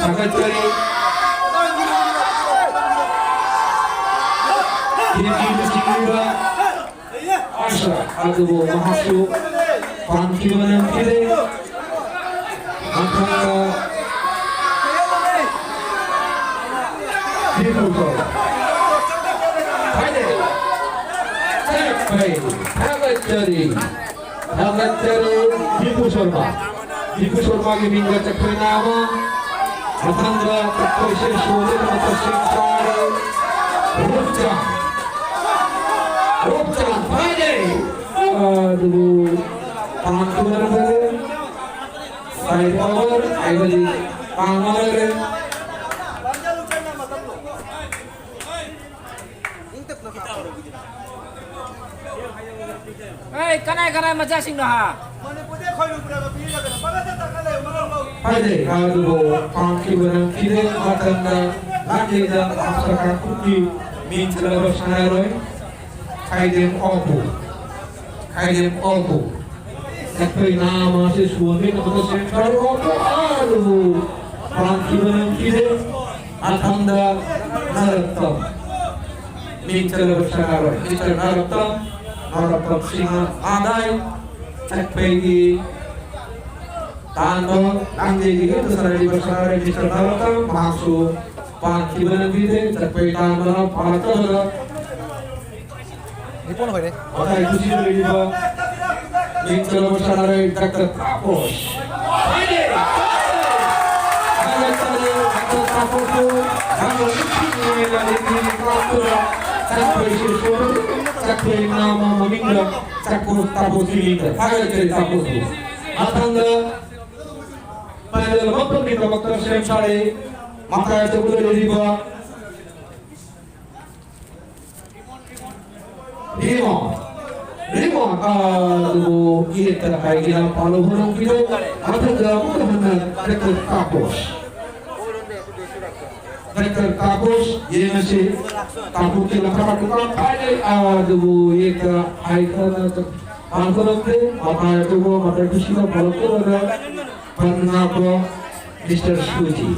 ꯊꯥꯒꯠꯆꯔꯤ꯫ ꯍꯤꯟꯗꯤꯗ ꯆꯤꯡꯂꯤꯕ ꯑꯁ, ꯑꯗꯨꯕꯨ ꯃꯍꯥꯛꯁꯨ ꯄꯥꯟꯈꯤꯕ ꯅꯪꯈꯤꯗꯦ꯫ ꯃꯊꯪꯗ ꯗꯤꯄꯨ ꯁꯣꯔ꯫ ꯐꯔꯦ꯫ ꯐꯔꯦ꯫ ꯊꯥꯒꯠꯆꯔꯤ꯫ ꯊꯥꯒꯠꯆꯔꯤ꯫ ꯗꯤꯄꯨ ꯁꯣꯔꯃ꯫ ꯗꯤꯄꯨ ꯁꯣꯔꯃꯒꯤ ꯃꯤꯡꯗ ꯆꯠꯈ꯭ꯔꯦ ꯅꯥꯕ꯫ ꯃꯊꯪꯗ ꯑꯩꯈꯣꯏꯁꯦ ꯁꯣꯗꯨꯅ ꯃꯊꯛꯁꯤꯡ ꯆꯥꯔꯦ꯫ ꯔꯨꯞꯆꯥꯟ꯫ ꯔꯨꯞꯆꯥꯟ ꯐꯥꯏꯅꯦ꯫ ꯑꯗꯨꯕꯨ ꯄꯥꯟꯊꯣꯛꯅꯔꯝꯕꯗ ꯁꯥꯏꯠ ꯑꯣꯚꯔ ꯍꯥꯏꯕꯗꯤ ꯄꯥꯡꯒꯗꯧꯔꯦ꯫ ꯑꯦ, ꯀꯅꯥꯏ ꯀꯅꯥꯏ ꯃꯆꯥꯁꯤꯡꯅꯣ ꯍꯥ? ꯐꯖꯩ, ꯑꯗꯨꯕꯨ ꯄꯥꯡꯈꯤꯕꯅ ꯐꯤꯗꯦ ꯃꯇꯝꯗ ꯂꯥꯛꯂꯤꯕ ꯑꯞꯁꯔ ꯀꯥꯡꯄꯣꯛꯄꯤ ꯃꯤꯡ ꯆꯜꯂꯕ ꯁꯥꯟꯅꯔꯣꯏ ꯈꯥꯏꯗꯦꯝ ꯑꯣꯄꯨ꯫ ꯈꯥꯏꯗꯦꯝ ꯑꯣꯄꯨ꯫ ꯑꯩꯈꯣꯏ ꯅꯍꯥ ꯑꯃꯁꯤ ꯁꯨꯍꯟꯕꯤꯅꯕꯗ ꯁꯦꯝ ꯁꯥꯔꯨ ꯑꯣꯄꯨ꯫ ꯑꯗꯨꯕꯨ ꯄꯥꯡꯈꯤꯕꯅ ꯐꯤꯗꯦ ꯃꯇꯝꯗ ꯅꯔꯛꯇꯝ꯫ ꯃꯤꯡ ꯆꯜꯂꯕ ꯁꯥꯟꯅꯔꯣꯏ ꯃꯤꯁꯇꯔ ꯅꯔꯛꯇꯝ, ꯅꯔꯛꯇꯝ ꯁꯤꯡꯍ ꯃꯥꯗꯥꯏ, ꯆꯠꯄꯩꯒꯤ ꯇꯥꯟꯕ ꯂꯥꯡꯖꯩꯒꯤ ꯌꯨꯝꯗ ꯁꯥꯟꯅꯔꯤꯕ ꯁꯥꯟꯅꯔꯣꯏ ꯃꯤꯁꯇꯔ ꯅꯔꯛꯇꯝ, ꯃꯍꯥꯛꯁꯨ ꯄꯥꯟꯈꯤꯕ ꯂꯝꯕꯤꯗ ꯆꯠꯄꯩ ꯇꯥꯟꯕꯅ ꯐꯥꯔꯛꯇꯕꯗ ꯅꯤꯄꯣꯟ ꯍꯣꯏꯔꯦ꯫ ꯃꯇꯥꯏ ꯀꯨꯁꯤ ꯂꯩꯔꯤꯕ ꯃꯤꯡ ꯆꯜꯂꯕ ꯁꯥꯟꯅꯔꯣꯏ ꯗꯥꯛꯇꯔ ꯇꯥꯄꯣꯁ꯫ ꯆꯠꯄꯩ ꯅꯥꯃ ꯃꯃꯤꯡꯗ ꯆꯠꯄꯩ ꯇꯥꯄꯣꯁ ꯃꯃꯤꯡꯗ ꯊꯥꯒꯠꯆꯔꯤ ꯇꯥꯄꯣꯁꯄꯨ꯫ ꯃꯊꯪꯗ ꯄꯥꯏꯗꯜ ꯃꯐꯝꯒꯤꯗꯃꯛꯇ ꯁꯦꯝ ꯁꯥꯔꯤ ꯃꯇꯥꯏ ꯑꯆꯧꯕꯗ ꯂꯩꯔꯤꯕ ꯔꯤꯃꯣ, ꯔꯤꯃꯣ, ꯑꯗꯨꯕꯨ ꯌꯦꯠꯇ ꯍꯥꯏꯒꯦꯅ ꯄꯥꯜꯂꯨ ꯍꯣꯠꯅꯈꯤꯗꯣ꯫ ꯃꯊꯪꯗ ꯑꯃꯨꯛ ꯍꯟꯅ ꯗꯥꯛꯇꯔ ꯇꯥꯄꯣꯁ꯫ ꯗꯥꯛꯇꯔ ꯇꯥꯄꯣꯁ, ꯌꯦꯡꯉꯁꯤ꯫ ꯇꯥꯄꯣꯁꯀꯤ ꯂꯝꯈꯥ ꯈꯨꯀꯥ ꯄꯥꯏꯔꯦ, ꯑꯗꯨꯕꯨ ꯌꯦꯠꯇ ꯍꯥꯏꯈ꯭ꯔꯅ ꯄꯥꯡꯊꯣꯔꯛꯇꯦ꯫ ꯃꯇꯥꯏ ꯑꯗꯨꯕꯨ ꯃꯇꯥꯏ ꯀꯨꯁꯤꯗ ꯄꯥꯜꯂꯛꯄꯗ ꯄꯟ ꯉꯥꯛꯄ ꯃꯤꯁꯇꯔ ꯁꯨꯖꯤ꯫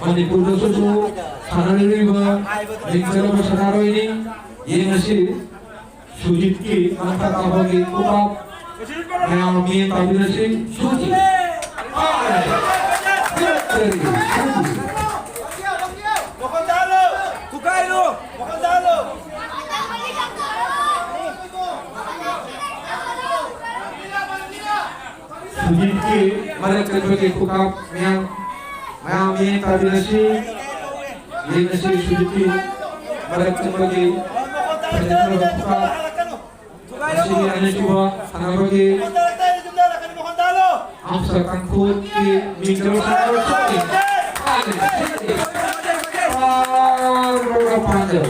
ꯃꯅꯤꯄꯨꯔꯗꯁꯨ ꯁꯥꯟꯅꯔꯤꯕ ꯃꯤꯡ ꯆꯜꯂꯕ ꯁꯥꯟꯅꯔꯣꯏꯅꯤ꯫ ꯌꯦꯡꯉꯁꯤ ꯁꯨꯖꯤꯠꯀꯤ ꯃꯊꯛ ꯀꯥꯕꯒꯤ ꯈꯨꯄꯥꯛ꯫ ꯃꯌꯥꯝ ꯃꯤꯠꯌꯦꯡ ꯇꯥꯕꯤꯔꯁꯤ꯫ ꯁꯨꯖꯤꯠ꯫ ꯐꯥꯔꯦ꯫ ꯁꯨꯖꯤꯠ꯫ ꯁꯨꯖꯤꯠꯀꯤ ꯃꯔꯛ ꯆꯠꯄꯒꯤ ꯈꯨꯀꯥꯞ ꯃꯌꯥꯝ, ꯃꯌꯥꯝ ꯃꯤꯠꯌꯦꯡ ꯇꯥꯕꯤꯔꯁꯤ꯫ ꯌꯦꯡꯉꯁꯤ ꯁꯨꯖꯤꯠꯀꯤ ꯃꯔꯛ ꯆꯠꯄꯒꯤ ꯐꯖꯅ ꯈꯨꯀꯥꯞ꯫ ꯉꯁꯤꯒꯤ ꯑꯅꯤꯁꯨꯕ ꯁꯥꯟꯅꯕꯒꯤ Amsa Tangkhulki mingchalo sangkar sangkar. Pangkal, pangkal, pangkal.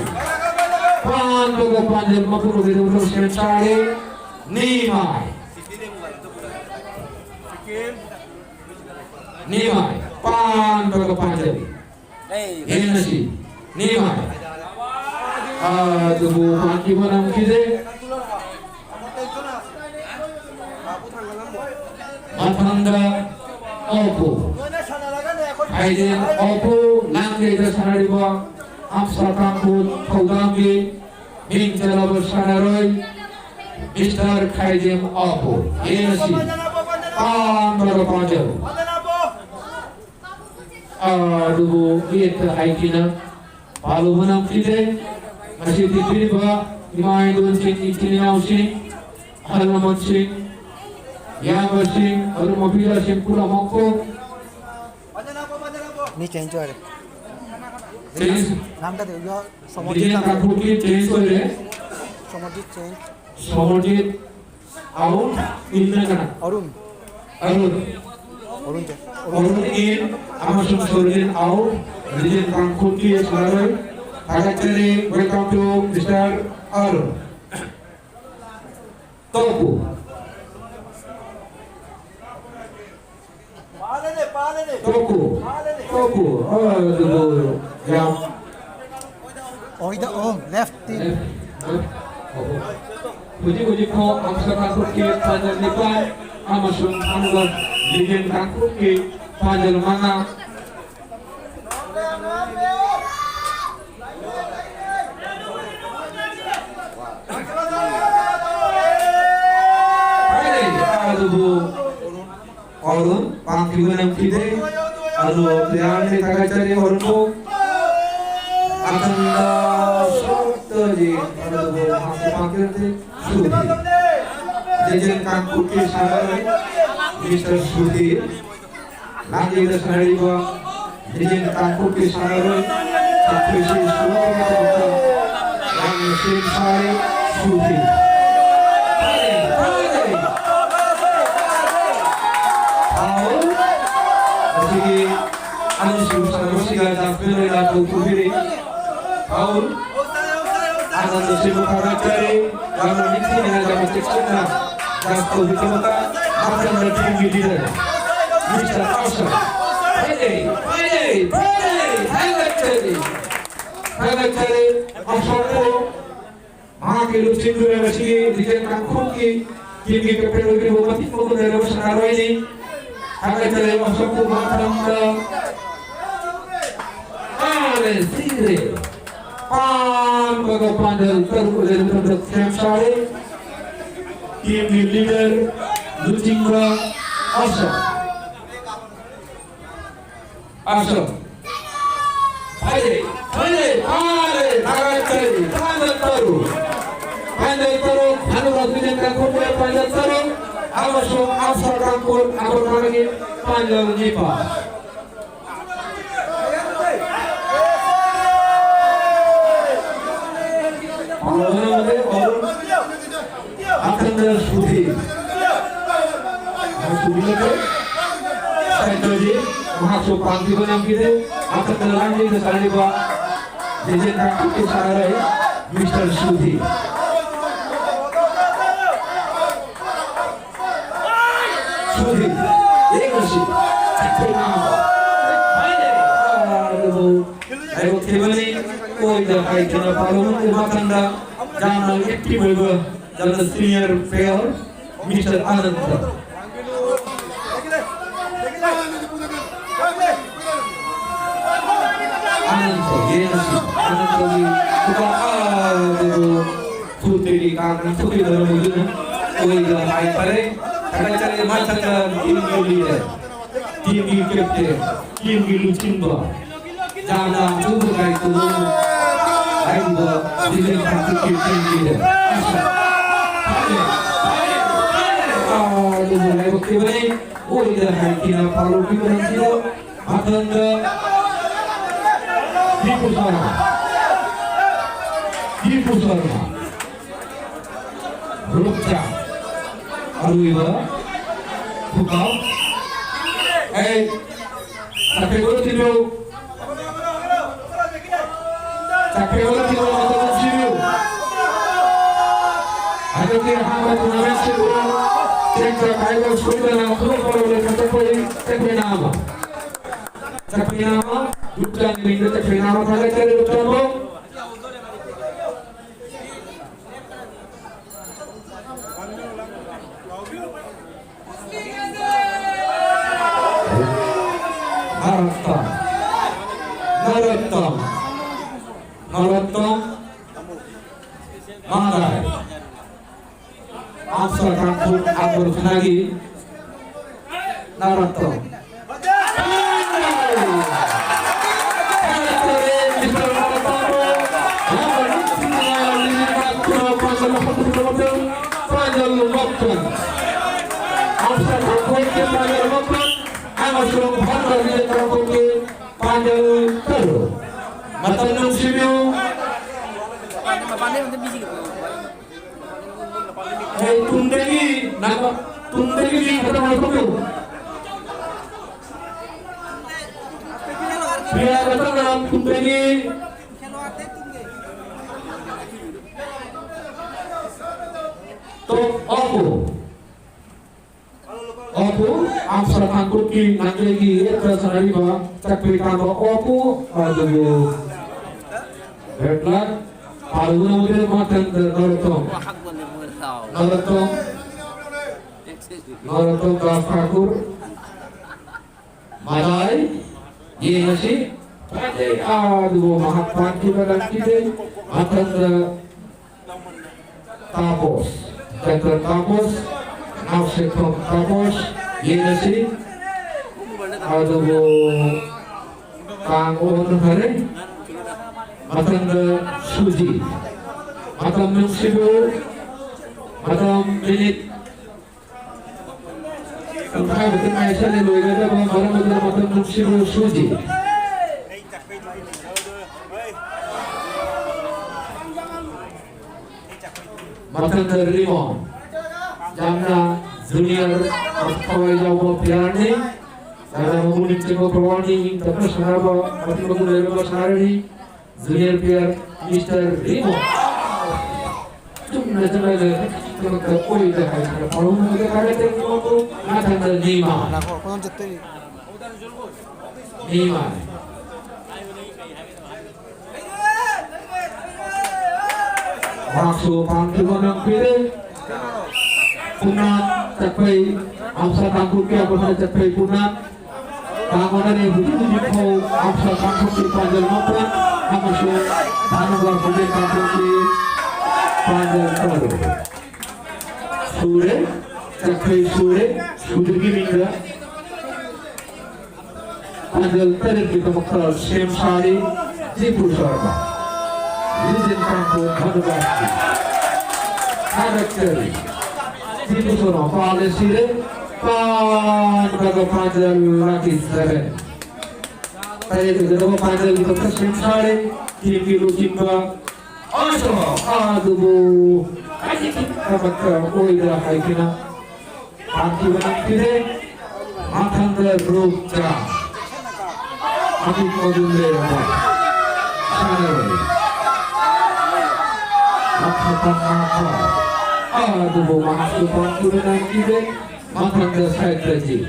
Pangkal, pangkal, mapuro video sangkar. Nimai. Nimai. Pangkal, pangkal. Enasi. Nimai. Aduh, bu, maki mana mungkin deh. Mathanda Opu. Khaidem Opu, langleida sanariba, Amsa Tangkhul, Khougamgi, mingchalaba sanaroi, Mister Khaidem Opu. Enasi. Pangkal, pangkal. Aduh, iya ta haikina. Palu manam kide, masih dipiriba, imai don sing, ichini nau sing, halaman sing, yaba sing, aru mapila sing pura moko. Ni change hoye. Change. নামটা দিও, ইয়া, Samarjit Dijen নাম। Tangkhulki change hoye. Samarjit change. Somorjit out, inna kana. Arun. Arun. Arun change. Arun in, amasung Sorjit out, Dijen Tangkhulki sanaroi. Thagachari, welcome to Mister Arun. Toku. Toku. Toku. Aduh, ya. Oh, ida, oh, left team. Puji puji ko, Amsa Tangkhulki panjal nipan, amasung anggap Dijen Tangkhulki panjal mana. Aduh, bu. Arun, pangkiwan ang pide, anu, player ni Thagachari Arun po. Akan na short di, anu, pangki pangkiwan di, Sudhir. Dijen Tangkhulki sanaroi, Mister Sudhir. Langleida sanariba, Dijen Tangkhulki sanaroi, Chakresi Sudhir, Langleida sanaroi, Sudhir. ꯂꯥꯟꯊꯣꯛꯄꯤꯔꯤ꯫ Foul. Anand ꯁꯤꯕꯨ ꯊꯥꯒꯠꯆꯔꯤ꯫ ꯌꯥꯝꯅ ꯅꯤꯡꯊꯤꯅ ꯌꯥꯝꯅ ꯆꯦꯛꯁꯤꯟꯅ dance ꯇꯧꯕꯤꯈꯤꯕꯗ ꯃꯊꯪꯗ ꯇꯤꯝꯒꯤ leader mister ꯑꯁꯣꯛ꯫ ꯐꯖꯩ, ꯐꯖꯩ, ꯐꯖꯩ꯫ ꯊꯥꯒꯠꯆꯔꯤ꯫ ꯊꯥꯒꯠꯆꯔꯤ꯫ ꯑꯁꯣꯛꯄꯨ ꯃꯍꯥꯛꯀꯤ ꯂꯨꯆꯤꯡꯗꯨꯅ ꯉꯁꯤꯒꯤ ꯂꯤꯖꯦꯟ ꯇꯥꯡꯈꯨꯜꯒꯤ ꯇꯤꯝꯒꯤ ꯀꯦꯞꯇꯦꯟ ꯑꯣꯏꯕꯤꯔꯤꯕ ꯃꯇꯤꯛ ꯃꯒꯨꯟ ꯂꯩꯔꯕ ꯁꯥꯟꯅꯔꯣꯏꯅꯤ꯫ ꯊꯥꯒꯠꯆꯔꯤ꯫ ꯑꯁꯣꯛꯄꯨ ꯃꯊꯪꯗ ꯄꯥꯟꯕꯒ ꯄꯥꯟꯗꯜ ꯇꯔꯨꯛ ꯂꯩꯔꯕ ꯃꯇꯝꯗ ꯁꯦꯝ ꯁꯥꯔꯦ꯫ ꯇꯤꯝꯒꯤ ꯂꯤꯗꯔ ꯂꯨꯆꯤꯡꯕ ꯑꯁꯣꯛ꯫ ꯑꯁꯣꯛ꯫ ꯐꯖꯩ, ꯐꯖꯩ, ꯐꯖꯩ, ꯊꯥꯒꯠꯆꯔꯤ꯫ ꯄꯥꯟꯗꯜ ꯇꯔꯨꯛ꯫ ꯄꯥꯟꯗꯜ ꯇꯔꯨꯛ, ꯍꯅꯨꯕ ꯂꯤꯖꯦꯟ ꯇꯥꯡꯈꯨꯜ ꯄꯥꯟꯗꯜ ꯇꯔꯨꯛ, ꯑꯃꯁꯨꯡ ꯑꯞꯁꯔ ꯇꯥꯡꯈꯨꯜ ꯑꯀꯣꯟꯕꯒꯤ ꯄꯥꯟꯗꯜ ꯅꯤꯄꯥꯜ꯫ ꯃꯊꯪꯗ ꯁꯨꯊꯤ꯫ ꯁꯨꯊꯤ ꯅꯠꯇꯦ꯫ ꯁꯥꯏꯀꯜꯗꯤ ꯃꯍꯥꯛꯁꯨ ꯄꯥꯟꯈꯤꯕ ꯉꯝꯈꯤꯗꯦ꯫ ꯃꯊꯪꯗ ꯂꯥꯡꯖꯤꯡꯗ ꯆꯠꯂꯤꯕ ꯂꯤꯖꯦꯟ ꯇꯥꯡꯈꯨꯜꯒꯤ ꯁꯥꯟꯅꯔꯣꯏ ꯃꯤꯁꯇꯔ ꯁꯨꯊꯤ꯫ ꯁꯨꯊꯤ꯫ ꯌꯦꯡꯉꯁꯤ꯫ ꯑꯩꯈꯣꯏꯅ ꯑꯗꯨꯕꯨ ꯂꯥꯏꯕꯛ ꯊꯤꯕꯅꯤ꯫ ꯑꯣꯏꯗ ꯍꯥꯏꯗꯅ ꯄꯥꯜꯂꯝꯕ ꯃꯇꯝꯗ ꯌꯥꯝꯅ ꯑꯦꯛꯇꯤꯚ ꯑꯣꯏꯕ, ꯌꯥꯝꯅ ꯁꯤꯅꯤꯌꯔ ꯄ꯭ꯂꯦꯌꯔ ꯃꯤꯁꯇꯔ ꯑꯅꯟꯇ꯫ ꯑꯅꯟꯇ, ꯌꯦꯡꯉꯁꯤ꯫ ꯑꯅꯟꯇꯒꯤ ꯈꯨꯄꯥꯛ ꯑꯗꯨꯕꯨ ꯐꯨꯠꯇꯒꯤ ꯀꯥꯡꯅ ꯊꯣꯛꯈꯤꯕ ꯃꯔꯝ ꯑꯣꯏꯗꯨꯅ ꯑꯣꯏꯗ ꯍꯥꯏꯇꯥꯔꯦ꯫ ꯊꯥꯒꯠꯆꯔꯤ꯫ ꯃꯊꯪꯗ ꯇꯤꯝꯒꯤ ꯂꯤꯗꯔ, ꯇꯤꯝꯒꯤ ꯀꯦꯞꯇꯦꯟ, ꯇꯤꯝꯒꯤ ꯂꯨꯆꯤꯡꯕ, ꯌꯥꯝꯅ ꯑꯆꯨꯝꯕ ꯒꯥꯏꯗ ꯇꯧꯕ ꯍꯥꯏꯔꯤꯕ ꯂꯤꯖꯦꯟ ꯇꯥꯡꯈꯨꯜꯒꯤ ꯇꯤꯝꯒꯤ ꯂꯤꯗꯔ꯫ ꯑꯗꯨꯕꯨ ꯂꯥꯏꯕꯛ ꯊꯤꯕꯅꯤ, ꯑꯣꯏꯗ ꯍꯥꯏꯗꯅ ꯄꯥꯜꯂꯝꯈꯤꯕ ꯅꯨꯃꯤꯠꯇꯨ ꯃꯊꯪꯗ ꯗꯤꯄꯨ ꯁꯔꯃ, ꯗꯤꯄꯨ ꯁꯔꯃ, ꯔꯨꯞꯆꯥ, ꯑꯔꯣꯏꯕ ꯈꯨꯀꯥꯎ꯫ ꯑꯩ ꯁꯥꯊꯤꯕ ꯊꯤꯟꯕꯤꯌꯨ꯫ ꯆꯥꯛꯄꯤꯌꯣ, ꯆꯥꯛꯄꯤꯌꯣ, ꯃꯇꯝ ꯅꯨꯡꯁꯤꯕꯤꯌꯨ꯫ ꯍꯟꯗꯛꯀꯤ ꯑꯍꯥꯟꯕ tournament ꯁꯤꯕꯨ ꯇꯦꯛꯇ ꯀꯥꯏꯗ ꯁꯣꯏꯗꯅ ꯈꯨꯗꯣꯡ ꯄꯥꯎꯔꯣꯏ ꯈꯟꯗꯣꯛꯄꯒꯤ ꯆꯥꯛꯄꯤꯅꯥ ꯑꯃ꯫ ꯆꯥꯛꯄꯤꯅꯥ ꯑꯃ, ꯂꯨꯞꯇꯥꯡꯒꯤ ꯃꯤꯡꯗ ꯆꯥꯛꯄꯤꯅꯥ ꯑꯃ ꯊꯥꯒꯠꯆꯔꯤ, ꯂꯨꯞꯇꯥꯡꯕꯨ꯫ ꯅꯔꯣꯠꯇꯝ꯫ ꯅꯔꯣꯠꯇꯝ꯫ ꯅꯔꯣꯠꯇꯝ꯫ ꯃꯥꯗꯥꯏ꯫ ꯑꯥꯝꯁ꯭ꯇꯔ ꯀꯥꯡꯄꯣꯛ ꯑꯪꯒꯨꯔ ꯈꯨꯟꯅꯥꯏꯒꯤ ꯅꯔꯣꯠꯇꯝ꯫ ꯄꯥꯟꯖꯜ ꯃꯥꯄꯟ꯫ ꯑꯥꯝꯁ꯭ꯇꯔ ꯀꯥꯡꯄꯣꯛꯀꯤ ꯄꯥꯟꯖꯜ ꯃꯥꯄꯟ ꯑꯃꯁꯨꯡ ꯚꯥꯔꯠ ꯔꯥꯖ꯭ꯌ ꯀꯥꯡꯄꯣꯛꯀꯤ ꯄꯥꯟꯖꯜ ꯇꯔꯨꯛ꯫ ꯃꯇꯝ ꯅꯨꯡꯁꯤꯕꯤꯌꯨ꯫ ꯑꯩ ꯇꯨꯡꯗꯒꯤ ꯅꯪ, ꯇꯨꯡꯗꯒꯤ ꯃꯤ ꯈꯔ ꯂꯧꯊꯣꯛꯄꯤꯌꯨ꯫ ꯄꯤꯌꯥ ꯔꯇꯟ ꯔꯥꯝ ꯇꯨꯡꯗꯒꯤ꯫ ꯇꯣꯞ ꯑꯣꯄꯣ꯫ ꯑꯣꯄꯣ, ꯑꯥꯝꯁ꯭ꯇꯔ ꯀꯥꯡꯄꯣꯛꯀꯤ ꯅꯥꯒꯂꯦꯟꯒꯤ ꯌꯦꯠꯇ ꯁꯥꯟꯅꯔꯤꯕ ꯆꯛꯄꯤ ꯇꯥꯡꯕ ꯑꯣꯄꯣ ꯑꯗꯨꯕꯨ ꯕꯦꯗ ꯂꯛ ꯄꯥꯜꯂꯨꯅꯕꯗ ꯃꯊꯪꯗ ꯅꯔꯣꯠꯇꯝ꯫ ꯅꯔꯣꯠꯇꯝ꯫ ꯅꯔꯣꯠꯇꯝ ꯗꯥꯁ ꯊꯥꯀꯨꯔ꯫ ꯃꯗꯥꯏ ꯌꯦꯡꯉꯁꯤ꯫ ꯐꯖꯩ ꯑꯗꯨꯕꯨ ꯃꯍꯥꯛ ꯄꯥꯟꯈꯤꯕ ꯂꯥꯛꯈꯤꯗꯦ꯫ ꯃꯊꯪꯗ ꯇꯥꯄꯣꯁ, ꯗꯥꯛꯇꯔ ꯇꯥꯄꯣꯁ, ꯅꯥꯎꯁꯦꯛꯐꯝ ꯇꯥꯄꯣꯁ, ꯌꯦꯡꯉꯁꯤ꯫ ꯑꯗꯨꯕꯨ ꯀꯥꯡ ꯑꯣꯟꯈꯔꯦ꯫ ꯃꯊꯪꯗ ꯁꯨꯖꯤ꯫ ꯃꯇꯝ ꯅꯨꯡꯁꯤꯕꯨ, ꯃꯇꯝ ꯃꯤꯅꯤꯠ ꯄꯨꯡꯈꯥꯏꯃꯨꯛꯇ ꯉꯥꯏꯁꯜꯂꯦ ꯂꯣꯏꯒꯗꯕ, ꯃꯔꯝ ꯑꯗꯨꯅ ꯃꯇꯝ ꯅꯨꯡꯁꯤꯕꯨ ꯁꯨꯖꯤ꯫ ꯃꯊꯪꯗ ꯔꯤꯃꯣꯟ꯫ ꯌꯥꯝꯅ junior ꯊꯋꯥꯏ ꯌꯥꯎꯕ playerꯅꯤ꯫ ꯌꯥꯝꯅ ꯃꯒꯨꯟ ꯂꯩꯕ ꯄ꯭ꯔꯣꯒ꯭ꯔꯥꯝꯅꯤ, ꯏꯪ ꯇꯞꯅ ꯁꯥꯟꯅꯕ, ꯃꯇꯤꯛ ꯃꯒꯨꯟ ꯂꯩꯔꯕ ꯁꯥꯟꯅꯔꯣꯏꯅꯤ꯫ Junior player Mister Rimo. ꯆꯨꯝꯅ ꯆꯠꯂꯒ ꯈꯛꯇ ꯑꯣꯏꯗ ꯍꯥꯏꯗꯅ ꯄꯥꯎꯔꯧ ꯑꯃꯒ ꯀꯥꯔꯛꯇꯒꯤ ꯃꯊꯪꯗ ꯅꯤꯃꯥ꯫ ꯅꯤꯃꯥ꯫ ꯃꯍꯥꯛꯁꯨ ꯄꯥꯟꯈꯤꯕ ꯉꯝꯈꯤꯗꯦ꯫ ꯄꯨꯝꯅ ꯆꯠꯄꯩ ꯑꯞꯁꯥ ꯇꯥꯡꯈꯨꯜ ꯀꯌꯥ ꯄꯨꯝꯅ ꯆꯠꯄꯩ ꯄꯨꯝꯅ ꯇꯥꯡꯉꯣꯟꯅꯔꯦ ꯍꯧꯖꯤꯛ ꯍꯧꯖꯤꯛ ꯐꯥꯎ ꯑꯞꯁꯥ ꯇꯥꯡꯈꯨꯜꯒꯤ ꯄꯥꯟꯖꯜ ꯃꯥꯄꯟ ꯑꯃꯁꯨꯡ ꯊꯥꯡꯒ ꯍꯧꯖꯤꯛ ꯇꯥꯡꯈꯨꯜꯒꯤ ꯄꯥꯟꯖꯜ ꯇꯔꯨꯛ ꯁꯨꯔꯦ꯫ ꯆꯠꯄꯩ ꯁꯨꯔꯦ꯫ ꯁꯨꯗ꯭ꯔꯤꯉꯩꯗ ꯄꯥꯟꯖꯜ ꯇꯔꯦꯠꯀꯤꯗꯃꯛꯇ ꯁꯦꯝ ꯁꯥꯔꯤ ꯗꯤꯄꯨ ꯁꯔꯃ꯫ ꯂꯤꯖꯦꯟ ꯀꯥꯡꯄꯣꯛ ꯃꯅꯨꯒꯥꯁꯀꯤ ꯊꯥꯒꯠꯆꯔꯤ꯫ ꯗꯤꯄꯨ ꯁꯔꯃ ꯄꯥꯜꯂꯦ ꯁꯤꯔꯦ꯫ ꯄꯥꯟꯕꯒ ꯄꯥꯟꯖꯜ ꯂꯥꯛꯈꯤꯗꯔꯦ꯫ ꯇꯔꯦꯠꯀꯤꯗꯃꯛ ꯄꯥꯟꯖꯜꯒꯤꯗꯃꯛꯇ ꯁꯦꯝ ꯁꯥꯔꯤ꯫ ꯇꯤꯝꯒꯤ ꯂꯨꯆꯤꯡꯕ ꯑꯁꯣ ꯑꯗꯨꯕꯨ ꯑꯩꯒꯤꯗꯃꯛꯇ ꯑꯣꯏꯗ ꯍꯥꯏꯗꯨꯅ ꯄꯥꯟꯈꯤꯕ ꯅꯪꯈꯤꯗꯦ꯫ ꯃꯊꯪꯗ ꯒ꯭ꯔꯨꯞꯇ ꯑꯄꯤꯛꯄꯗꯨ ꯂꯩꯔꯕ ꯁꯥꯟꯅꯔꯣꯏ ꯑꯐꯕ ꯉꯥꯛꯄ ꯑꯗꯨꯕꯨ ꯃꯍꯥꯛꯁꯨ ꯄꯥꯟꯈꯤꯕ ꯅꯪꯈꯤꯗꯦ꯫ ꯃꯊꯪꯗ ꯁꯥꯏꯇ꯭ꯔꯖꯤꯠ꯫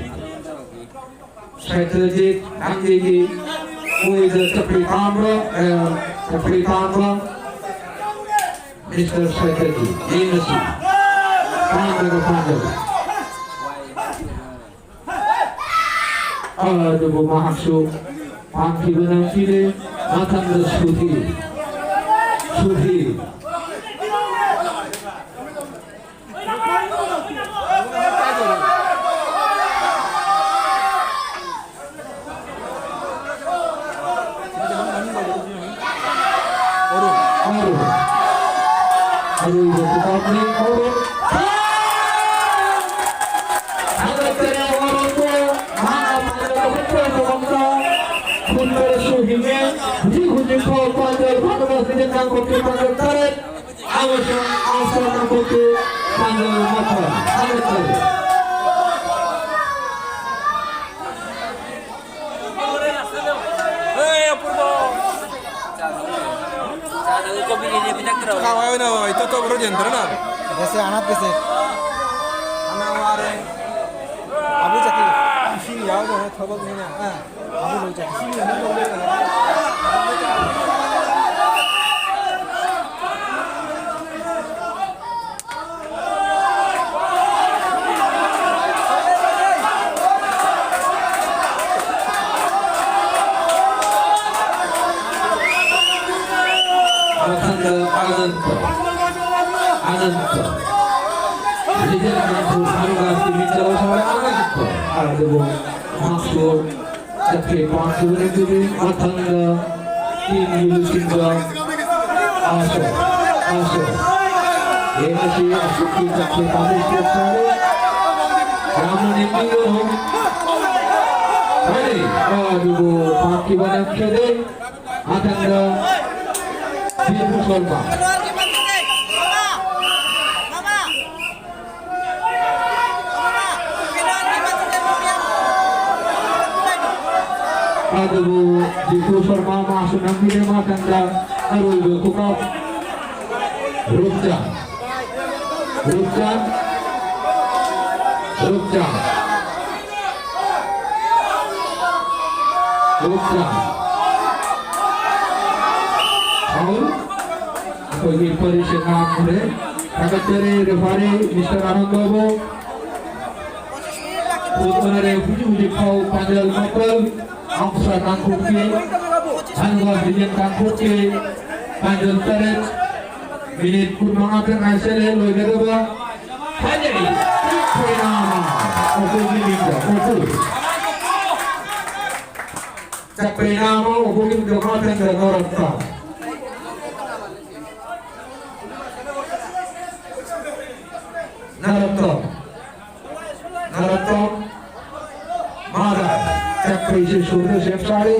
ꯁꯥꯏꯇ꯭ꯔꯖꯤꯠ ꯅꯪꯒꯤ ꯑꯣꯏꯗ ꯆꯧꯀ꯭ꯔꯤ ꯄꯥꯟꯕ, ꯑ, ꯆꯧꯀ꯭ꯔꯤ ꯄꯥꯟꯕ꯫ ꯃꯤꯁꯇꯔ ꯁꯦꯀ꯭ꯔꯦꯇꯔꯤ, ꯌꯦꯡꯉꯁꯤ꯫ ꯄꯥꯟꯗ꯭ꯔꯒ ꯄꯥꯟꯗ꯭ꯔꯒ꯫ ꯑꯗꯨꯕꯨ ꯃꯍꯥꯛꯁꯨ ꯄꯥꯟꯈꯤꯕ ꯅꯪꯈꯤꯗꯦ꯫ ꯃꯊꯪꯗ ꯁꯨꯙꯤꯔ꯫ ꯁꯨꯙꯤꯔ꯫ ꯑꯧ꯫ ꯑꯔꯣꯏꯕ ꯈꯨꯗꯥꯞꯅꯤ꯫ ꯑꯧ꯫ ꯊꯥꯒꯠꯆꯔꯤ ꯑꯋꯥꯡꯕ ꯃꯍꯥꯛꯅ ꯄꯥꯟꯖꯜ ꯂꯧꯈꯠꯄꯒꯤꯗꯃꯛꯇ ꯈꯨꯟꯗꯔꯁꯨ ꯍꯤꯡꯉꯦ꯫ ꯍꯧꯖꯤꯛ ꯍꯧꯖꯤꯛ ꯐꯥꯎ ꯄꯥꯟꯖꯜ ꯐꯥꯅꯕ ꯁꯤꯖꯤꯟ ꯀꯥꯡꯄꯣꯛꯄꯤ ꯄꯥꯟꯖꯜ ꯇꯔꯦꯠ ꯑꯃꯁꯨꯡ ꯑꯥꯁꯥ ꯀꯥꯡꯄꯣꯛꯄꯤ ꯄꯥꯟꯖꯜ ꯃꯥꯄꯟ꯫ ꯊꯥꯒꯠꯆꯔꯤ꯫ ꯕ꯭ꯔꯣ ꯖꯦꯟꯗ꯭ꯔꯅ? ꯉꯁꯤ ꯑꯅꯥꯠ ꯀꯁꯦ꯫ ꯑꯅꯥ ꯋꯥꯔꯦ꯫ ꯑꯕꯨ ꯆꯠꯈꯤ꯫ ꯏꯁꯤꯡ ꯌꯥꯎꯗꯕ ꯊꯕꯛꯅꯤꯅ꯫ ꯑꯥ꯫ ꯑꯕꯨ ꯂꯣꯏ ꯆꯠꯈꯤ꯫ ꯃꯊꯪꯗ ꯑꯅꯟꯇ꯫ ꯑꯅꯟꯇ꯫ ꯂꯤꯖꯦꯟ ꯃꯅꯤꯄꯨꯔ ꯁꯥꯔꯨꯒꯥꯁꯀꯤ ꯃꯤꯡ ꯆꯜꯍꯧꯕ ꯑꯅꯟꯇ꯫ ꯑꯗꯨꯕꯨ ꯃꯍꯥꯛꯁꯨ ꯆꯠꯈ꯭ꯔꯦ ꯄꯥꯟꯈꯤꯕꯅꯤ꯫ ꯃꯊꯪꯗ ꯇꯤꯝꯒꯤ ꯂꯨꯆꯤꯡꯕ ꯑꯥꯁꯣ, ꯑꯥꯁꯣ꯫ ꯒꯦꯝ ꯑꯁꯤ ꯑꯁꯨꯛꯀꯤ ꯆꯠꯈ꯭ꯔꯦ ꯄꯥꯟꯕ ꯁ꯭ꯇꯦꯞ ꯁꯥꯔꯦ꯫ ꯌꯥꯝꯅ ꯅꯤꯡꯅꯤꯡꯕ ꯍꯣꯏ, ꯑꯗꯨꯕꯨ ꯄꯥꯟꯈꯤꯕ ꯅꯪꯈꯤꯗꯦ꯫ ꯃꯊꯪꯗ ꯕꯤꯄꯨ ꯁꯔꯃ꯫ ꯑꯗꯨꯕꯨ ꯕꯤꯄꯨ ꯁꯔꯃ ꯃꯥꯁꯨ ꯅꯝꯈꯤꯗꯦ꯫ ꯃꯊꯪꯗ ꯑꯔꯣꯏꯕ ꯈꯨꯀꯥꯞ꯫ ꯔꯨꯞꯆꯥꯟ꯫ ꯔꯨꯞꯆꯥꯟ꯫ ꯔꯨꯞꯆꯥꯟ꯫ ꯔꯨꯞꯆꯥꯟ꯫ ꯐꯥꯎꯜ꯫ ꯑꯩꯈꯣꯏꯒꯤ ꯄꯔꯤꯁꯦ ꯉꯥꯛꯈ꯭ꯔꯦ꯫ ꯊꯥꯒꯠꯆꯔꯤ ꯔꯦꯐꯥꯔꯤ ꯃꯤꯁꯇꯔ ꯑꯥꯅꯟꯗꯕꯨ꯫ ꯐꯨꯠꯕꯣꯂꯔ ꯍꯧꯖꯤꯛ ꯍꯧꯖꯤꯛ ꯐꯥꯎ ꯄꯥꯟꯖꯜ ꯃꯥꯄꯜ, ꯑꯝꯁꯥ ꯇꯥꯡꯈꯨꯜꯒꯤ, ꯍꯟꯕ ꯕꯤꯖꯦꯟ ꯇꯥꯡꯈꯨꯜꯒꯤ ꯄꯥꯟꯖꯜ ꯇꯔꯦꯠ, ꯃꯤꯅꯤꯠ ꯀꯨꯟꯃꯉꯥ ꯇ ꯉꯥꯏꯁꯜꯂꯦ ꯂꯣꯏꯒꯗꯕ꯫ ꯐꯖꯩ! ꯆꯠꯈ꯭ꯔꯦ ꯅꯥꯃ! Opposite ꯋꯤꯡꯗ, Oppo. ꯆꯠꯈ꯭ꯔꯦ ꯅꯥꯃ, ꯑꯣꯄꯣꯖꯤꯠ ꯋꯤꯡꯗ ꯃꯥ ꯆꯪꯈ꯭ꯔꯦ ꯅꯣꯔꯠꯇ꯫ ꯅꯣꯔꯠꯇ꯫ ꯅꯔꯣꯠꯇꯝ ꯃꯥꯗꯥꯏ꯫ ꯆꯠꯈ꯭ꯔꯤꯁꯤ ꯁꯨꯗ ꯁꯦꯞ ꯁꯥꯔꯤ꯫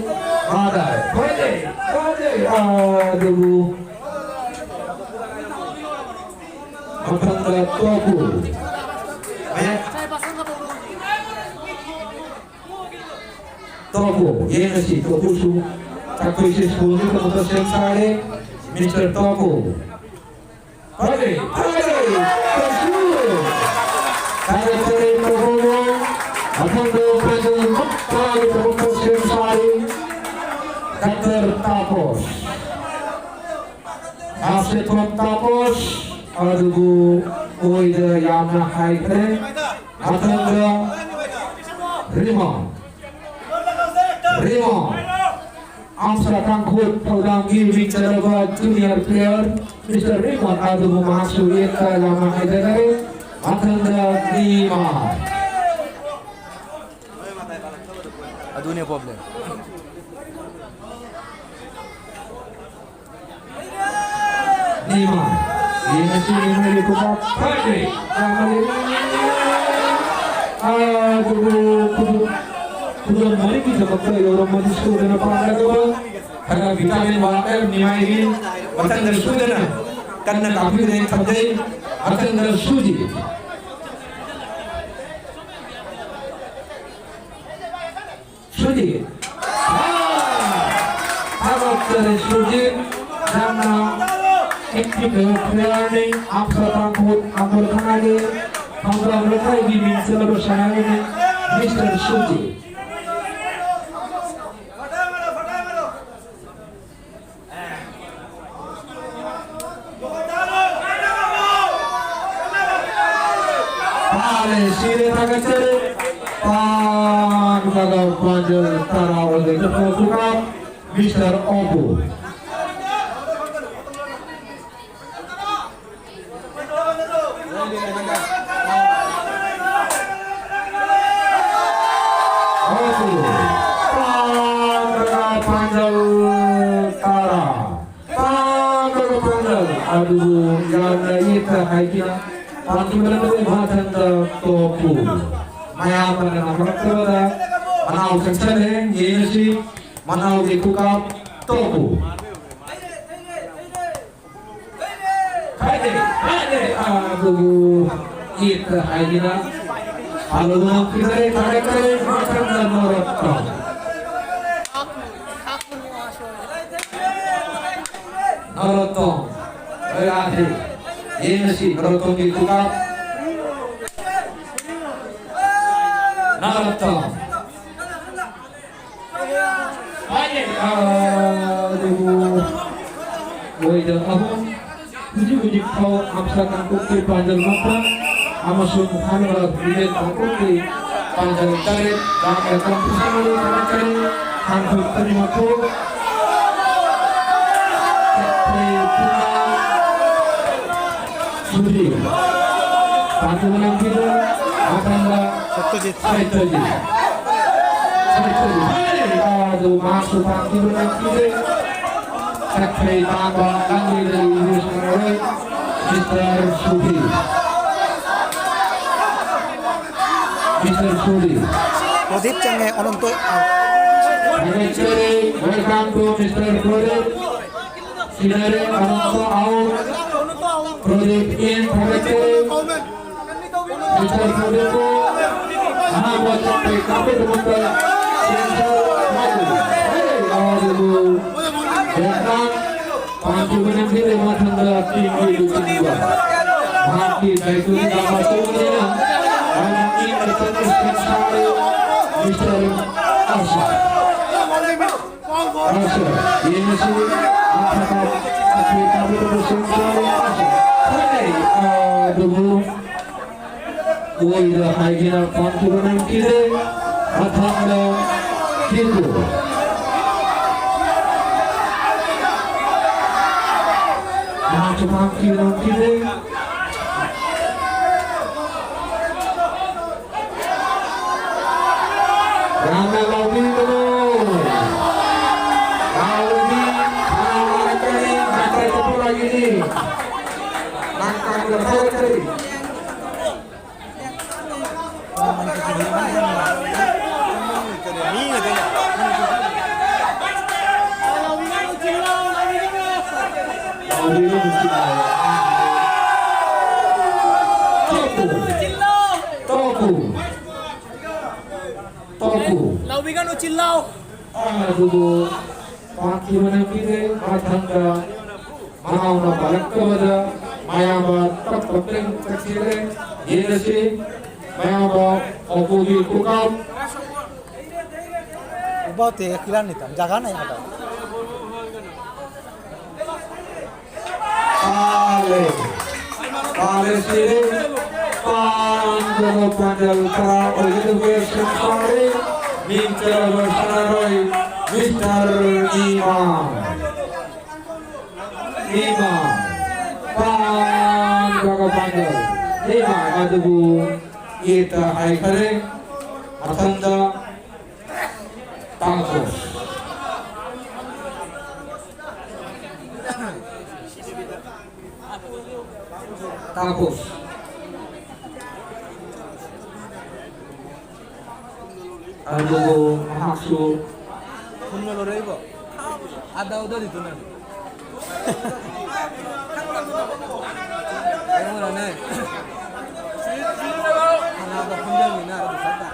ꯃꯥꯗꯥꯏ꯫ ꯐꯖꯩ, ꯐꯖꯩ꯫ ꯑꯗꯨꯕꯨ ꯃꯊꯪꯗ ꯇꯣꯄꯨ꯫ ꯑꯦ? ꯇꯣꯄꯨ꯫ ꯌꯦꯡꯉꯁꯤ꯫ ꯇꯣꯄꯨꯁꯨ ꯆꯠꯈ꯭ꯔꯤꯁꯤ ꯁꯨꯗꯒꯤꯗꯃꯛꯇ ꯁꯦꯞ ꯁꯥꯔꯤ꯫ ꯃꯤꯁꯇꯔ ꯇꯣꯄꯨ꯫ ꯐꯔꯦ, ꯐꯔꯦ, ꯀꯩꯁꯨ꯫ ꯐꯔꯦ, ꯐꯔꯦ, ꯇꯧꯍꯧꯔꯣ꯫ ꯃꯊꯪꯗ ꯐꯥꯏꯅꯦꯜ ꯃꯛꯇꯒꯤꯗꯃꯛꯇ ꯁꯦꯝ ꯁꯥꯔꯤ꯫ ꯗꯥꯛꯇꯔ ꯇꯥꯄꯣꯁ꯫ ꯅꯥꯁꯦꯊꯣꯟ ꯇꯥꯄꯣꯁ꯫ ꯑꯗꯨꯕꯨ ꯑꯣꯏꯗ ꯌꯥꯝꯅ ꯍꯥꯏꯈ꯭ꯔꯦ꯫ ꯃꯊꯪꯗ ꯔꯤꯃꯣꯟ꯫ ꯔꯤꯃꯣꯟ꯫ ꯑꯝꯁꯥ ꯇꯥꯡꯈꯨꯜ ꯊꯧꯗꯥꯡꯒꯤ ꯃꯤꯡ ꯆꯜꯂꯕ junior player Mister ꯔꯤꯃꯣꯟ ꯑꯗꯨꯕꯨ ꯃꯍꯥꯛꯁꯨ ꯌꯦꯠꯇ ꯌꯥꯝꯅ ꯍꯥꯏꯖꯈꯔꯦ꯫ ꯃꯊꯪꯗ ꯅꯤꯃꯥꯔ꯫ ꯑꯗꯨꯅꯦ problem꯫ ꯅꯤꯃꯥꯔ꯫ ꯌꯦꯡꯉꯁꯤ ꯅꯤꯃꯥꯔꯒꯤ ꯈꯨꯄꯥꯛ ꯐꯖꯩ꯫ ꯌꯥꯝꯅ ꯂꯩ꯫ ꯑꯗꯨꯕꯨ ꯈꯨꯗꯣ-, ꯈꯨꯗꯣꯜ ꯃꯔꯤꯒꯤꯗꯃꯛꯇ ꯌꯧꯔꯝꯃꯗꯤ ꯁꯣꯏꯗꯅ ꯄꯥꯝꯂꯒꯕ꯫ ꯈꯔ vitamin ꯋꯥꯠꯂꯦ ꯅꯤꯃꯥꯔꯒꯤ꯫ ꯃꯊꯪꯗ ꯁꯣꯏꯗꯅ ꯀꯟꯅ ꯀꯥꯞꯄꯤꯒꯅꯤ ꯊꯝꯖꯩ꯫ ꯃꯊꯪꯗ ꯁꯨꯖꯤ꯫ ꯁꯨꯖꯤꯠ꯫ ꯊꯥꯒꯠꯆꯔꯤ ꯁꯨꯖꯤꯠ꯫ ꯌꯥꯝꯅ active ꯑꯣꯏꯕ playerꯅꯤ꯫ ꯑꯝꯁꯥ ꯇꯥꯡꯈꯨꯜ, ꯇꯥꯡꯈꯨꯜ ꯈꯥꯅꯥꯒꯤ ꯊꯧꯗꯥꯝ ꯂꯩꯀꯥꯏꯒꯤ ꯃꯤꯡ ꯆꯜꯂꯕ ꯁꯥꯟꯅꯔꯣꯏꯅꯤ Mister ꯁꯨꯖꯤꯠ꯫ ꯄꯥꯜꯂꯦ, ꯁꯤꯔꯦ, ꯊꯥꯒꯠꯆꯔꯤ꯫ ꯄꯥꯟꯕꯒ ꯄꯥꯟꯖꯜ ꯇꯔꯥ ꯑꯣꯏꯒꯗꯕ ꯈꯨꯀꯥꯞ, Mister ꯑꯣꯄꯨ꯫ ꯑꯣꯄꯨ꯫ ꯄꯥꯟꯕꯒ ꯄꯥꯟꯖꯜ ꯇꯔꯥ꯫ ꯄꯥꯟꯕꯒ ꯄꯥꯟꯖꯜ ꯑꯗꯨꯕꯨ ꯌꯥꯝꯅ ꯌꯦꯠꯇ ꯍꯥꯏꯈꯤꯅ ꯄꯥꯟꯈꯤꯕꯅ ꯃꯊꯪꯗ ꯇꯣꯞꯄꯨ꯫ ꯃꯌꯥꯝꯕꯅ ꯉꯝꯂꯛꯇꯕꯗ ꯃꯅꯥꯎ ꯆꯪꯁꯜꯂꯦ꯫ ꯌꯦꯡꯉꯁꯤ ꯃꯅꯥꯎꯒꯤ ꯈꯨꯀꯥꯞ ꯇꯣꯞꯄꯨ꯫ ꯍꯥꯏꯗꯦ, ꯍꯥꯏꯗꯦ, ꯑꯗꯨꯕꯨ ꯌꯦꯠꯇ ꯍꯥꯏꯈꯤꯅ ꯄꯥꯜꯂꯨꯕ ꯉꯝꯈꯤꯗꯔꯦ, ꯊꯥꯒꯠꯆꯔꯤ꯫ ꯃꯊꯪꯗ ꯅꯣꯔꯠꯇꯣ꯫ ꯅꯣꯔꯠꯇꯣ꯫ ꯂꯣꯏꯔꯥꯊꯤ꯫ ꯌꯦꯡꯉꯁꯤ ꯃꯔꯣꯛꯊꯣꯡꯒꯤ ꯈꯨꯀꯥꯞ꯫ ꯅꯥꯔꯛꯇ꯫ ꯑꯗꯨꯕꯨ ꯃꯣꯏꯗ ꯑꯍꯨꯝ꯫ ꯍꯧꯖꯤꯛ ꯍꯧꯖꯤꯛ ꯐꯥꯎ ꯑꯝꯁꯥ ꯀꯥꯡꯄꯣꯛꯄꯤ ꯄꯥꯟꯖꯜ ꯃꯥꯄꯟ ꯑꯃꯁꯨꯡ ꯍꯥꯟꯅ ꯕꯤꯔꯦꯟ ꯀꯥꯡꯄꯣꯛꯄꯤ ꯄꯥꯟꯖꯜ ꯇꯔꯦꯠ ꯂꯥꯛꯅ ꯀꯝꯄꯤꯇꯤꯁꯟ ꯑꯗꯨ ꯊꯥꯒꯠꯆꯔꯤ꯫ ꯍꯥꯡꯐꯝ ꯈꯨꯗꯤꯡꯃꯛꯄꯨ ꯆꯠꯈ꯭ꯔꯦ ꯄꯨꯟꯅ ꯁꯨꯔꯤ꯫ ꯄꯥꯟꯖꯜ ꯂꯝꯕꯤꯗ ꯃꯊꯪꯗ ꯁꯠꯇ꯭ꯔꯖꯤꯠ꯫ ꯁꯠꯇ꯭ꯔꯖꯤꯠ꯫ ꯁꯠꯇ꯭ꯔꯖꯤꯠ꯫ ꯍꯦ! ꯑꯗꯨ ꯃꯍꯥꯛꯁꯨ ꯄꯥꯟꯖꯜ ꯂꯝꯕꯤꯗ ꯆꯠꯈ꯭ꯔꯦ ꯇꯥꯡꯕ ꯂꯝꯕꯤꯗ ꯏꯪꯂꯤꯁ ꯃꯔꯣꯏ ꯃꯤꯁꯇꯔ ꯁꯨꯔꯤ꯫ ꯃꯤꯁꯇꯔ ꯁꯨꯔꯤ꯫ ꯄ꯭ꯔꯗꯤꯞ ꯆꯪꯉꯦ, ꯑꯅꯟꯇ ꯑꯥꯎꯠ꯫ ꯊꯥꯒꯠꯆꯔꯤ꯫ Welcome to mister Pradeep. ꯁꯤꯅꯔꯦ ꯑꯅꯟꯇ ꯑꯥꯎꯠ꯫ ꯄ꯭ꯔꯗꯤꯞ ꯏꯟ꯫ ꯊꯥꯒꯠꯆꯔꯤ꯫ ꯃꯤꯁꯇꯔ ꯄ꯭ꯔꯗꯤꯞꯄꯨ ꯑꯍꯥꯟꯕ ꯆꯠꯄꯩ ꯀꯥꯞꯄꯒꯤꯗꯃꯛꯇ ꯁꯦꯟꯁꯔ ꯍꯥꯏꯔꯤ꯫ ꯍꯦ! ꯑꯗꯨꯕꯨ ꯕꯦꯡꯀꯥꯛ ꯄꯥꯟꯈꯤꯕ ꯅꯝꯊꯤꯕ ꯃꯊꯪꯗ ꯇꯤꯝꯒꯤ ꯂꯨꯆꯤꯡꯕ ꯃꯍꯥꯛꯀꯤ ꯗꯥꯏꯇ꯭ꯋꯒꯤ ꯗꯥꯃ ꯇꯧꯕꯅꯤꯅ ꯃꯥꯅ ꯏꯪꯅ ꯆꯠꯄ ꯁꯦꯟꯁꯔ ꯃꯤꯁꯇꯔ ꯑꯁ꯫ ꯑꯁ, ꯌꯦꯡꯉꯁꯤ꯫ ꯑꯐꯕ ꯑꯊꯣꯏ ꯀꯥꯕꯤꯔꯕ ꯁꯦꯟꯁꯔ ꯑꯁ꯫ ꯐꯖꯩ꯫ ꯑꯗꯨꯕꯨ ꯑꯣꯏꯗ ꯍꯥꯏꯒꯦꯅ ꯄꯥꯝꯈꯤꯕ ꯅꯝꯈꯤꯗꯦ꯫ ꯃꯊꯪꯗ ꯀꯤꯀꯨ꯫ ꯃꯍꯥꯛꯁꯨ ꯄꯥꯝꯈꯤꯕ ꯅꯝꯈꯤꯗꯦ꯫ ꯌꯥꯝꯅ ꯂꯥꯎꯕꯤꯒꯅꯨ꯫ ꯂꯥꯎꯔꯗꯤ ꯈꯅꯥꯎ ꯅꯥꯔꯛꯀꯅꯤ, ꯗꯥꯛꯇꯔ ꯆꯠꯄ ꯂꯥꯛꯏꯅꯤ꯫ ꯅꯥꯛ ꯀꯥꯡꯗ ꯐꯥꯎꯔꯛꯀꯅꯤ꯫ ꯇꯣꯛꯎ꯫ ꯂꯥꯎꯕꯤꯒꯅꯨ, ꯆꯤꯜꯂꯥꯎ꯫ ꯑꯗꯨꯕꯨ ꯄꯥꯟꯈꯤꯕ ꯅꯝꯈꯤꯗꯦ꯫ ꯃꯊꯪꯗ ꯃꯅꯥꯎꯅ ꯄꯥꯜꯂꯛꯇꯕꯗ ꯃꯌꯥꯝꯕ ꯇꯞ ꯇꯞꯅ ꯆꯠꯈꯤꯔꯦ꯫ ꯌꯦꯡꯉꯁꯤ꯫ ꯃꯌꯥꯝꯕ ꯑꯣꯄꯣꯒꯤ ꯈꯨꯀꯥꯞ꯫ ꯎꯕꯥꯎ ꯇꯦꯛꯈꯤꯔꯥꯅꯤꯇ, ꯖꯒꯥꯅ ꯌꯥꯗꯕ꯫ ꯄꯥꯜꯂꯦ꯫ ꯄꯥꯜꯂꯦ ꯁꯤꯔꯦ꯫ ꯄꯥꯟꯗꯕ ꯄꯥꯟꯖꯜ ꯇꯔꯥ ꯑꯣꯏꯒꯗꯕ ꯁꯦꯝ ꯁꯥꯔꯦ꯫ ꯃꯤꯡ ꯆꯜꯂꯕ ꯁꯥꯟꯅꯔꯣꯏ ꯃꯤꯁꯇꯔ ꯏꯃꯥ꯫ ꯏꯃꯥ꯫ ꯄꯥꯟꯗꯕ ꯄꯥꯟꯖꯜ꯫ ꯏꯃꯥ ꯑꯗꯨꯕꯨ ꯌꯦꯠꯇ ꯍꯥꯏꯈꯔꯦ꯫ ꯃꯊꯪꯗ ꯇꯥꯡꯈꯨꯜ꯫ ꯇꯥꯡꯈꯨꯜ꯫ ꯑꯗꯨꯕꯨ ꯃꯍꯥꯛꯁꯨ ꯊꯨꯝꯅ ꯂꯣꯏꯔꯛꯏꯕꯣ? ꯑꯥꯗ ꯑꯣꯗꯔꯤꯗꯨꯅ꯫ ꯑꯩꯉꯣꯟꯗꯅꯦ꯫ ꯀꯅꯥꯗ ꯐꯝꯖꯜꯂꯤꯅ ꯑꯗꯨ ꯆꯠꯇ꯫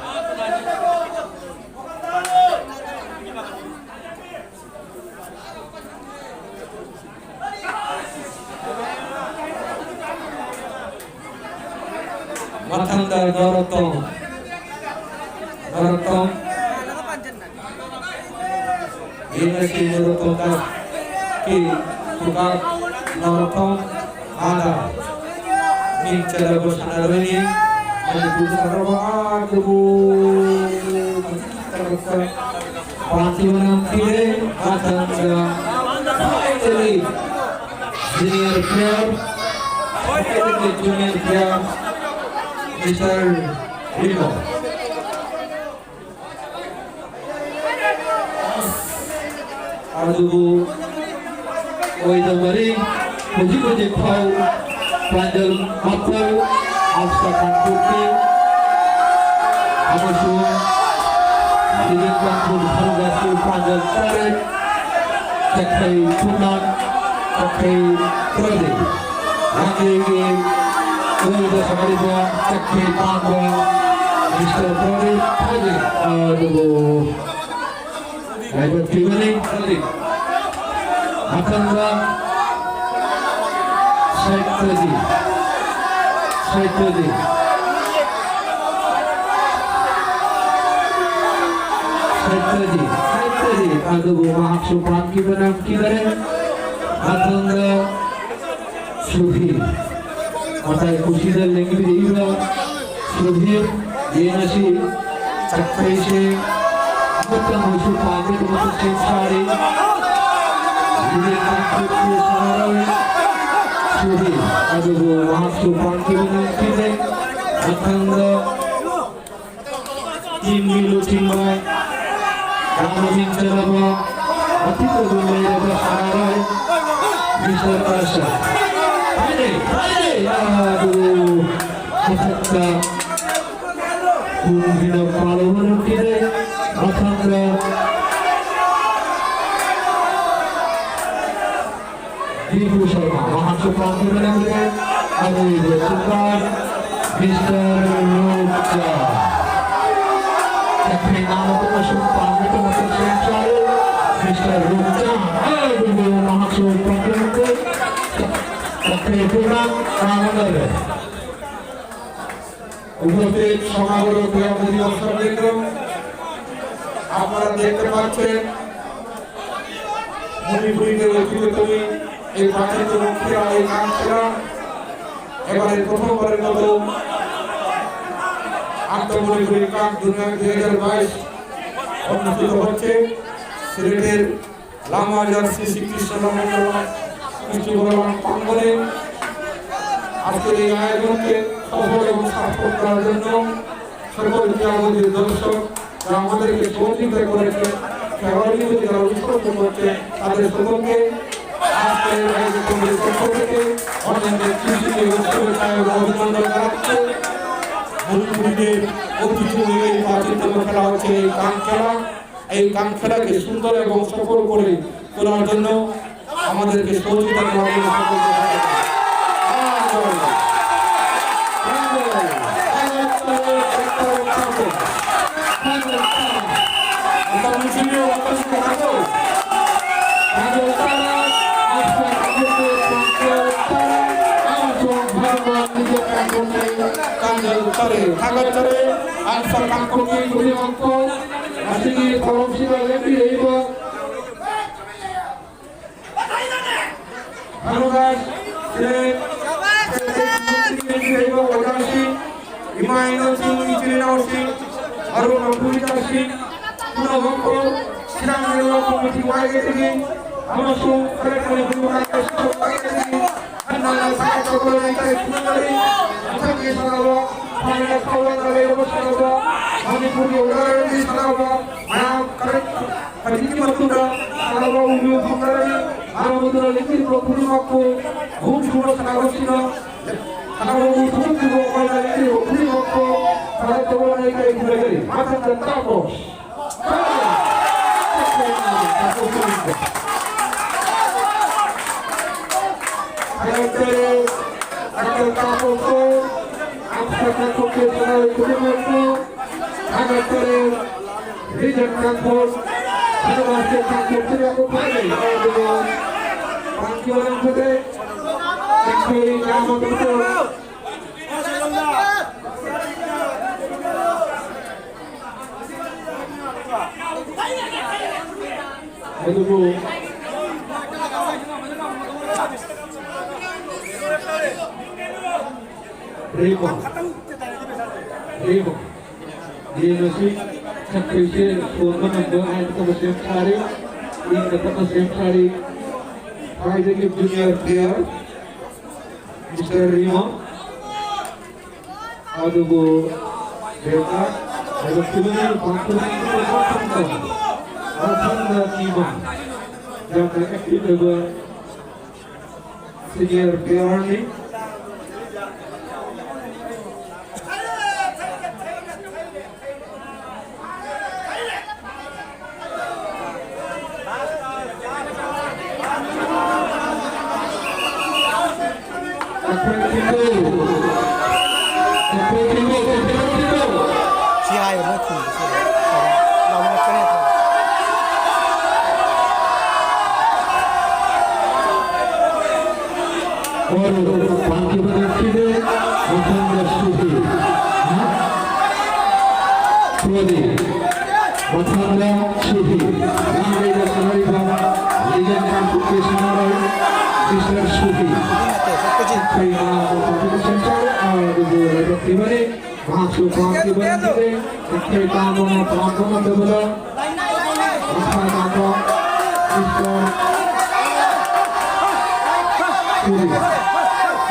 ꯃꯊꯪꯗ ꯅꯣꯔꯣꯛꯇꯣꯝ꯫ ꯅꯣꯔꯣꯛꯇꯣꯝ꯫ ꯌꯦꯡꯉꯁꯤ ꯅꯣꯔꯣꯛꯇꯣꯝꯗ ꯀꯤ ꯈꯨꯀꯥꯞ ꯅꯣꯔꯣꯛꯇꯣꯝ꯫ ꯃꯥꯅ ꯃꯤꯡ ꯆꯜꯂꯕ ꯁꯥꯟꯅꯔꯣꯏꯅꯤ꯫ ꯃꯅꯤꯄꯨꯔ ꯁꯥꯟꯅꯔꯣꯏ ꯑꯗꯨꯕꯨ ꯇꯔꯛꯇ ꯄꯥꯟꯈꯤꯕ ꯅꯝꯈꯤꯗꯦ꯫ ꯃꯊꯪꯗ finally junior player, finally junior player, mister Rimo. ꯑꯗꯨꯕꯨ ꯑꯣꯏꯗꯕꯅꯤ꯫ ꯍꯧꯖꯤꯛ ꯍꯧꯖꯤꯛ ꯐꯥꯎ ꯄꯥꯟꯖꯜ ꯃꯥꯄꯜ, ꯑꯥꯎꯠꯁꯥꯏꯠ ꯀꯥꯡꯄꯣꯛꯄꯤ ꯑꯃꯁꯨꯡ ꯏꯗꯦꯟ ꯀꯥꯡꯄꯣꯛꯄꯤ ꯈꯔꯨꯒꯥꯁꯨ ꯄꯥꯟꯖꯜ ꯇꯔꯦꯠ, ꯆꯈꯩ ꯈꯨꯠꯅꯥꯟ, ꯆꯈꯩ ꯇꯔꯥꯗꯤ ꯂꯥꯡꯂꯩꯒꯤ ꯑꯣꯏꯕ ꯁꯥꯟꯅꯔꯤꯕ ꯆꯈꯩ ꯄꯥꯟꯕ ꯃꯤꯁꯇꯔ ꯄ꯭ꯔꯗꯤꯞ ꯊꯥꯖꯩ꯫ ꯑꯗꯨꯕꯨ ꯂꯥꯏꯕꯛ ꯊꯤꯕꯅꯤ꯫ ꯃꯊꯪꯗ ꯁꯥꯍꯤꯇ꯭ꯌꯖꯤ, ꯁꯥꯍꯤꯇ꯭ꯌꯖꯤ, ꯁꯥꯍꯤꯇ꯭ꯌꯖꯤ, ꯁꯥꯍꯤꯇ꯭ꯌꯖꯤ꯫ ꯑꯗꯨꯕꯨ ꯃꯍꯥꯛꯁꯨ ꯄꯥꯟꯈꯤꯕ ꯅꯪꯈꯤꯗꯔꯦ꯫ ꯃꯊꯪꯗ ꯁꯨꯙꯤꯔ, ꯃꯇꯥꯏ ꯀꯨꯁꯤꯗ ꯂꯦꯡꯕꯤꯔꯛꯏꯕ ꯁꯨꯙꯤꯔ, ꯌꯦꯡꯉꯁꯤ꯫ ꯆꯠꯈ꯭ꯔꯤꯁꯦ꯫ ꯑꯃꯠꯇ ꯃꯣꯏꯁꯨ ꯄꯥꯟꯕꯒꯤꯗꯃꯛꯇ ꯁꯦꯝ ꯁꯥꯔꯤ꯫ ꯂꯤꯔꯦꯟ ꯀꯥꯡꯄꯣꯛꯄꯤ ꯁꯥꯟꯅꯔꯣꯏ ꯁꯨꯙꯤꯔ꯫ ꯑꯗꯨꯕꯨ ꯃꯍꯥꯛꯁꯨ ꯄꯥꯟꯈꯤꯕ ꯅꯪꯈꯤꯗꯦ꯫ ꯃꯊꯪꯗ ꯇꯤꯝꯒꯤ ꯂꯨꯆꯤꯡꯕ, ꯌꯥꯝꯅ ꯃꯤꯡ ꯆꯜꯂꯕ, ꯃꯇꯤꯛ ꯃꯒꯨꯟ ꯂꯩꯔꯕ ꯁꯥꯟꯅꯔꯣꯏ ꯃꯤꯁꯇꯔ ꯑꯁ꯫ ꯄꯥꯏꯔꯦ, ꯄꯥꯏꯔꯦ꯫ ꯑꯗꯨ ꯃꯊꯛꯇ ꯀꯨꯝꯕꯤꯅ ꯄꯥꯜꯂꯕ ꯅꯨꯄꯤꯗ ꯃꯊꯪꯗ ꯕꯤꯄꯨ ꯁꯔꯃ, ꯃꯍꯥꯛꯁꯨ ꯄꯥꯝꯕꯤꯕ ꯅꯝꯕꯔ ꯑꯔꯣꯏꯕ ꯁꯨꯄꯔ ꯃꯤꯁꯇꯔ ꯔꯣꯛꯆꯥ꯫ ꯀꯩꯊꯦꯜ ꯅꯥꯕ ꯑꯃꯁꯨꯡ ꯄꯥꯝꯕ ꯃꯇꯝꯗ ꯁꯦꯝ ꯁꯥꯔꯦ꯫ ꯃꯤꯁꯇꯔ ꯔꯣꯛꯆꯥ, ꯑꯔꯣꯏꯕ ꯃꯍꯥꯛꯁꯨ ꯄꯥꯝꯕꯤꯕ ꯀꯩꯊꯦꯜ ꯄꯨꯝꯅꯃꯛ ꯉꯥꯡꯅꯔꯦ꯫ উপস্থিত সমাগত ক্রীড়া প্রতিমা দর্শকবৃন্দ, আপনারা দেখতে পাচ্ছেন মণিপুরীদের ঐতিহ্যবাহী এই প্রাচীন মুক্তিরা এই কাঙ্ক্ষা এবারে প্রথমবারের মতো আন্তঃমণিপুরী কাপ দুই হাজার বাইশ অনুষ্ঠিত হচ্ছে সিলেটের লামাজার শ্রী শ্রীকৃষ্ণ রমণীয় কৃষ্ণ ভগবান প্রাঙ্গণে। আজকের এই আয়োজনকে সফল এবং সার্থক করার জন্য সকল ক্রীড়ামোদী দর্শক যারা আমাদেরকে সহযোগিতা করেছে, খেলোয়াড়দের যারা উৎসাহিত করছে, তাদের সকলকে আজকের আয়োজক কমিটির পক্ষ থেকে অনেক অনেক খুশি এবং শুভেচ্ছা এবং অভিনন্দন জানাচ্ছে। মণিপুরীদের ঐতিহ্যবাহী এই প্রাচীনতম খেলা হচ্ছে এই কাং খেলা। এই কাং খেলাকে সুন্দর এবং সফল করে তোলার জন্য আমাদেরকে সহযোগিতা করার জন্য সকলকে ধন্যবাদ। ꯊꯥꯒꯠꯆꯔꯤ꯫ ꯑꯥꯏꯟꯁꯇꯥꯏꯟ ꯀꯥꯡꯄꯣꯛꯄꯤ ꯈꯨꯗꯤꯡꯃꯛꯄꯨ ꯉꯁꯤꯒꯤ ꯊꯧꯔꯝꯁꯤꯗ ꯂꯦꯡꯕꯤꯔꯛꯏꯕ ꯍꯔꯨꯒꯥꯁ ꯁꯦ ꯂꯦꯡꯕꯤꯔꯛꯏꯕ ꯑꯣꯖꯥꯁꯤꯡ, ꯏꯃꯥ ꯏꯅꯣꯁꯤꯡ, ꯏꯆꯤꯜ ꯏꯅꯥꯎꯁꯤꯡ, ꯃꯔꯨꯞ ꯃꯄꯨꯔꯤꯕꯁꯤꯡ ꯄꯨꯝꯅꯃꯛꯄꯨ ꯁꯤꯔꯥꯡ ꯂꯩꯕꯥꯛ ꯀꯣꯃꯤꯇꯤ ꯋꯥꯏꯒꯗꯒꯤ ꯑꯃꯁꯨꯡ ꯀꯂꯦꯛꯇꯔ ꯃꯅꯤꯄꯨꯔ ꯋꯥꯏꯒꯗꯒꯤ ꯍꯟꯅ ꯍꯟꯅ ꯊꯥꯒꯠꯆꯕ ꯂꯩꯇꯥꯏ ꯈꯨꯔꯨꯝꯖꯔꯤ꯫ ꯃꯊꯪꯒꯤ ꯁꯥꯟꯅꯕ ꯐꯥꯏꯅꯦꯜ ꯊꯧꯔꯝꯗ ꯂꯩꯔꯕ ꯁꯥꯟꯅꯕ ꯃꯅꯤꯄꯨꯔꯒꯤ ꯑꯣꯏꯔꯣꯏ ꯁꯥꯟꯅꯕ ꯃꯌꯥꯝ ꯀꯔꯦꯛ ꯍꯧꯖꯤꯛꯀꯤ ꯃꯇꯨꯡꯗ ꯁꯥꯟꯅꯕ ꯎꯕꯤꯌꯨ ꯈꯪꯅꯔꯅꯤ꯫ ꯃꯔꯝ ꯑꯗꯨꯅ ꯂꯦꯡꯕꯤꯔꯤꯕ ꯈꯨꯗꯤꯡꯃꯛꯄꯨ ꯑꯍꯨꯝꯁꯨꯕ ꯁꯥꯟꯅꯕꯁꯤꯅ ꯁꯥꯟꯅꯕꯕꯨ ꯊꯣꯛꯈꯤꯕ ꯑꯩꯈꯣꯏꯅ ꯂꯦꯡꯕꯤꯔꯤꯕ ꯈꯨꯗꯤꯡꯃꯛꯄꯨ ꯊꯥꯒꯠꯆꯕ ꯂꯩꯇꯥꯏ ꯈꯨꯔꯨꯝꯖꯔꯤ꯫ ꯃꯊꯪꯗ ꯇꯥꯃꯣ꯫ ꯑꯗꯨꯕꯨ ꯔꯦꯃꯣ, ꯔꯦꯃꯣ, ꯌꯦꯡꯉꯁꯤ, ꯁꯛꯄꯤꯁꯦ ꯁꯣꯟꯕ ꯉꯝꯕ ꯍꯥꯏꯅ ꯇꯧꯕ ꯁꯦꯝ ꯁꯥꯔꯤ, ꯏꯪꯅ ꯇꯞꯅ ꯁꯦꯝ ꯁꯥꯔꯤ꯫ ꯈ꯭ꯋꯥꯏꯗꯒꯤ ꯖꯨꯅꯤꯌꯔ ꯄ꯭ꯂꯦꯌꯔ ꯃꯤꯁꯇꯔ ꯔꯦꯃꯣ꯫ ꯑꯗꯨꯕꯨ ꯕꯦꯇꯥ ꯍꯥꯏꯕ ꯐꯤꯂꯝꯒꯤ ꯄꯥꯡꯊꯣꯛꯄꯒꯤ ꯃꯐꯝꯗ ꯃꯊꯪꯗ ꯄꯤꯕ ꯌꯥꯝꯅ ꯑꯦꯛꯇꯤꯚ ꯑꯣꯏꯕ ꯁꯤꯅꯤꯌꯔ ꯄ꯭ꯂꯦꯌꯔꯅꯤ꯫ ꯁꯤ ꯍꯥꯏꯕ ꯃꯣꯏ ꯈꯨꯝꯕ ꯁꯤ ꯂꯥꯎꯅꯔꯛꯀꯅꯤ꯫ ꯄꯥꯡꯊꯣꯛꯄ ꯉꯝꯈꯤꯗꯦ꯫ ꯃꯊꯪꯗ ꯁꯨꯇꯤ꯫ ꯑꯃꯗꯤ ꯃꯊꯪꯗ ꯁꯨꯍꯤ, ꯂꯥꯡꯂꯩꯗ ꯁꯥꯟꯅꯔꯤꯕ ꯂꯤꯖꯟ ꯀꯥꯡꯄꯣꯛꯄꯤ ꯁꯥꯟꯅꯔꯣꯏ ꯃꯤꯁꯇꯔ ꯁꯨꯍꯤ꯫ ꯑꯩꯈꯣꯏꯅ ꯀꯝꯄꯤꯇꯤꯁꯟ ꯆꯥꯎꯅ ꯑꯗꯨꯕꯨ ꯂꯥꯏꯕꯛ ꯊꯤꯕꯅꯤ, ꯃꯍꯥꯛꯁꯨ ꯄꯥꯝꯈꯤꯕ ꯅꯠꯇꯦ꯫ ꯑꯩꯈꯣꯏ ꯇꯥꯕꯅ ꯄꯥꯝꯕ ꯉꯝꯗꯕꯗ ꯃꯈꯥ ꯇꯥꯕ ꯃꯤꯁꯇꯔ ꯁꯨꯍꯤ꯫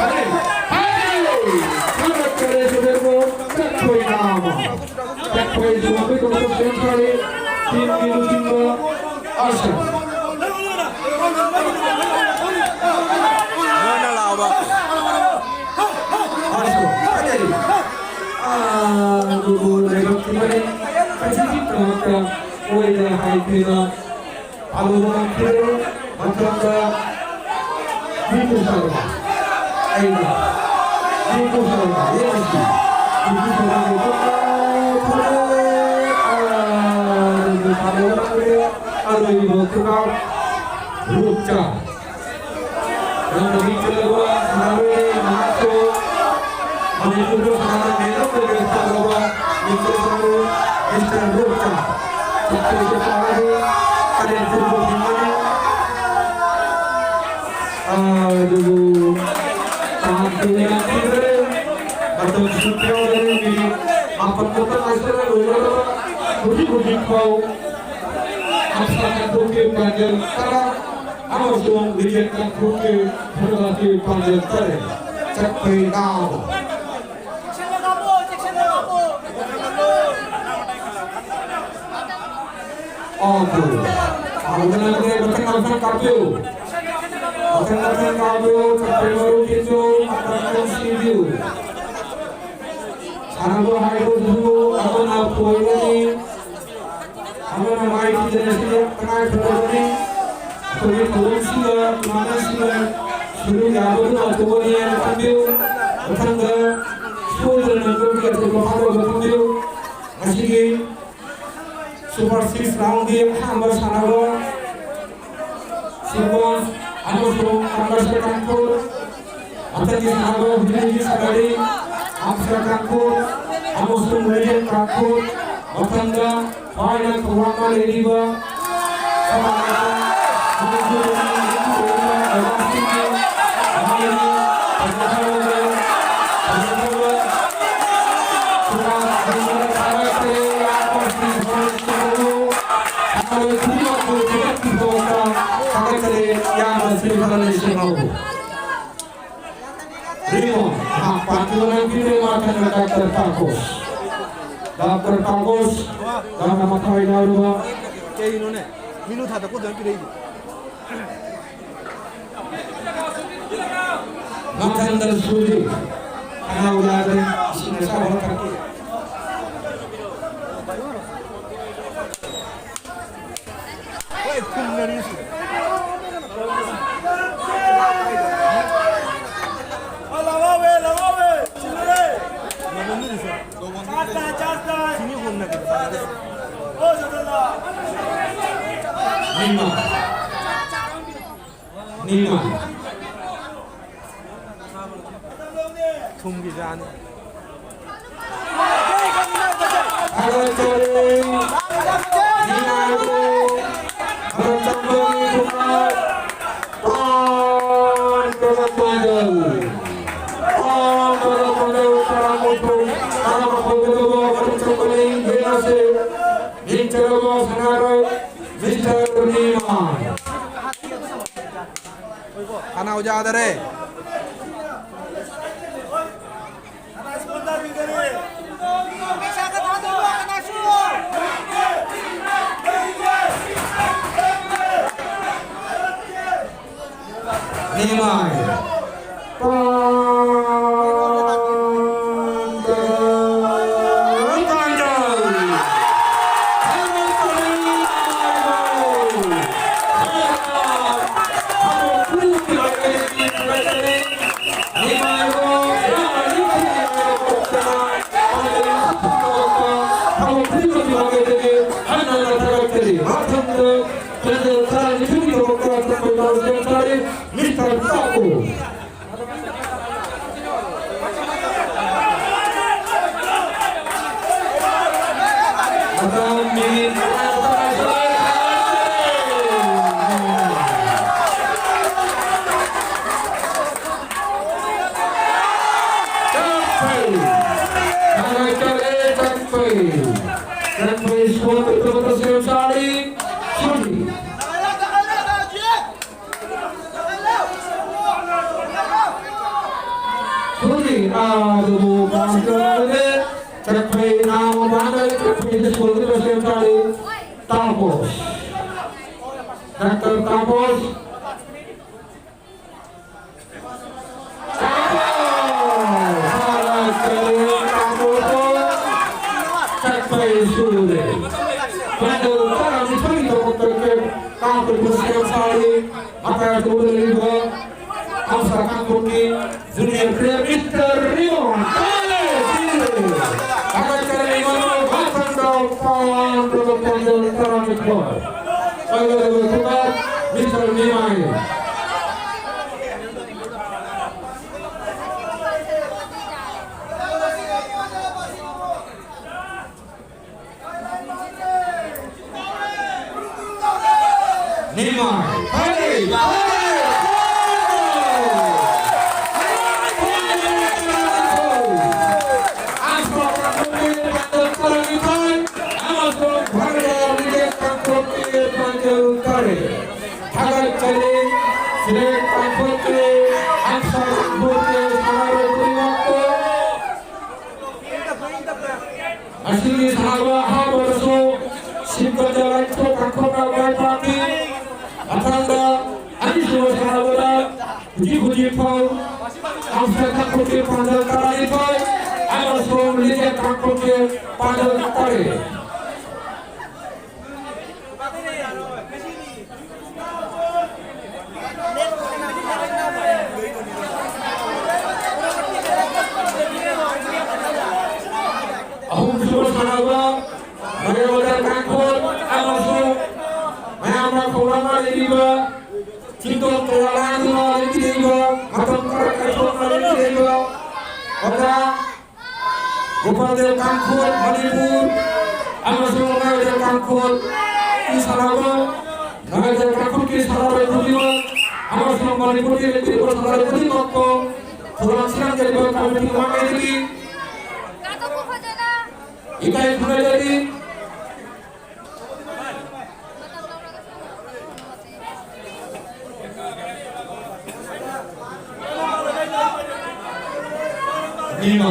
ꯍꯥꯏ! ꯍꯥꯏ! ꯊꯥꯒꯠꯆꯔꯤ ꯁꯨꯍꯤꯕꯨ꯫ ꯑꯩꯈꯣꯏ ꯇꯥꯕ ꯆꯠꯄꯩ ꯁꯨꯝꯕꯩ ꯀꯣꯟꯁꯦꯞꯁꯟ ꯈꯔꯤ ꯇꯤꯝꯒꯤ ꯂꯨꯆꯤꯡꯕ ꯑꯥꯔꯁꯟ꯫ ꯃꯣꯏꯅ ꯂꯥꯎꯕ꯫ ꯑꯥꯔꯁꯟ꯫ ꯑꯥ, ꯑꯗꯨꯕꯨ ꯂꯩꯕꯥꯛꯀꯤ ꯃꯅꯤꯡ ꯈꯖꯤꯛꯇꯃꯛꯇ ꯑꯣꯏꯅ ꯍꯥꯏꯈꯤꯕ꯫ ꯑꯗꯨꯒ ꯃꯊꯪꯗ ꯗꯤꯄꯨ ꯁꯔꯃ꯫ ꯑꯩꯅ ꯗꯤꯄꯨ ꯁꯔꯃ, ꯌꯦꯡꯉꯁꯤ꯫ ꯗꯤꯄꯨ ꯁꯔꯃꯒꯤ ꯈꯨꯠꯇ ꯊꯥꯗꯣꯛꯑꯦ꯫ ꯑꯗꯨꯒ ꯊꯥꯗꯣꯛꯂꯛꯂꯦ꯫ ꯑꯔꯣꯏꯕ ꯈꯨꯀꯥꯎ꯫ ꯔꯨꯞꯆꯥ꯫ ꯌꯥꯝꯅ ꯃꯤꯡ ꯆꯜꯂꯕ ꯁꯥꯟꯅꯔꯣꯏꯅꯤ꯫ ꯃꯍꯥꯛꯁꯨ ꯃꯅꯤꯄꯨꯔꯗ ꯁꯥꯟꯅꯕ ꯃꯦꯟ ꯑꯣꯐ ꯗ ꯃꯦꯆ ꯇꯥꯔꯕ ꯃꯤꯡꯆꯠ ꯁꯥꯟꯅꯔꯣꯏ ꯃꯤꯁꯇꯔ ꯔꯣꯞꯆꯥ꯫ ꯆꯠꯈ꯭ꯔꯤꯕ ꯄꯥꯔꯗꯤ ꯀꯥꯂꯦꯟ ꯐꯨꯠꯕꯣꯜ ꯐꯪꯒꯅꯤ꯫ ꯑꯗꯨꯕꯨ ꯆꯥꯟꯁꯇꯨ ꯌꯥꯈꯤꯗ꯭ꯔꯦ꯫ ꯃꯇꯝꯁꯨ ꯌꯥꯎꯗꯔꯦ꯫ ꯃꯤꯅꯤꯠ ꯃꯥꯄꯟ ꯈꯛꯇ ꯉꯥꯏꯁꯤꯜꯂꯛꯂꯕ ꯍꯧꯖꯤꯛ ꯍꯧꯖꯤꯛ ꯐꯥꯎ ꯑꯞꯁꯥ ꯀꯥꯡꯄꯣꯛꯄꯤ ꯄꯥꯟꯖꯜ ꯇꯔꯥ ꯑꯃꯁꯨꯡ ꯂꯤꯖꯦꯟ ꯀꯥꯡꯄꯣꯛꯄꯤ ꯐꯨꯠꯕꯣꯜꯒꯤ ꯄꯥꯟꯖꯜ ꯇꯔꯦꯠ꯫ ꯆꯠꯄꯩ ꯅꯥꯎ꯫ ꯑꯣꯀꯦ꯫ ꯑꯗꯨꯅ ꯃꯊꯪ ꯃꯊꯪ ꯀꯥꯞꯄꯤꯌꯨ꯫ ꯃꯊꯪ ꯃꯊꯪ ꯀꯥꯞꯄꯤꯌꯨ꯫ ꯆꯠꯄꯩ ꯃꯔꯨꯞꯁꯤꯡꯁꯨ ꯃꯇꯝ ꯈꯔ ꯁꯤꯕꯤꯌꯨ꯫ ꯁꯥꯟꯅꯕ ꯍꯥꯏꯕꯁꯤꯕꯨ ꯑꯃꯅ ꯊꯣꯏꯒꯅꯤ, ꯑꯃꯅ ꯃꯥꯏꯊꯤꯗꯅ ꯁꯤꯗ ꯇꯉꯥꯏ ꯐꯗꯕꯅꯤ꯫ ꯑꯩꯈꯣꯏꯒꯤ ꯊꯧꯔꯝꯁꯤꯗ ꯏꯃꯥꯟꯅꯕꯁꯤꯡꯅ ꯁꯔꯨꯛ ꯌꯥꯕꯗꯨꯅ ꯑꯆꯧꯕꯅꯤ ꯍꯥꯏꯅ ꯈꯟꯕꯤꯌꯨ꯫ ꯃꯊꯪꯗ ꯁꯣꯏꯗꯅ ꯅꯪꯒꯤ ꯑꯆꯧꯕ ꯐꯥꯎꯕ ꯈꯟꯕꯤꯌꯨ꯫ ꯉꯁꯤꯒꯤ ꯁꯨꯄꯔ ꯁꯤꯛꯁ ꯔꯥꯎꯟꯒꯤ ꯑꯍꯥꯟꯕ ꯁꯥꯟꯅꯕ ꯁꯤꯀꯣꯟꯁ ꯑꯃꯁꯨꯡ ꯀꯃꯔꯁꯤꯌꯦꯜ ꯀꯥꯡꯄꯣꯛ꯫ ꯃꯊꯪꯒꯤ ꯁꯥꯟꯅꯕ ꯍꯧꯖꯤꯛ ꯍꯧꯖꯤꯛ ꯁꯥꯟꯅꯔꯤ ꯑꯞꯁꯔ ꯀꯥꯡꯄꯣꯛ ꯑꯃꯁꯨꯡ ꯔꯦꯗꯤꯌꯟ ꯀꯥꯡꯄꯣꯛ꯫ ꯃꯊꯪꯗ ꯈ꯭ꯋꯥꯏꯅ ꯊꯧꯔꯥꯡꯅ ꯂꯩꯔꯤꯕ ꯁꯃꯥꯖ ꯑꯁꯤꯒꯤ ꯂꯩꯕꯥꯛꯁꯤꯡꯒꯤ ꯑꯃꯗꯤ ꯐꯖꯈ꯭ꯔꯕ ꯐꯖꯈ꯭ꯔꯕ ꯁꯨꯕꯥꯁ ꯆꯟꯗ꯭ꯔ ꯊꯥꯒꯠꯆꯔꯤ꯫ ꯏꯌꯥꯝꯕꯁꯤꯡ ꯊꯧꯔꯝꯁꯤꯡ ꯑꯗꯨ ꯁꯥꯟꯅꯔꯣꯏ ꯈꯨꯗꯤꯡꯃꯛꯄꯨ ꯊꯥꯒꯠꯄꯤꯕ ꯊꯥꯒꯠꯆꯔꯤ꯫ ꯏꯌꯥꯝꯕꯁꯤꯡ ꯊꯥꯒꯠꯂꯁꯤ ꯉꯥꯎꯕ꯫ Primo, ah, particolarmente primo a tener Doctor Pacos. Doctor Pacos, dama makai na ruwa. ꯀꯩꯅꯣꯅꯦ? ꯃꯤꯅꯨ ꯊꯥꯗ ꯀꯣꯗꯅ ꯄꯤꯔꯛꯏꯗꯤ꯫ ꯃꯊꯪꯗ ꯁꯨꯔꯤ꯫ ꯈꯅꯥꯎ ꯌꯥꯗ꯭ꯔꯦ꯫ ꯏꯁꯤꯡ ꯑꯁꯥꯕ ꯊꯛꯀꯦ꯫ ꯍꯣꯏ, ꯄꯨꯡ ꯃꯔꯤ ꯁꯨꯔꯦ꯫ ꯂꯥꯛꯑꯣꯋꯦ, ꯂꯥꯛꯑꯣꯋꯦ, ꯁꯤꯜꯂꯨꯔꯦ꯫ ꯆꯥꯁ ꯇꯥꯏ, ꯆꯥꯁ ꯇꯥꯏ꯫ ꯁꯤꯅꯤ ꯍꯣꯡꯅꯕꯗ꯫ ꯑꯣ, ꯆꯠꯂꯣ꯫ ꯅꯤꯃꯥ꯫ ꯅꯤꯃꯥ꯫ ꯊꯨꯝꯒꯤ ꯖꯥꯅꯤ꯫ ꯊꯥꯒꯠꯆꯔꯤ꯫ ꯅꯤꯃꯥꯕꯨ ꯃꯇꯝꯗꯨꯒꯤ ꯈꯨꯃꯥꯔ ꯄꯥꯟꯗꯕ ꯄꯥꯏꯗꯜ꯫ ꯄꯥꯟꯗꯕ ꯄꯥꯏꯗꯜ ꯇꯔꯥꯃꯥꯊꯣꯏ, ꯇꯔꯥꯃꯥꯊꯣꯏꯒꯗꯕ ꯃꯇꯝ ꯆꯪꯕꯅꯤ꯫ ꯌꯦꯡꯉꯁꯤ꯫ ꯃꯤꯡ ꯆꯜꯂꯕ ꯁꯥꯟꯅꯔꯣꯏ ꯃꯤꯁꯇꯔ ꯅꯤꯃꯥ꯫ ꯈꯅꯥꯎ ꯌꯥꯗꯔꯦ꯫ ꯅꯤꯃꯥꯏ꯫ ꯄꯥꯟꯗ-, ꯄꯥꯟꯗ-꯫ Mister taco. ꯃꯇꯝ ꯃꯤꯅꯤꯠ ꯃꯉꯥ ꯇꯔꯥ ꯁꯨꯔꯦ꯫ ꯆꯠꯈ꯭ꯔꯦ꯫ ꯆꯠꯈ꯭ꯔꯦ, ꯆꯠꯈ꯭ꯔꯦ꯫ ꯆꯠꯈ꯭ꯔꯦ, ꯁꯣꯠ ꯇꯧꯕꯗ ꯁꯦꯝ ꯁꯥꯔꯤ꯫ ꯁꯨꯔꯤ꯫ ꯁꯨꯔꯤ, ꯑꯗꯨꯕꯨ ꯄꯥꯁ ꯇꯧꯔꯦ꯫ ꯆꯠꯈ꯭ꯔꯦ, ꯅꯥꯎ ꯃꯥꯅ ꯆꯠꯈ꯭ꯔꯦ, ꯁꯣꯠ ꯇꯧꯕꯗ ꯁꯦꯝ ꯁꯥꯔꯤ꯫ ꯇꯥꯄꯣꯁ꯫ ꯗꯥꯛꯇꯔ ꯇꯥꯄꯣꯁ꯫ ꯖꯨꯅꯤꯌꯔ ꯄ꯭ꯂꯦꯌꯔ ꯃꯤꯁꯇꯔ ꯔꯤꯃꯣꯟ ꯀꯥꯂꯦ ꯁꯤꯔꯦ꯫ ꯊꯥꯒꯠꯆꯔꯤ ꯏꯃꯥꯅꯨꯑꯦꯜ ꯋꯥꯁꯟꯗ ꯄꯥꯟꯗꯕ ꯄꯥꯟꯗꯕ ꯇꯔꯥꯅꯤꯊꯣꯏ꯫ ꯄꯥꯏꯒꯗꯕ ꯈꯨꯇꯥꯛ ꯃꯤꯁꯇꯔ ꯅꯤꯃꯥꯏ꯫ ꯅꯤꯃꯥꯏ, ꯐꯔꯦ, ꯐꯔꯦ꯫ ꯑꯃꯁꯨꯡ ꯐꯔꯦ, ꯊꯥꯒꯠꯆꯔꯤ꯫ ꯁꯤꯂꯦꯠ ꯇꯥꯡꯈꯨꯜꯒꯤ ꯑꯛꯁꯔ ꯇꯥꯡꯈꯨꯜꯒꯤ ꯁꯥꯟꯅꯔꯣꯏ ꯈꯨꯗꯤꯡꯃꯛꯄꯨ꯫ ꯉꯁꯤꯒꯤ ꯁꯥꯟꯅꯕ ꯑꯍꯥꯟꯕꯗꯁꯨ ꯁꯤꯕꯀꯟꯗ ꯂꯥꯏꯊꯣꯛ ꯇꯥꯡꯈꯨꯜꯅ ꯃꯥꯏ ꯄꯥꯛꯈꯤ꯫ ꯃꯊꯪꯗ ꯑꯅꯤꯁꯨꯕ ꯁꯥꯟꯅꯕꯗ ꯍꯧꯖꯤꯛ ꯍꯧꯖꯤꯛ ꯐꯥꯎ ꯑꯛꯁꯔ ꯇꯥꯡꯈꯨꯜꯒꯤ ꯄꯥꯟꯖꯜ ꯇꯔꯥꯅꯤꯊꯣꯏ ꯑꯃꯁꯨꯡ ꯂꯤꯖꯦꯠ ꯇꯥꯡꯈꯨꯜꯒꯤ ꯄꯥꯟꯖꯜ ꯇꯔꯦꯠ꯫ ꯑꯍꯨꯝꯁꯨꯕ ꯁꯥꯟꯅꯕ ꯃꯌꯥꯝꯗ ꯇꯥꯡꯈꯨꯜ ꯑꯃꯁꯨꯡ ꯃꯌꯥꯝꯅ ꯈꯧꯔꯥꯡꯅ ꯂꯩꯔꯤꯕ ꯆꯤꯡꯗꯣꯟ ꯀꯌꯥ ꯂꯥꯟꯗꯨꯅ ꯂꯩꯕꯤꯔꯤꯕ, ꯃꯇꯝ ꯈꯔ ꯀꯥꯏꯊꯣꯛꯅ ꯂꯩꯕꯤꯔꯤꯕ ꯑꯣꯖꯥ ꯒꯣꯄꯥꯜꯗꯦꯕ ꯇꯥꯡꯈꯨꯜ, ꯃꯅꯤꯄꯨꯔ꯫ ꯈꯨꯜ ꯁꯥꯟꯅꯕ, ꯅꯥꯒꯥ ꯀꯥꯡꯂꯨꯞꯀꯤ ꯁꯥꯟꯅꯔꯣꯏ ꯈꯨꯗꯤꯡꯃꯛ ꯑꯃꯁꯨꯡ ꯃꯅꯤꯄꯨꯔꯒꯤ ꯂꯩꯔꯤꯕ ꯁꯥꯟꯅꯔꯣꯏ ꯈꯨꯗꯤꯡꯃꯛꯄꯨ ꯊꯧꯔꯝꯁꯤꯗ ꯌꯥꯎꯕ ꯀꯝꯃꯤꯇꯤ ꯃꯥꯏꯀꯩꯗꯒꯤ ꯏꯀꯥꯏ ꯈꯨꯝꯅꯖꯔꯤ꯫ ꯅꯤꯃꯥ꯫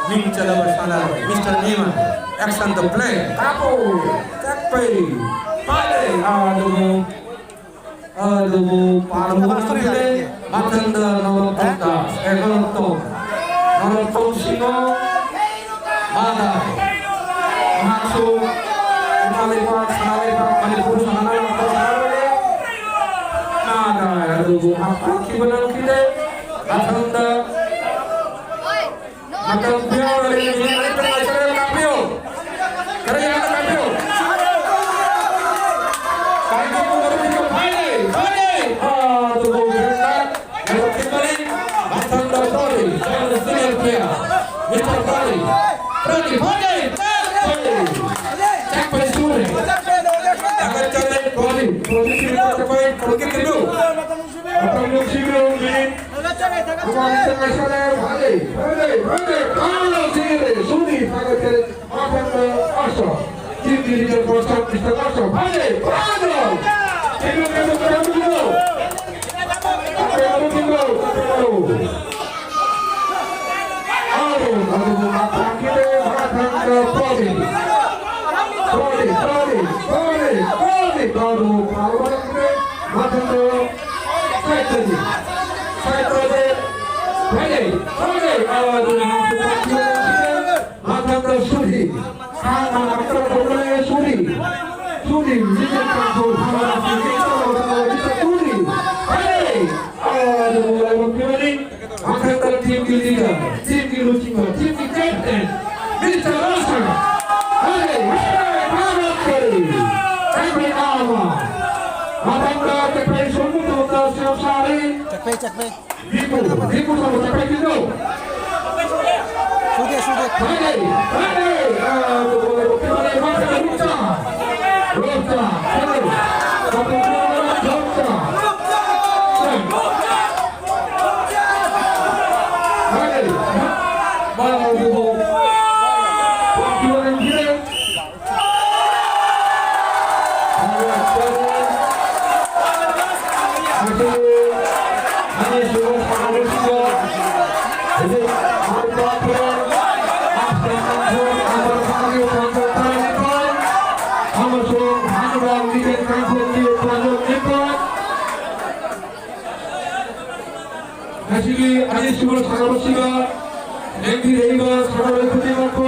ꯃꯤꯡ ꯆꯜꯂꯕ ꯁꯥꯟꯅꯔꯣꯏ ꯃꯤꯁꯇꯔ ꯅꯤꯃꯥ꯫ Action the play꯫ ꯀꯥꯞꯄꯣ꯫ ꯆꯠꯄꯩ꯫ ꯄꯥꯏꯔꯦ꯫ ꯑꯗꯨꯕꯨ ꯑꯗꯨꯕꯨ ꯄꯥꯟꯕ ꯉꯝꯈꯤꯗꯦ꯫ ꯃꯊꯪꯗ ꯅꯣꯔꯣꯛꯇꯣꯝ ꯗꯥꯁ, ꯑꯦ, ꯅꯣꯔꯣꯛꯇꯣꯝ, ꯅꯣꯔꯣꯛꯇꯣꯝ ꯁꯤꯡꯍ, ꯃꯥꯗ, ꯃꯍꯥꯛꯁꯨ ꯏꯃꯥ ꯂꯩꯕꯥꯛ, ꯁꯅꯥ ꯂꯩꯕꯥꯛ ꯃꯅꯤꯄꯨꯔ ꯁꯥꯟꯅꯅ ꯂꯥꯛꯄ ꯁꯥꯟꯅꯔꯣꯏꯅꯤ꯫ ꯃꯥꯗ, ꯑꯗꯨꯕꯨ ꯃꯍꯥꯛ ꯄꯥꯟꯈꯤꯕ ꯉꯝꯈꯤꯗꯦ꯫ ꯃꯊꯪꯗ ꯃꯇꯝ ꯈꯨꯌꯥꯝ ꯑꯃ ꯂꯩꯔꯤꯉꯩ ꯈꯔ ꯌꯥꯡꯅ ꯀꯥꯞꯄꯤꯌꯨ꯫ ꯈꯔ ꯌꯥꯡꯅ ꯀꯥꯞꯄꯤꯌꯨ꯫ ꯀꯥꯡꯖꯩꯕꯨꯡ ꯃꯔꯨꯞꯀꯤꯁꯨ ꯐꯥꯏꯅꯦ, ꯐꯥꯏꯅꯦ꯫ ꯑꯥ, ꯑꯗꯨꯕꯨ ꯍꯦꯛꯇ ꯂꯥꯏꯕꯛ ꯊꯤꯕꯅꯤ꯫ ꯃꯊꯪꯗ ꯇꯧꯔꯤ, science senior player, mister Pradeep. Pradeep ꯐꯥꯏꯅꯦ, ꯆꯠꯄꯩ꯫ ꯆꯠꯄꯩ ꯁꯨꯔꯦ꯫ ꯊꯥꯒꯠꯆꯔꯤ, ꯄ꯭ꯔꯗꯤꯞ꯫ ꯄ꯭ꯔꯗꯤꯞꯀꯤ ꯆꯠꯄꯩ, ꯄ꯭ꯔꯗꯤꯞꯀꯤ ꯇꯤꯝꯕꯨ꯫ ꯃꯇꯝ ꯂꯣꯏꯁꯤꯟꯕꯤꯔꯣ, ꯃꯤꯅꯤꯠ ꯊꯥꯒꯠꯆꯔꯤ, ꯊꯥꯒꯠꯆꯔꯤ꯫ ꯊꯥꯒꯠꯆꯔꯤ, ꯐꯔꯦ, ꯐꯔꯦ, ꯐꯔꯦ, ꯀꯥꯎꯟ ꯂꯧꯁꯤꯜꯂꯦ꯫ ꯁꯨꯅꯤ, ꯊꯥꯒꯠꯆꯔꯤ꯫ ꯃꯊꯪꯗ ꯑꯁꯣ, ꯇꯤꯝꯒꯤ ꯂꯤꯗꯔ ꯄꯣꯁꯇ ꯃꯤꯁꯇꯔ ꯑꯁꯣ, ꯐꯔꯦ, ꯐꯔꯦ꯫ ꯀꯩꯅꯣ, ꯀꯩꯅꯣ, ꯀꯩꯅꯣ, ꯀꯩꯅꯣ꯫ ꯀꯩꯅꯣ, ꯀꯩꯅꯣ, ꯀꯩꯅꯣ꯫ ꯑꯥꯎ, ꯑꯗꯨꯕꯨ ꯃꯊꯪꯒꯤꯗꯤ, ꯃꯊꯪꯗ poly. Poly, poly, poly, poly, poly, poly. ꯃꯊꯪꯗ ꯁꯥꯏꯠꯇꯒꯤ꯫ ꯁꯥꯏꯠꯇꯒꯤ꯫ ꯐꯔꯦ, ꯐꯔꯦ, ꯑꯗꯨꯅ ꯃꯊꯪꯗ ꯁꯨꯔꯤ꯫ ꯁꯥꯡꯅ ꯃꯊꯪꯗ ꯁꯨꯔꯤ꯫ ꯁꯨꯔꯤ, ꯃꯤꯆꯠ ꯀꯥꯡꯊꯣꯛ ꯐꯥꯅ ꯁꯨꯔꯤ꯫ ꯐꯔꯦ, ꯑꯗꯨꯕꯨ ꯂꯥꯏꯕꯛ ꯊꯤꯕꯅꯤ꯫ ꯃꯊꯪꯗ ꯇꯤꯝꯒꯤ ꯂꯤꯗꯔ, ꯇꯤꯝꯒꯤ ꯂꯨꯆꯤꯡꯕ, ꯇꯤꯝꯒꯤ ꯀꯦꯞꯇꯦꯟ, ꯃꯤꯁꯇꯔ ꯔꯣꯁꯟ꯫ ꯍꯥꯏ, ꯍꯥꯏ, ꯍꯥꯏ, ꯍꯥꯏ꯫ ꯆꯥꯏꯈꯣꯏ ꯑꯃ꯫ ꯃꯊꯪꯗ ꯆꯥꯏꯈꯣꯏ ꯁꯣꯝꯒꯤ ꯇꯣꯞꯇ ꯁꯦꯝ ꯁꯥꯔꯤ꯫ ꯆꯥꯏꯈꯣꯏ, ꯆꯥꯏꯈꯣꯏ꯫ ꯗꯤꯄꯨ, ꯗꯤꯄꯨ ꯁꯣꯝ ꯆꯥꯏꯈꯣꯏ ꯗꯤꯄꯨ꯫ ꯁꯨꯗꯦ, ꯉꯁꯤꯒꯤ ꯑꯅꯤꯁꯨꯕ ꯁꯥꯟꯅꯕꯁꯤꯗ ꯂꯦꯡꯕꯤꯔꯛꯏꯕ ꯁꯥꯟꯅꯔꯣꯏ ꯈꯨꯗꯤꯡꯃꯛꯄꯨ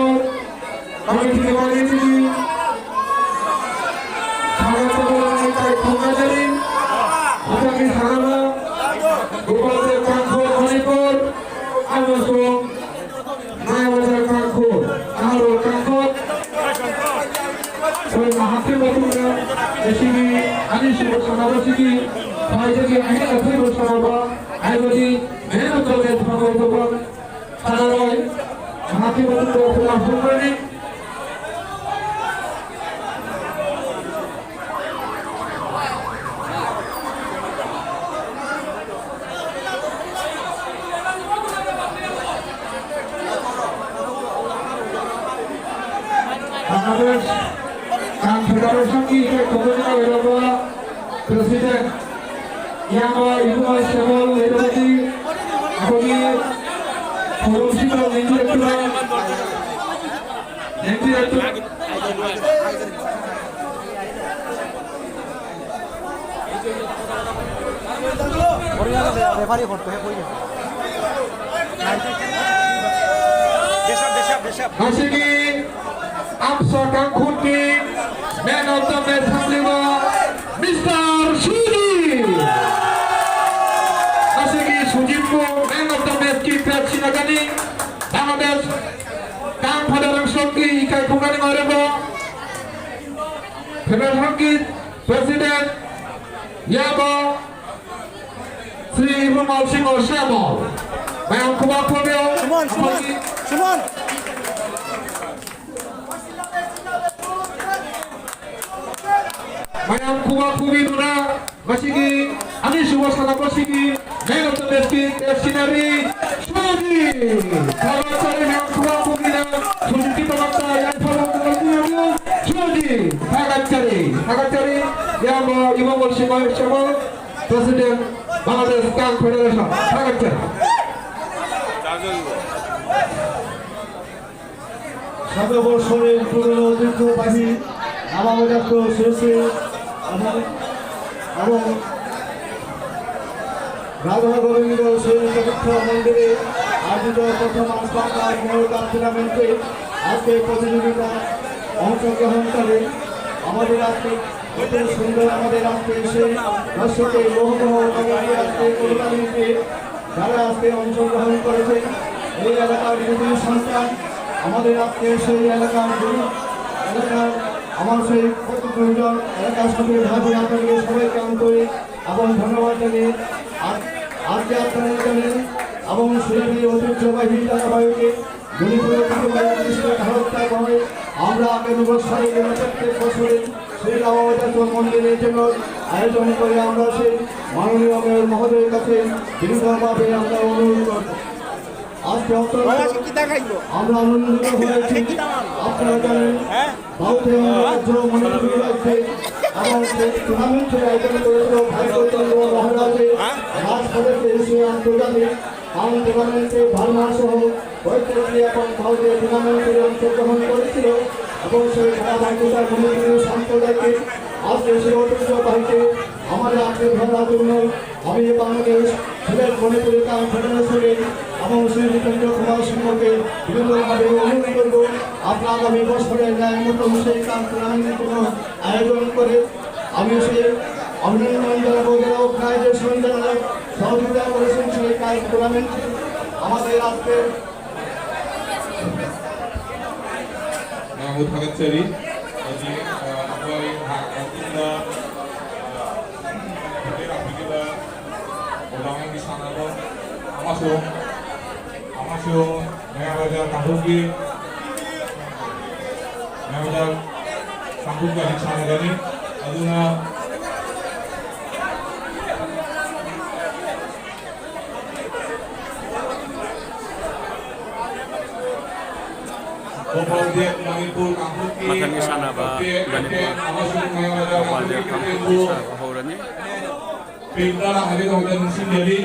ꯀꯃꯤꯇꯤꯒꯤ ꯃꯥꯏꯀꯩꯗꯒꯤ ꯊꯥꯒꯠꯄ ꯂꯩꯇꯥꯏ ꯐꯣꯡꯅꯖꯔꯤ꯫ ꯃꯊꯪꯒꯤ ꯁꯥꯟꯅꯕ ꯒꯣꯄꯥꯜꯗꯦꯕ ꯀꯥꯡꯈꯣꯜ ꯃꯅꯤꯄꯨꯔ ꯑꯃꯁꯨꯡ ꯃꯌꯥꯝꯕ ꯀꯥꯡꯈꯣꯜ, ꯑꯍꯜ ꯀꯥꯡꯈꯣꯜ꯫ ꯑꯩꯈꯣꯏ ꯃꯍꯥꯛꯀꯤ ꯃꯇꯨꯡꯗ ꯉꯁꯤꯒꯤ ꯑꯅꯤꯁꯨꯕ ꯁꯥꯟꯅꯕꯁꯤꯒꯤ ꯈ꯭ꯋꯥꯏꯗꯒꯤ ꯑꯍꯦꯟ ꯑꯊꯣꯏꯕ ꯁꯥꯟꯅꯕ ꯍꯥꯏꯕꯗꯤ man of the match ꯐꯪꯍꯧꯗꯕ ꯁꯥꯟꯅꯔꯣꯏ, ꯃꯍꯥꯛꯀꯤ ꯃꯇꯨꯡꯗ ꯈꯨꯃꯥꯔ ꯁꯣꯝꯕ꯭ꯔꯅꯤ꯫ ꯕꯪꯒ꯭ꯂꯥꯗꯦꯁ ꯀꯥꯡ ꯐꯦꯗꯦꯔꯦꯁꯟꯒꯤ ꯏꯀꯥꯏ ꯈꯨꯝꯅꯅꯤꯡꯉꯥꯏ ꯑꯣꯏꯔꯕ ꯄ꯭ꯔꯦꯁꯤꯗꯦꯟꯠ ꯏꯌꯥꯝꯕ ꯏꯕꯨꯡꯉꯣ ꯁꯦꯝꯕ ꯂꯩꯔꯕꯗꯤ ꯑꯩꯈꯣꯏꯒꯤ ꯊꯧꯔꯝꯁꯤꯗ ꯂꯦꯡꯕꯤꯔꯛꯇꯨꯅ, ꯂꯦꯡꯕꯤꯔꯛꯇꯨꯅ রেফারি করতে হয়, কই গেছে? দেশাব, দেশাব, দেশাব। ꯉꯁꯤꯒꯤ ꯑꯝꯁꯥ ꯀꯥꯡꯈꯨꯜꯒꯤ man of the match ꯐꯪꯂꯤꯕ ꯃꯤꯁꯇꯔ ꯁꯨꯖꯤꯠ꯫ ꯉꯁꯤꯒꯤ ꯁꯨꯖꯤꯠꯄꯨ man of the matchꯀꯤ ꯄꯦꯠ ꯁꯤꯟꯅꯒꯅꯤ꯫ ꯕꯪꯒ꯭ꯂꯥꯗꯦꯁ ꯀꯥꯡ ꯐꯦꯗꯦꯔꯦꯁꯟꯒꯤ ꯏꯀꯥꯏ ꯈꯨꯝꯅꯅꯤꯡꯉꯥꯏ ꯑꯣꯏꯔꯕ ꯐꯦꯗꯦꯔꯦꯁꯟꯒꯤ ꯄ꯭ꯔꯦꯁꯤꯗꯦꯟꯠ ꯏꯌꯥꯝꯕ ꯁ꯭ꯔꯤ ꯏꯕꯨꯡꯉꯣ ꯁꯤꯡꯍ ꯁꯦꯝꯕ꯫ ꯃꯌꯥꯝ ꯈꯨꯕꯥꯛ ꯈꯨꯕꯤꯌꯨ꯫ ꯁꯨꯃꯟ, ꯁꯨꯃꯟ, ꯑꯩꯈꯣꯏꯒꯤ ꯁꯨꯃꯟ꯫ ꯃꯌꯥꯝ ꯈꯨꯕꯥꯛ ꯈꯨꯕꯤꯗꯨꯅ ꯉꯁꯤꯒꯤ ꯑꯅꯤꯁꯨꯕ ꯁꯥꯟꯅꯕꯁꯤꯒꯤ Man of the Matchꯀꯤ ꯇꯦꯞꯁꯤꯟꯅꯔꯤ ꯁꯨꯖꯤ꯫ ꯊꯥꯒꯠꯆꯔꯤ ꯃꯌꯥꯝ ꯈꯨꯕꯥꯛ ꯈꯨꯕꯤꯅ ꯁꯨꯖꯤꯠꯀꯤꯗꯃꯛꯇ ꯌꯥꯏꯐꯕ ꯄꯨꯔꯛꯄꯤꯔꯕ ꯁꯨꯖꯤ꯫ ꯊꯥꯒꯠꯆꯔꯤ, ꯊꯥꯒꯠꯆꯔꯤ꯫ ꯏꯌꯥꯝꯕ ꯏꯕꯣ ꯃꯣꯜꯁꯤꯃꯥꯏ ꯁꯦꯝꯕ President Bangladesh Kang Federation. ꯊꯥꯒꯠꯆꯔꯤ꯫ শতবর্ষের পুরনো ঐতিহ্যবাহী নবাগত শিল্পী এবং এবং রাধা গোবিন্দ শ্রী চতুর্থ মন্দিরে আয়োজিত প্রথম আজ বাংলা মহিলা টুর্নামেন্টে আজকে প্রতিযোগিতা অংশগ্রহণকারী আমাদের আজকে কত সুন্দর আমাদের আজকে সেই দর্শকের মোহমোহ নগরী আজকে কোরবানিতে যারা আজকে অংশগ্রহণ করেছেন এই এলাকার কৃতি সন্তান, আমাদের আজকে সেই এলাকার গুরু, এলাকার আমার সেই কত দুর্জন এলাকার সাথে ভাবি আপনাদেরকে সবাইকে আন্তরিক এবং ধন্যবাদ জানিয়ে আজ-, আজকে আপনারা জানেন এবং সুরভি ঐতিহ্যবাহী ধারাবাহিকে মণিপুরের প্রতিষ্ঠা ধারক করে আমরা আগামী বছরে এবং প্রত্যেক বছরে সেই রামাবতার মন্দিরের জন্য আয়োজন করে আমরা সেই মাননীয় মেয়র মহোদয়ের কাছে বিনীতভাবে আমরা অনুরোধ করব। আজকে অত্যন্ত আমরা আনন্দিত হয়েছি। আপনারা জানেন ভারতীয় রাজ্য মণিপুর রাজ্যে এবং সেই টুর্নামেন্টের আয়োজন করেছিল ভারতীয় মহারাজের রাজপ্রদেশে এসে আন্তর্জাতিক কারণ টুর্নামেন্টে ভারমা সহ প্রত্যেকটি এবং ভারতীয় টুর্নামেন্টে অংশগ্রহণ করেছিল এবং সেই ধারাবাহিকতার মণিপুরী সম্প্রদায়কে আজকে সেই ঐতিহ্যবাহীকে আমাদের আজকে ধরার জন্য আমি বাংলাদেশ সিলেট মণিপুরী কাম ফেডারেশনের এবং শ্রী জিতেন্দ্র কুমার সিংহকে বিনীতভাবে অনুরোধ করব আপনারা আগামী বছরের ন্যায় মতো সেই কাম টুর্নামেন্টের জন্য আয়োজন করে আমি সেই অভিনন্দন জানাবো যারা অর্গানাইজেশন যারা সহযোগিতা করেছেন সেই কাম টুর্নামেন্টে আমাদের আজকে Nanguthagatchari, aji, ah, akwai ha, atinda, ah, Bukera Bukera, Odang Sanaba, Amaso, Amaso, Naya Bajar Kahuki, Naya Bajar Kahuki Sanagani, ꯑꯗꯨꯅ ꯃꯊꯪꯒꯤ ꯁꯥꯟꯅꯕ ꯃꯅꯤꯄꯨꯔ ꯒꯣꯄꯥꯜ ꯗꯦꯕ ꯀꯥꯡꯄꯣꯛꯄꯤ ꯁꯥꯟꯅꯕ ꯍꯧꯔꯅꯤ꯫ ꯄꯤꯡ ꯇꯔꯥ ꯍꯥꯏꯕꯒꯤꯗꯃꯛꯇ ꯅꯤꯡꯁꯤꯡꯖꯔꯤ꯫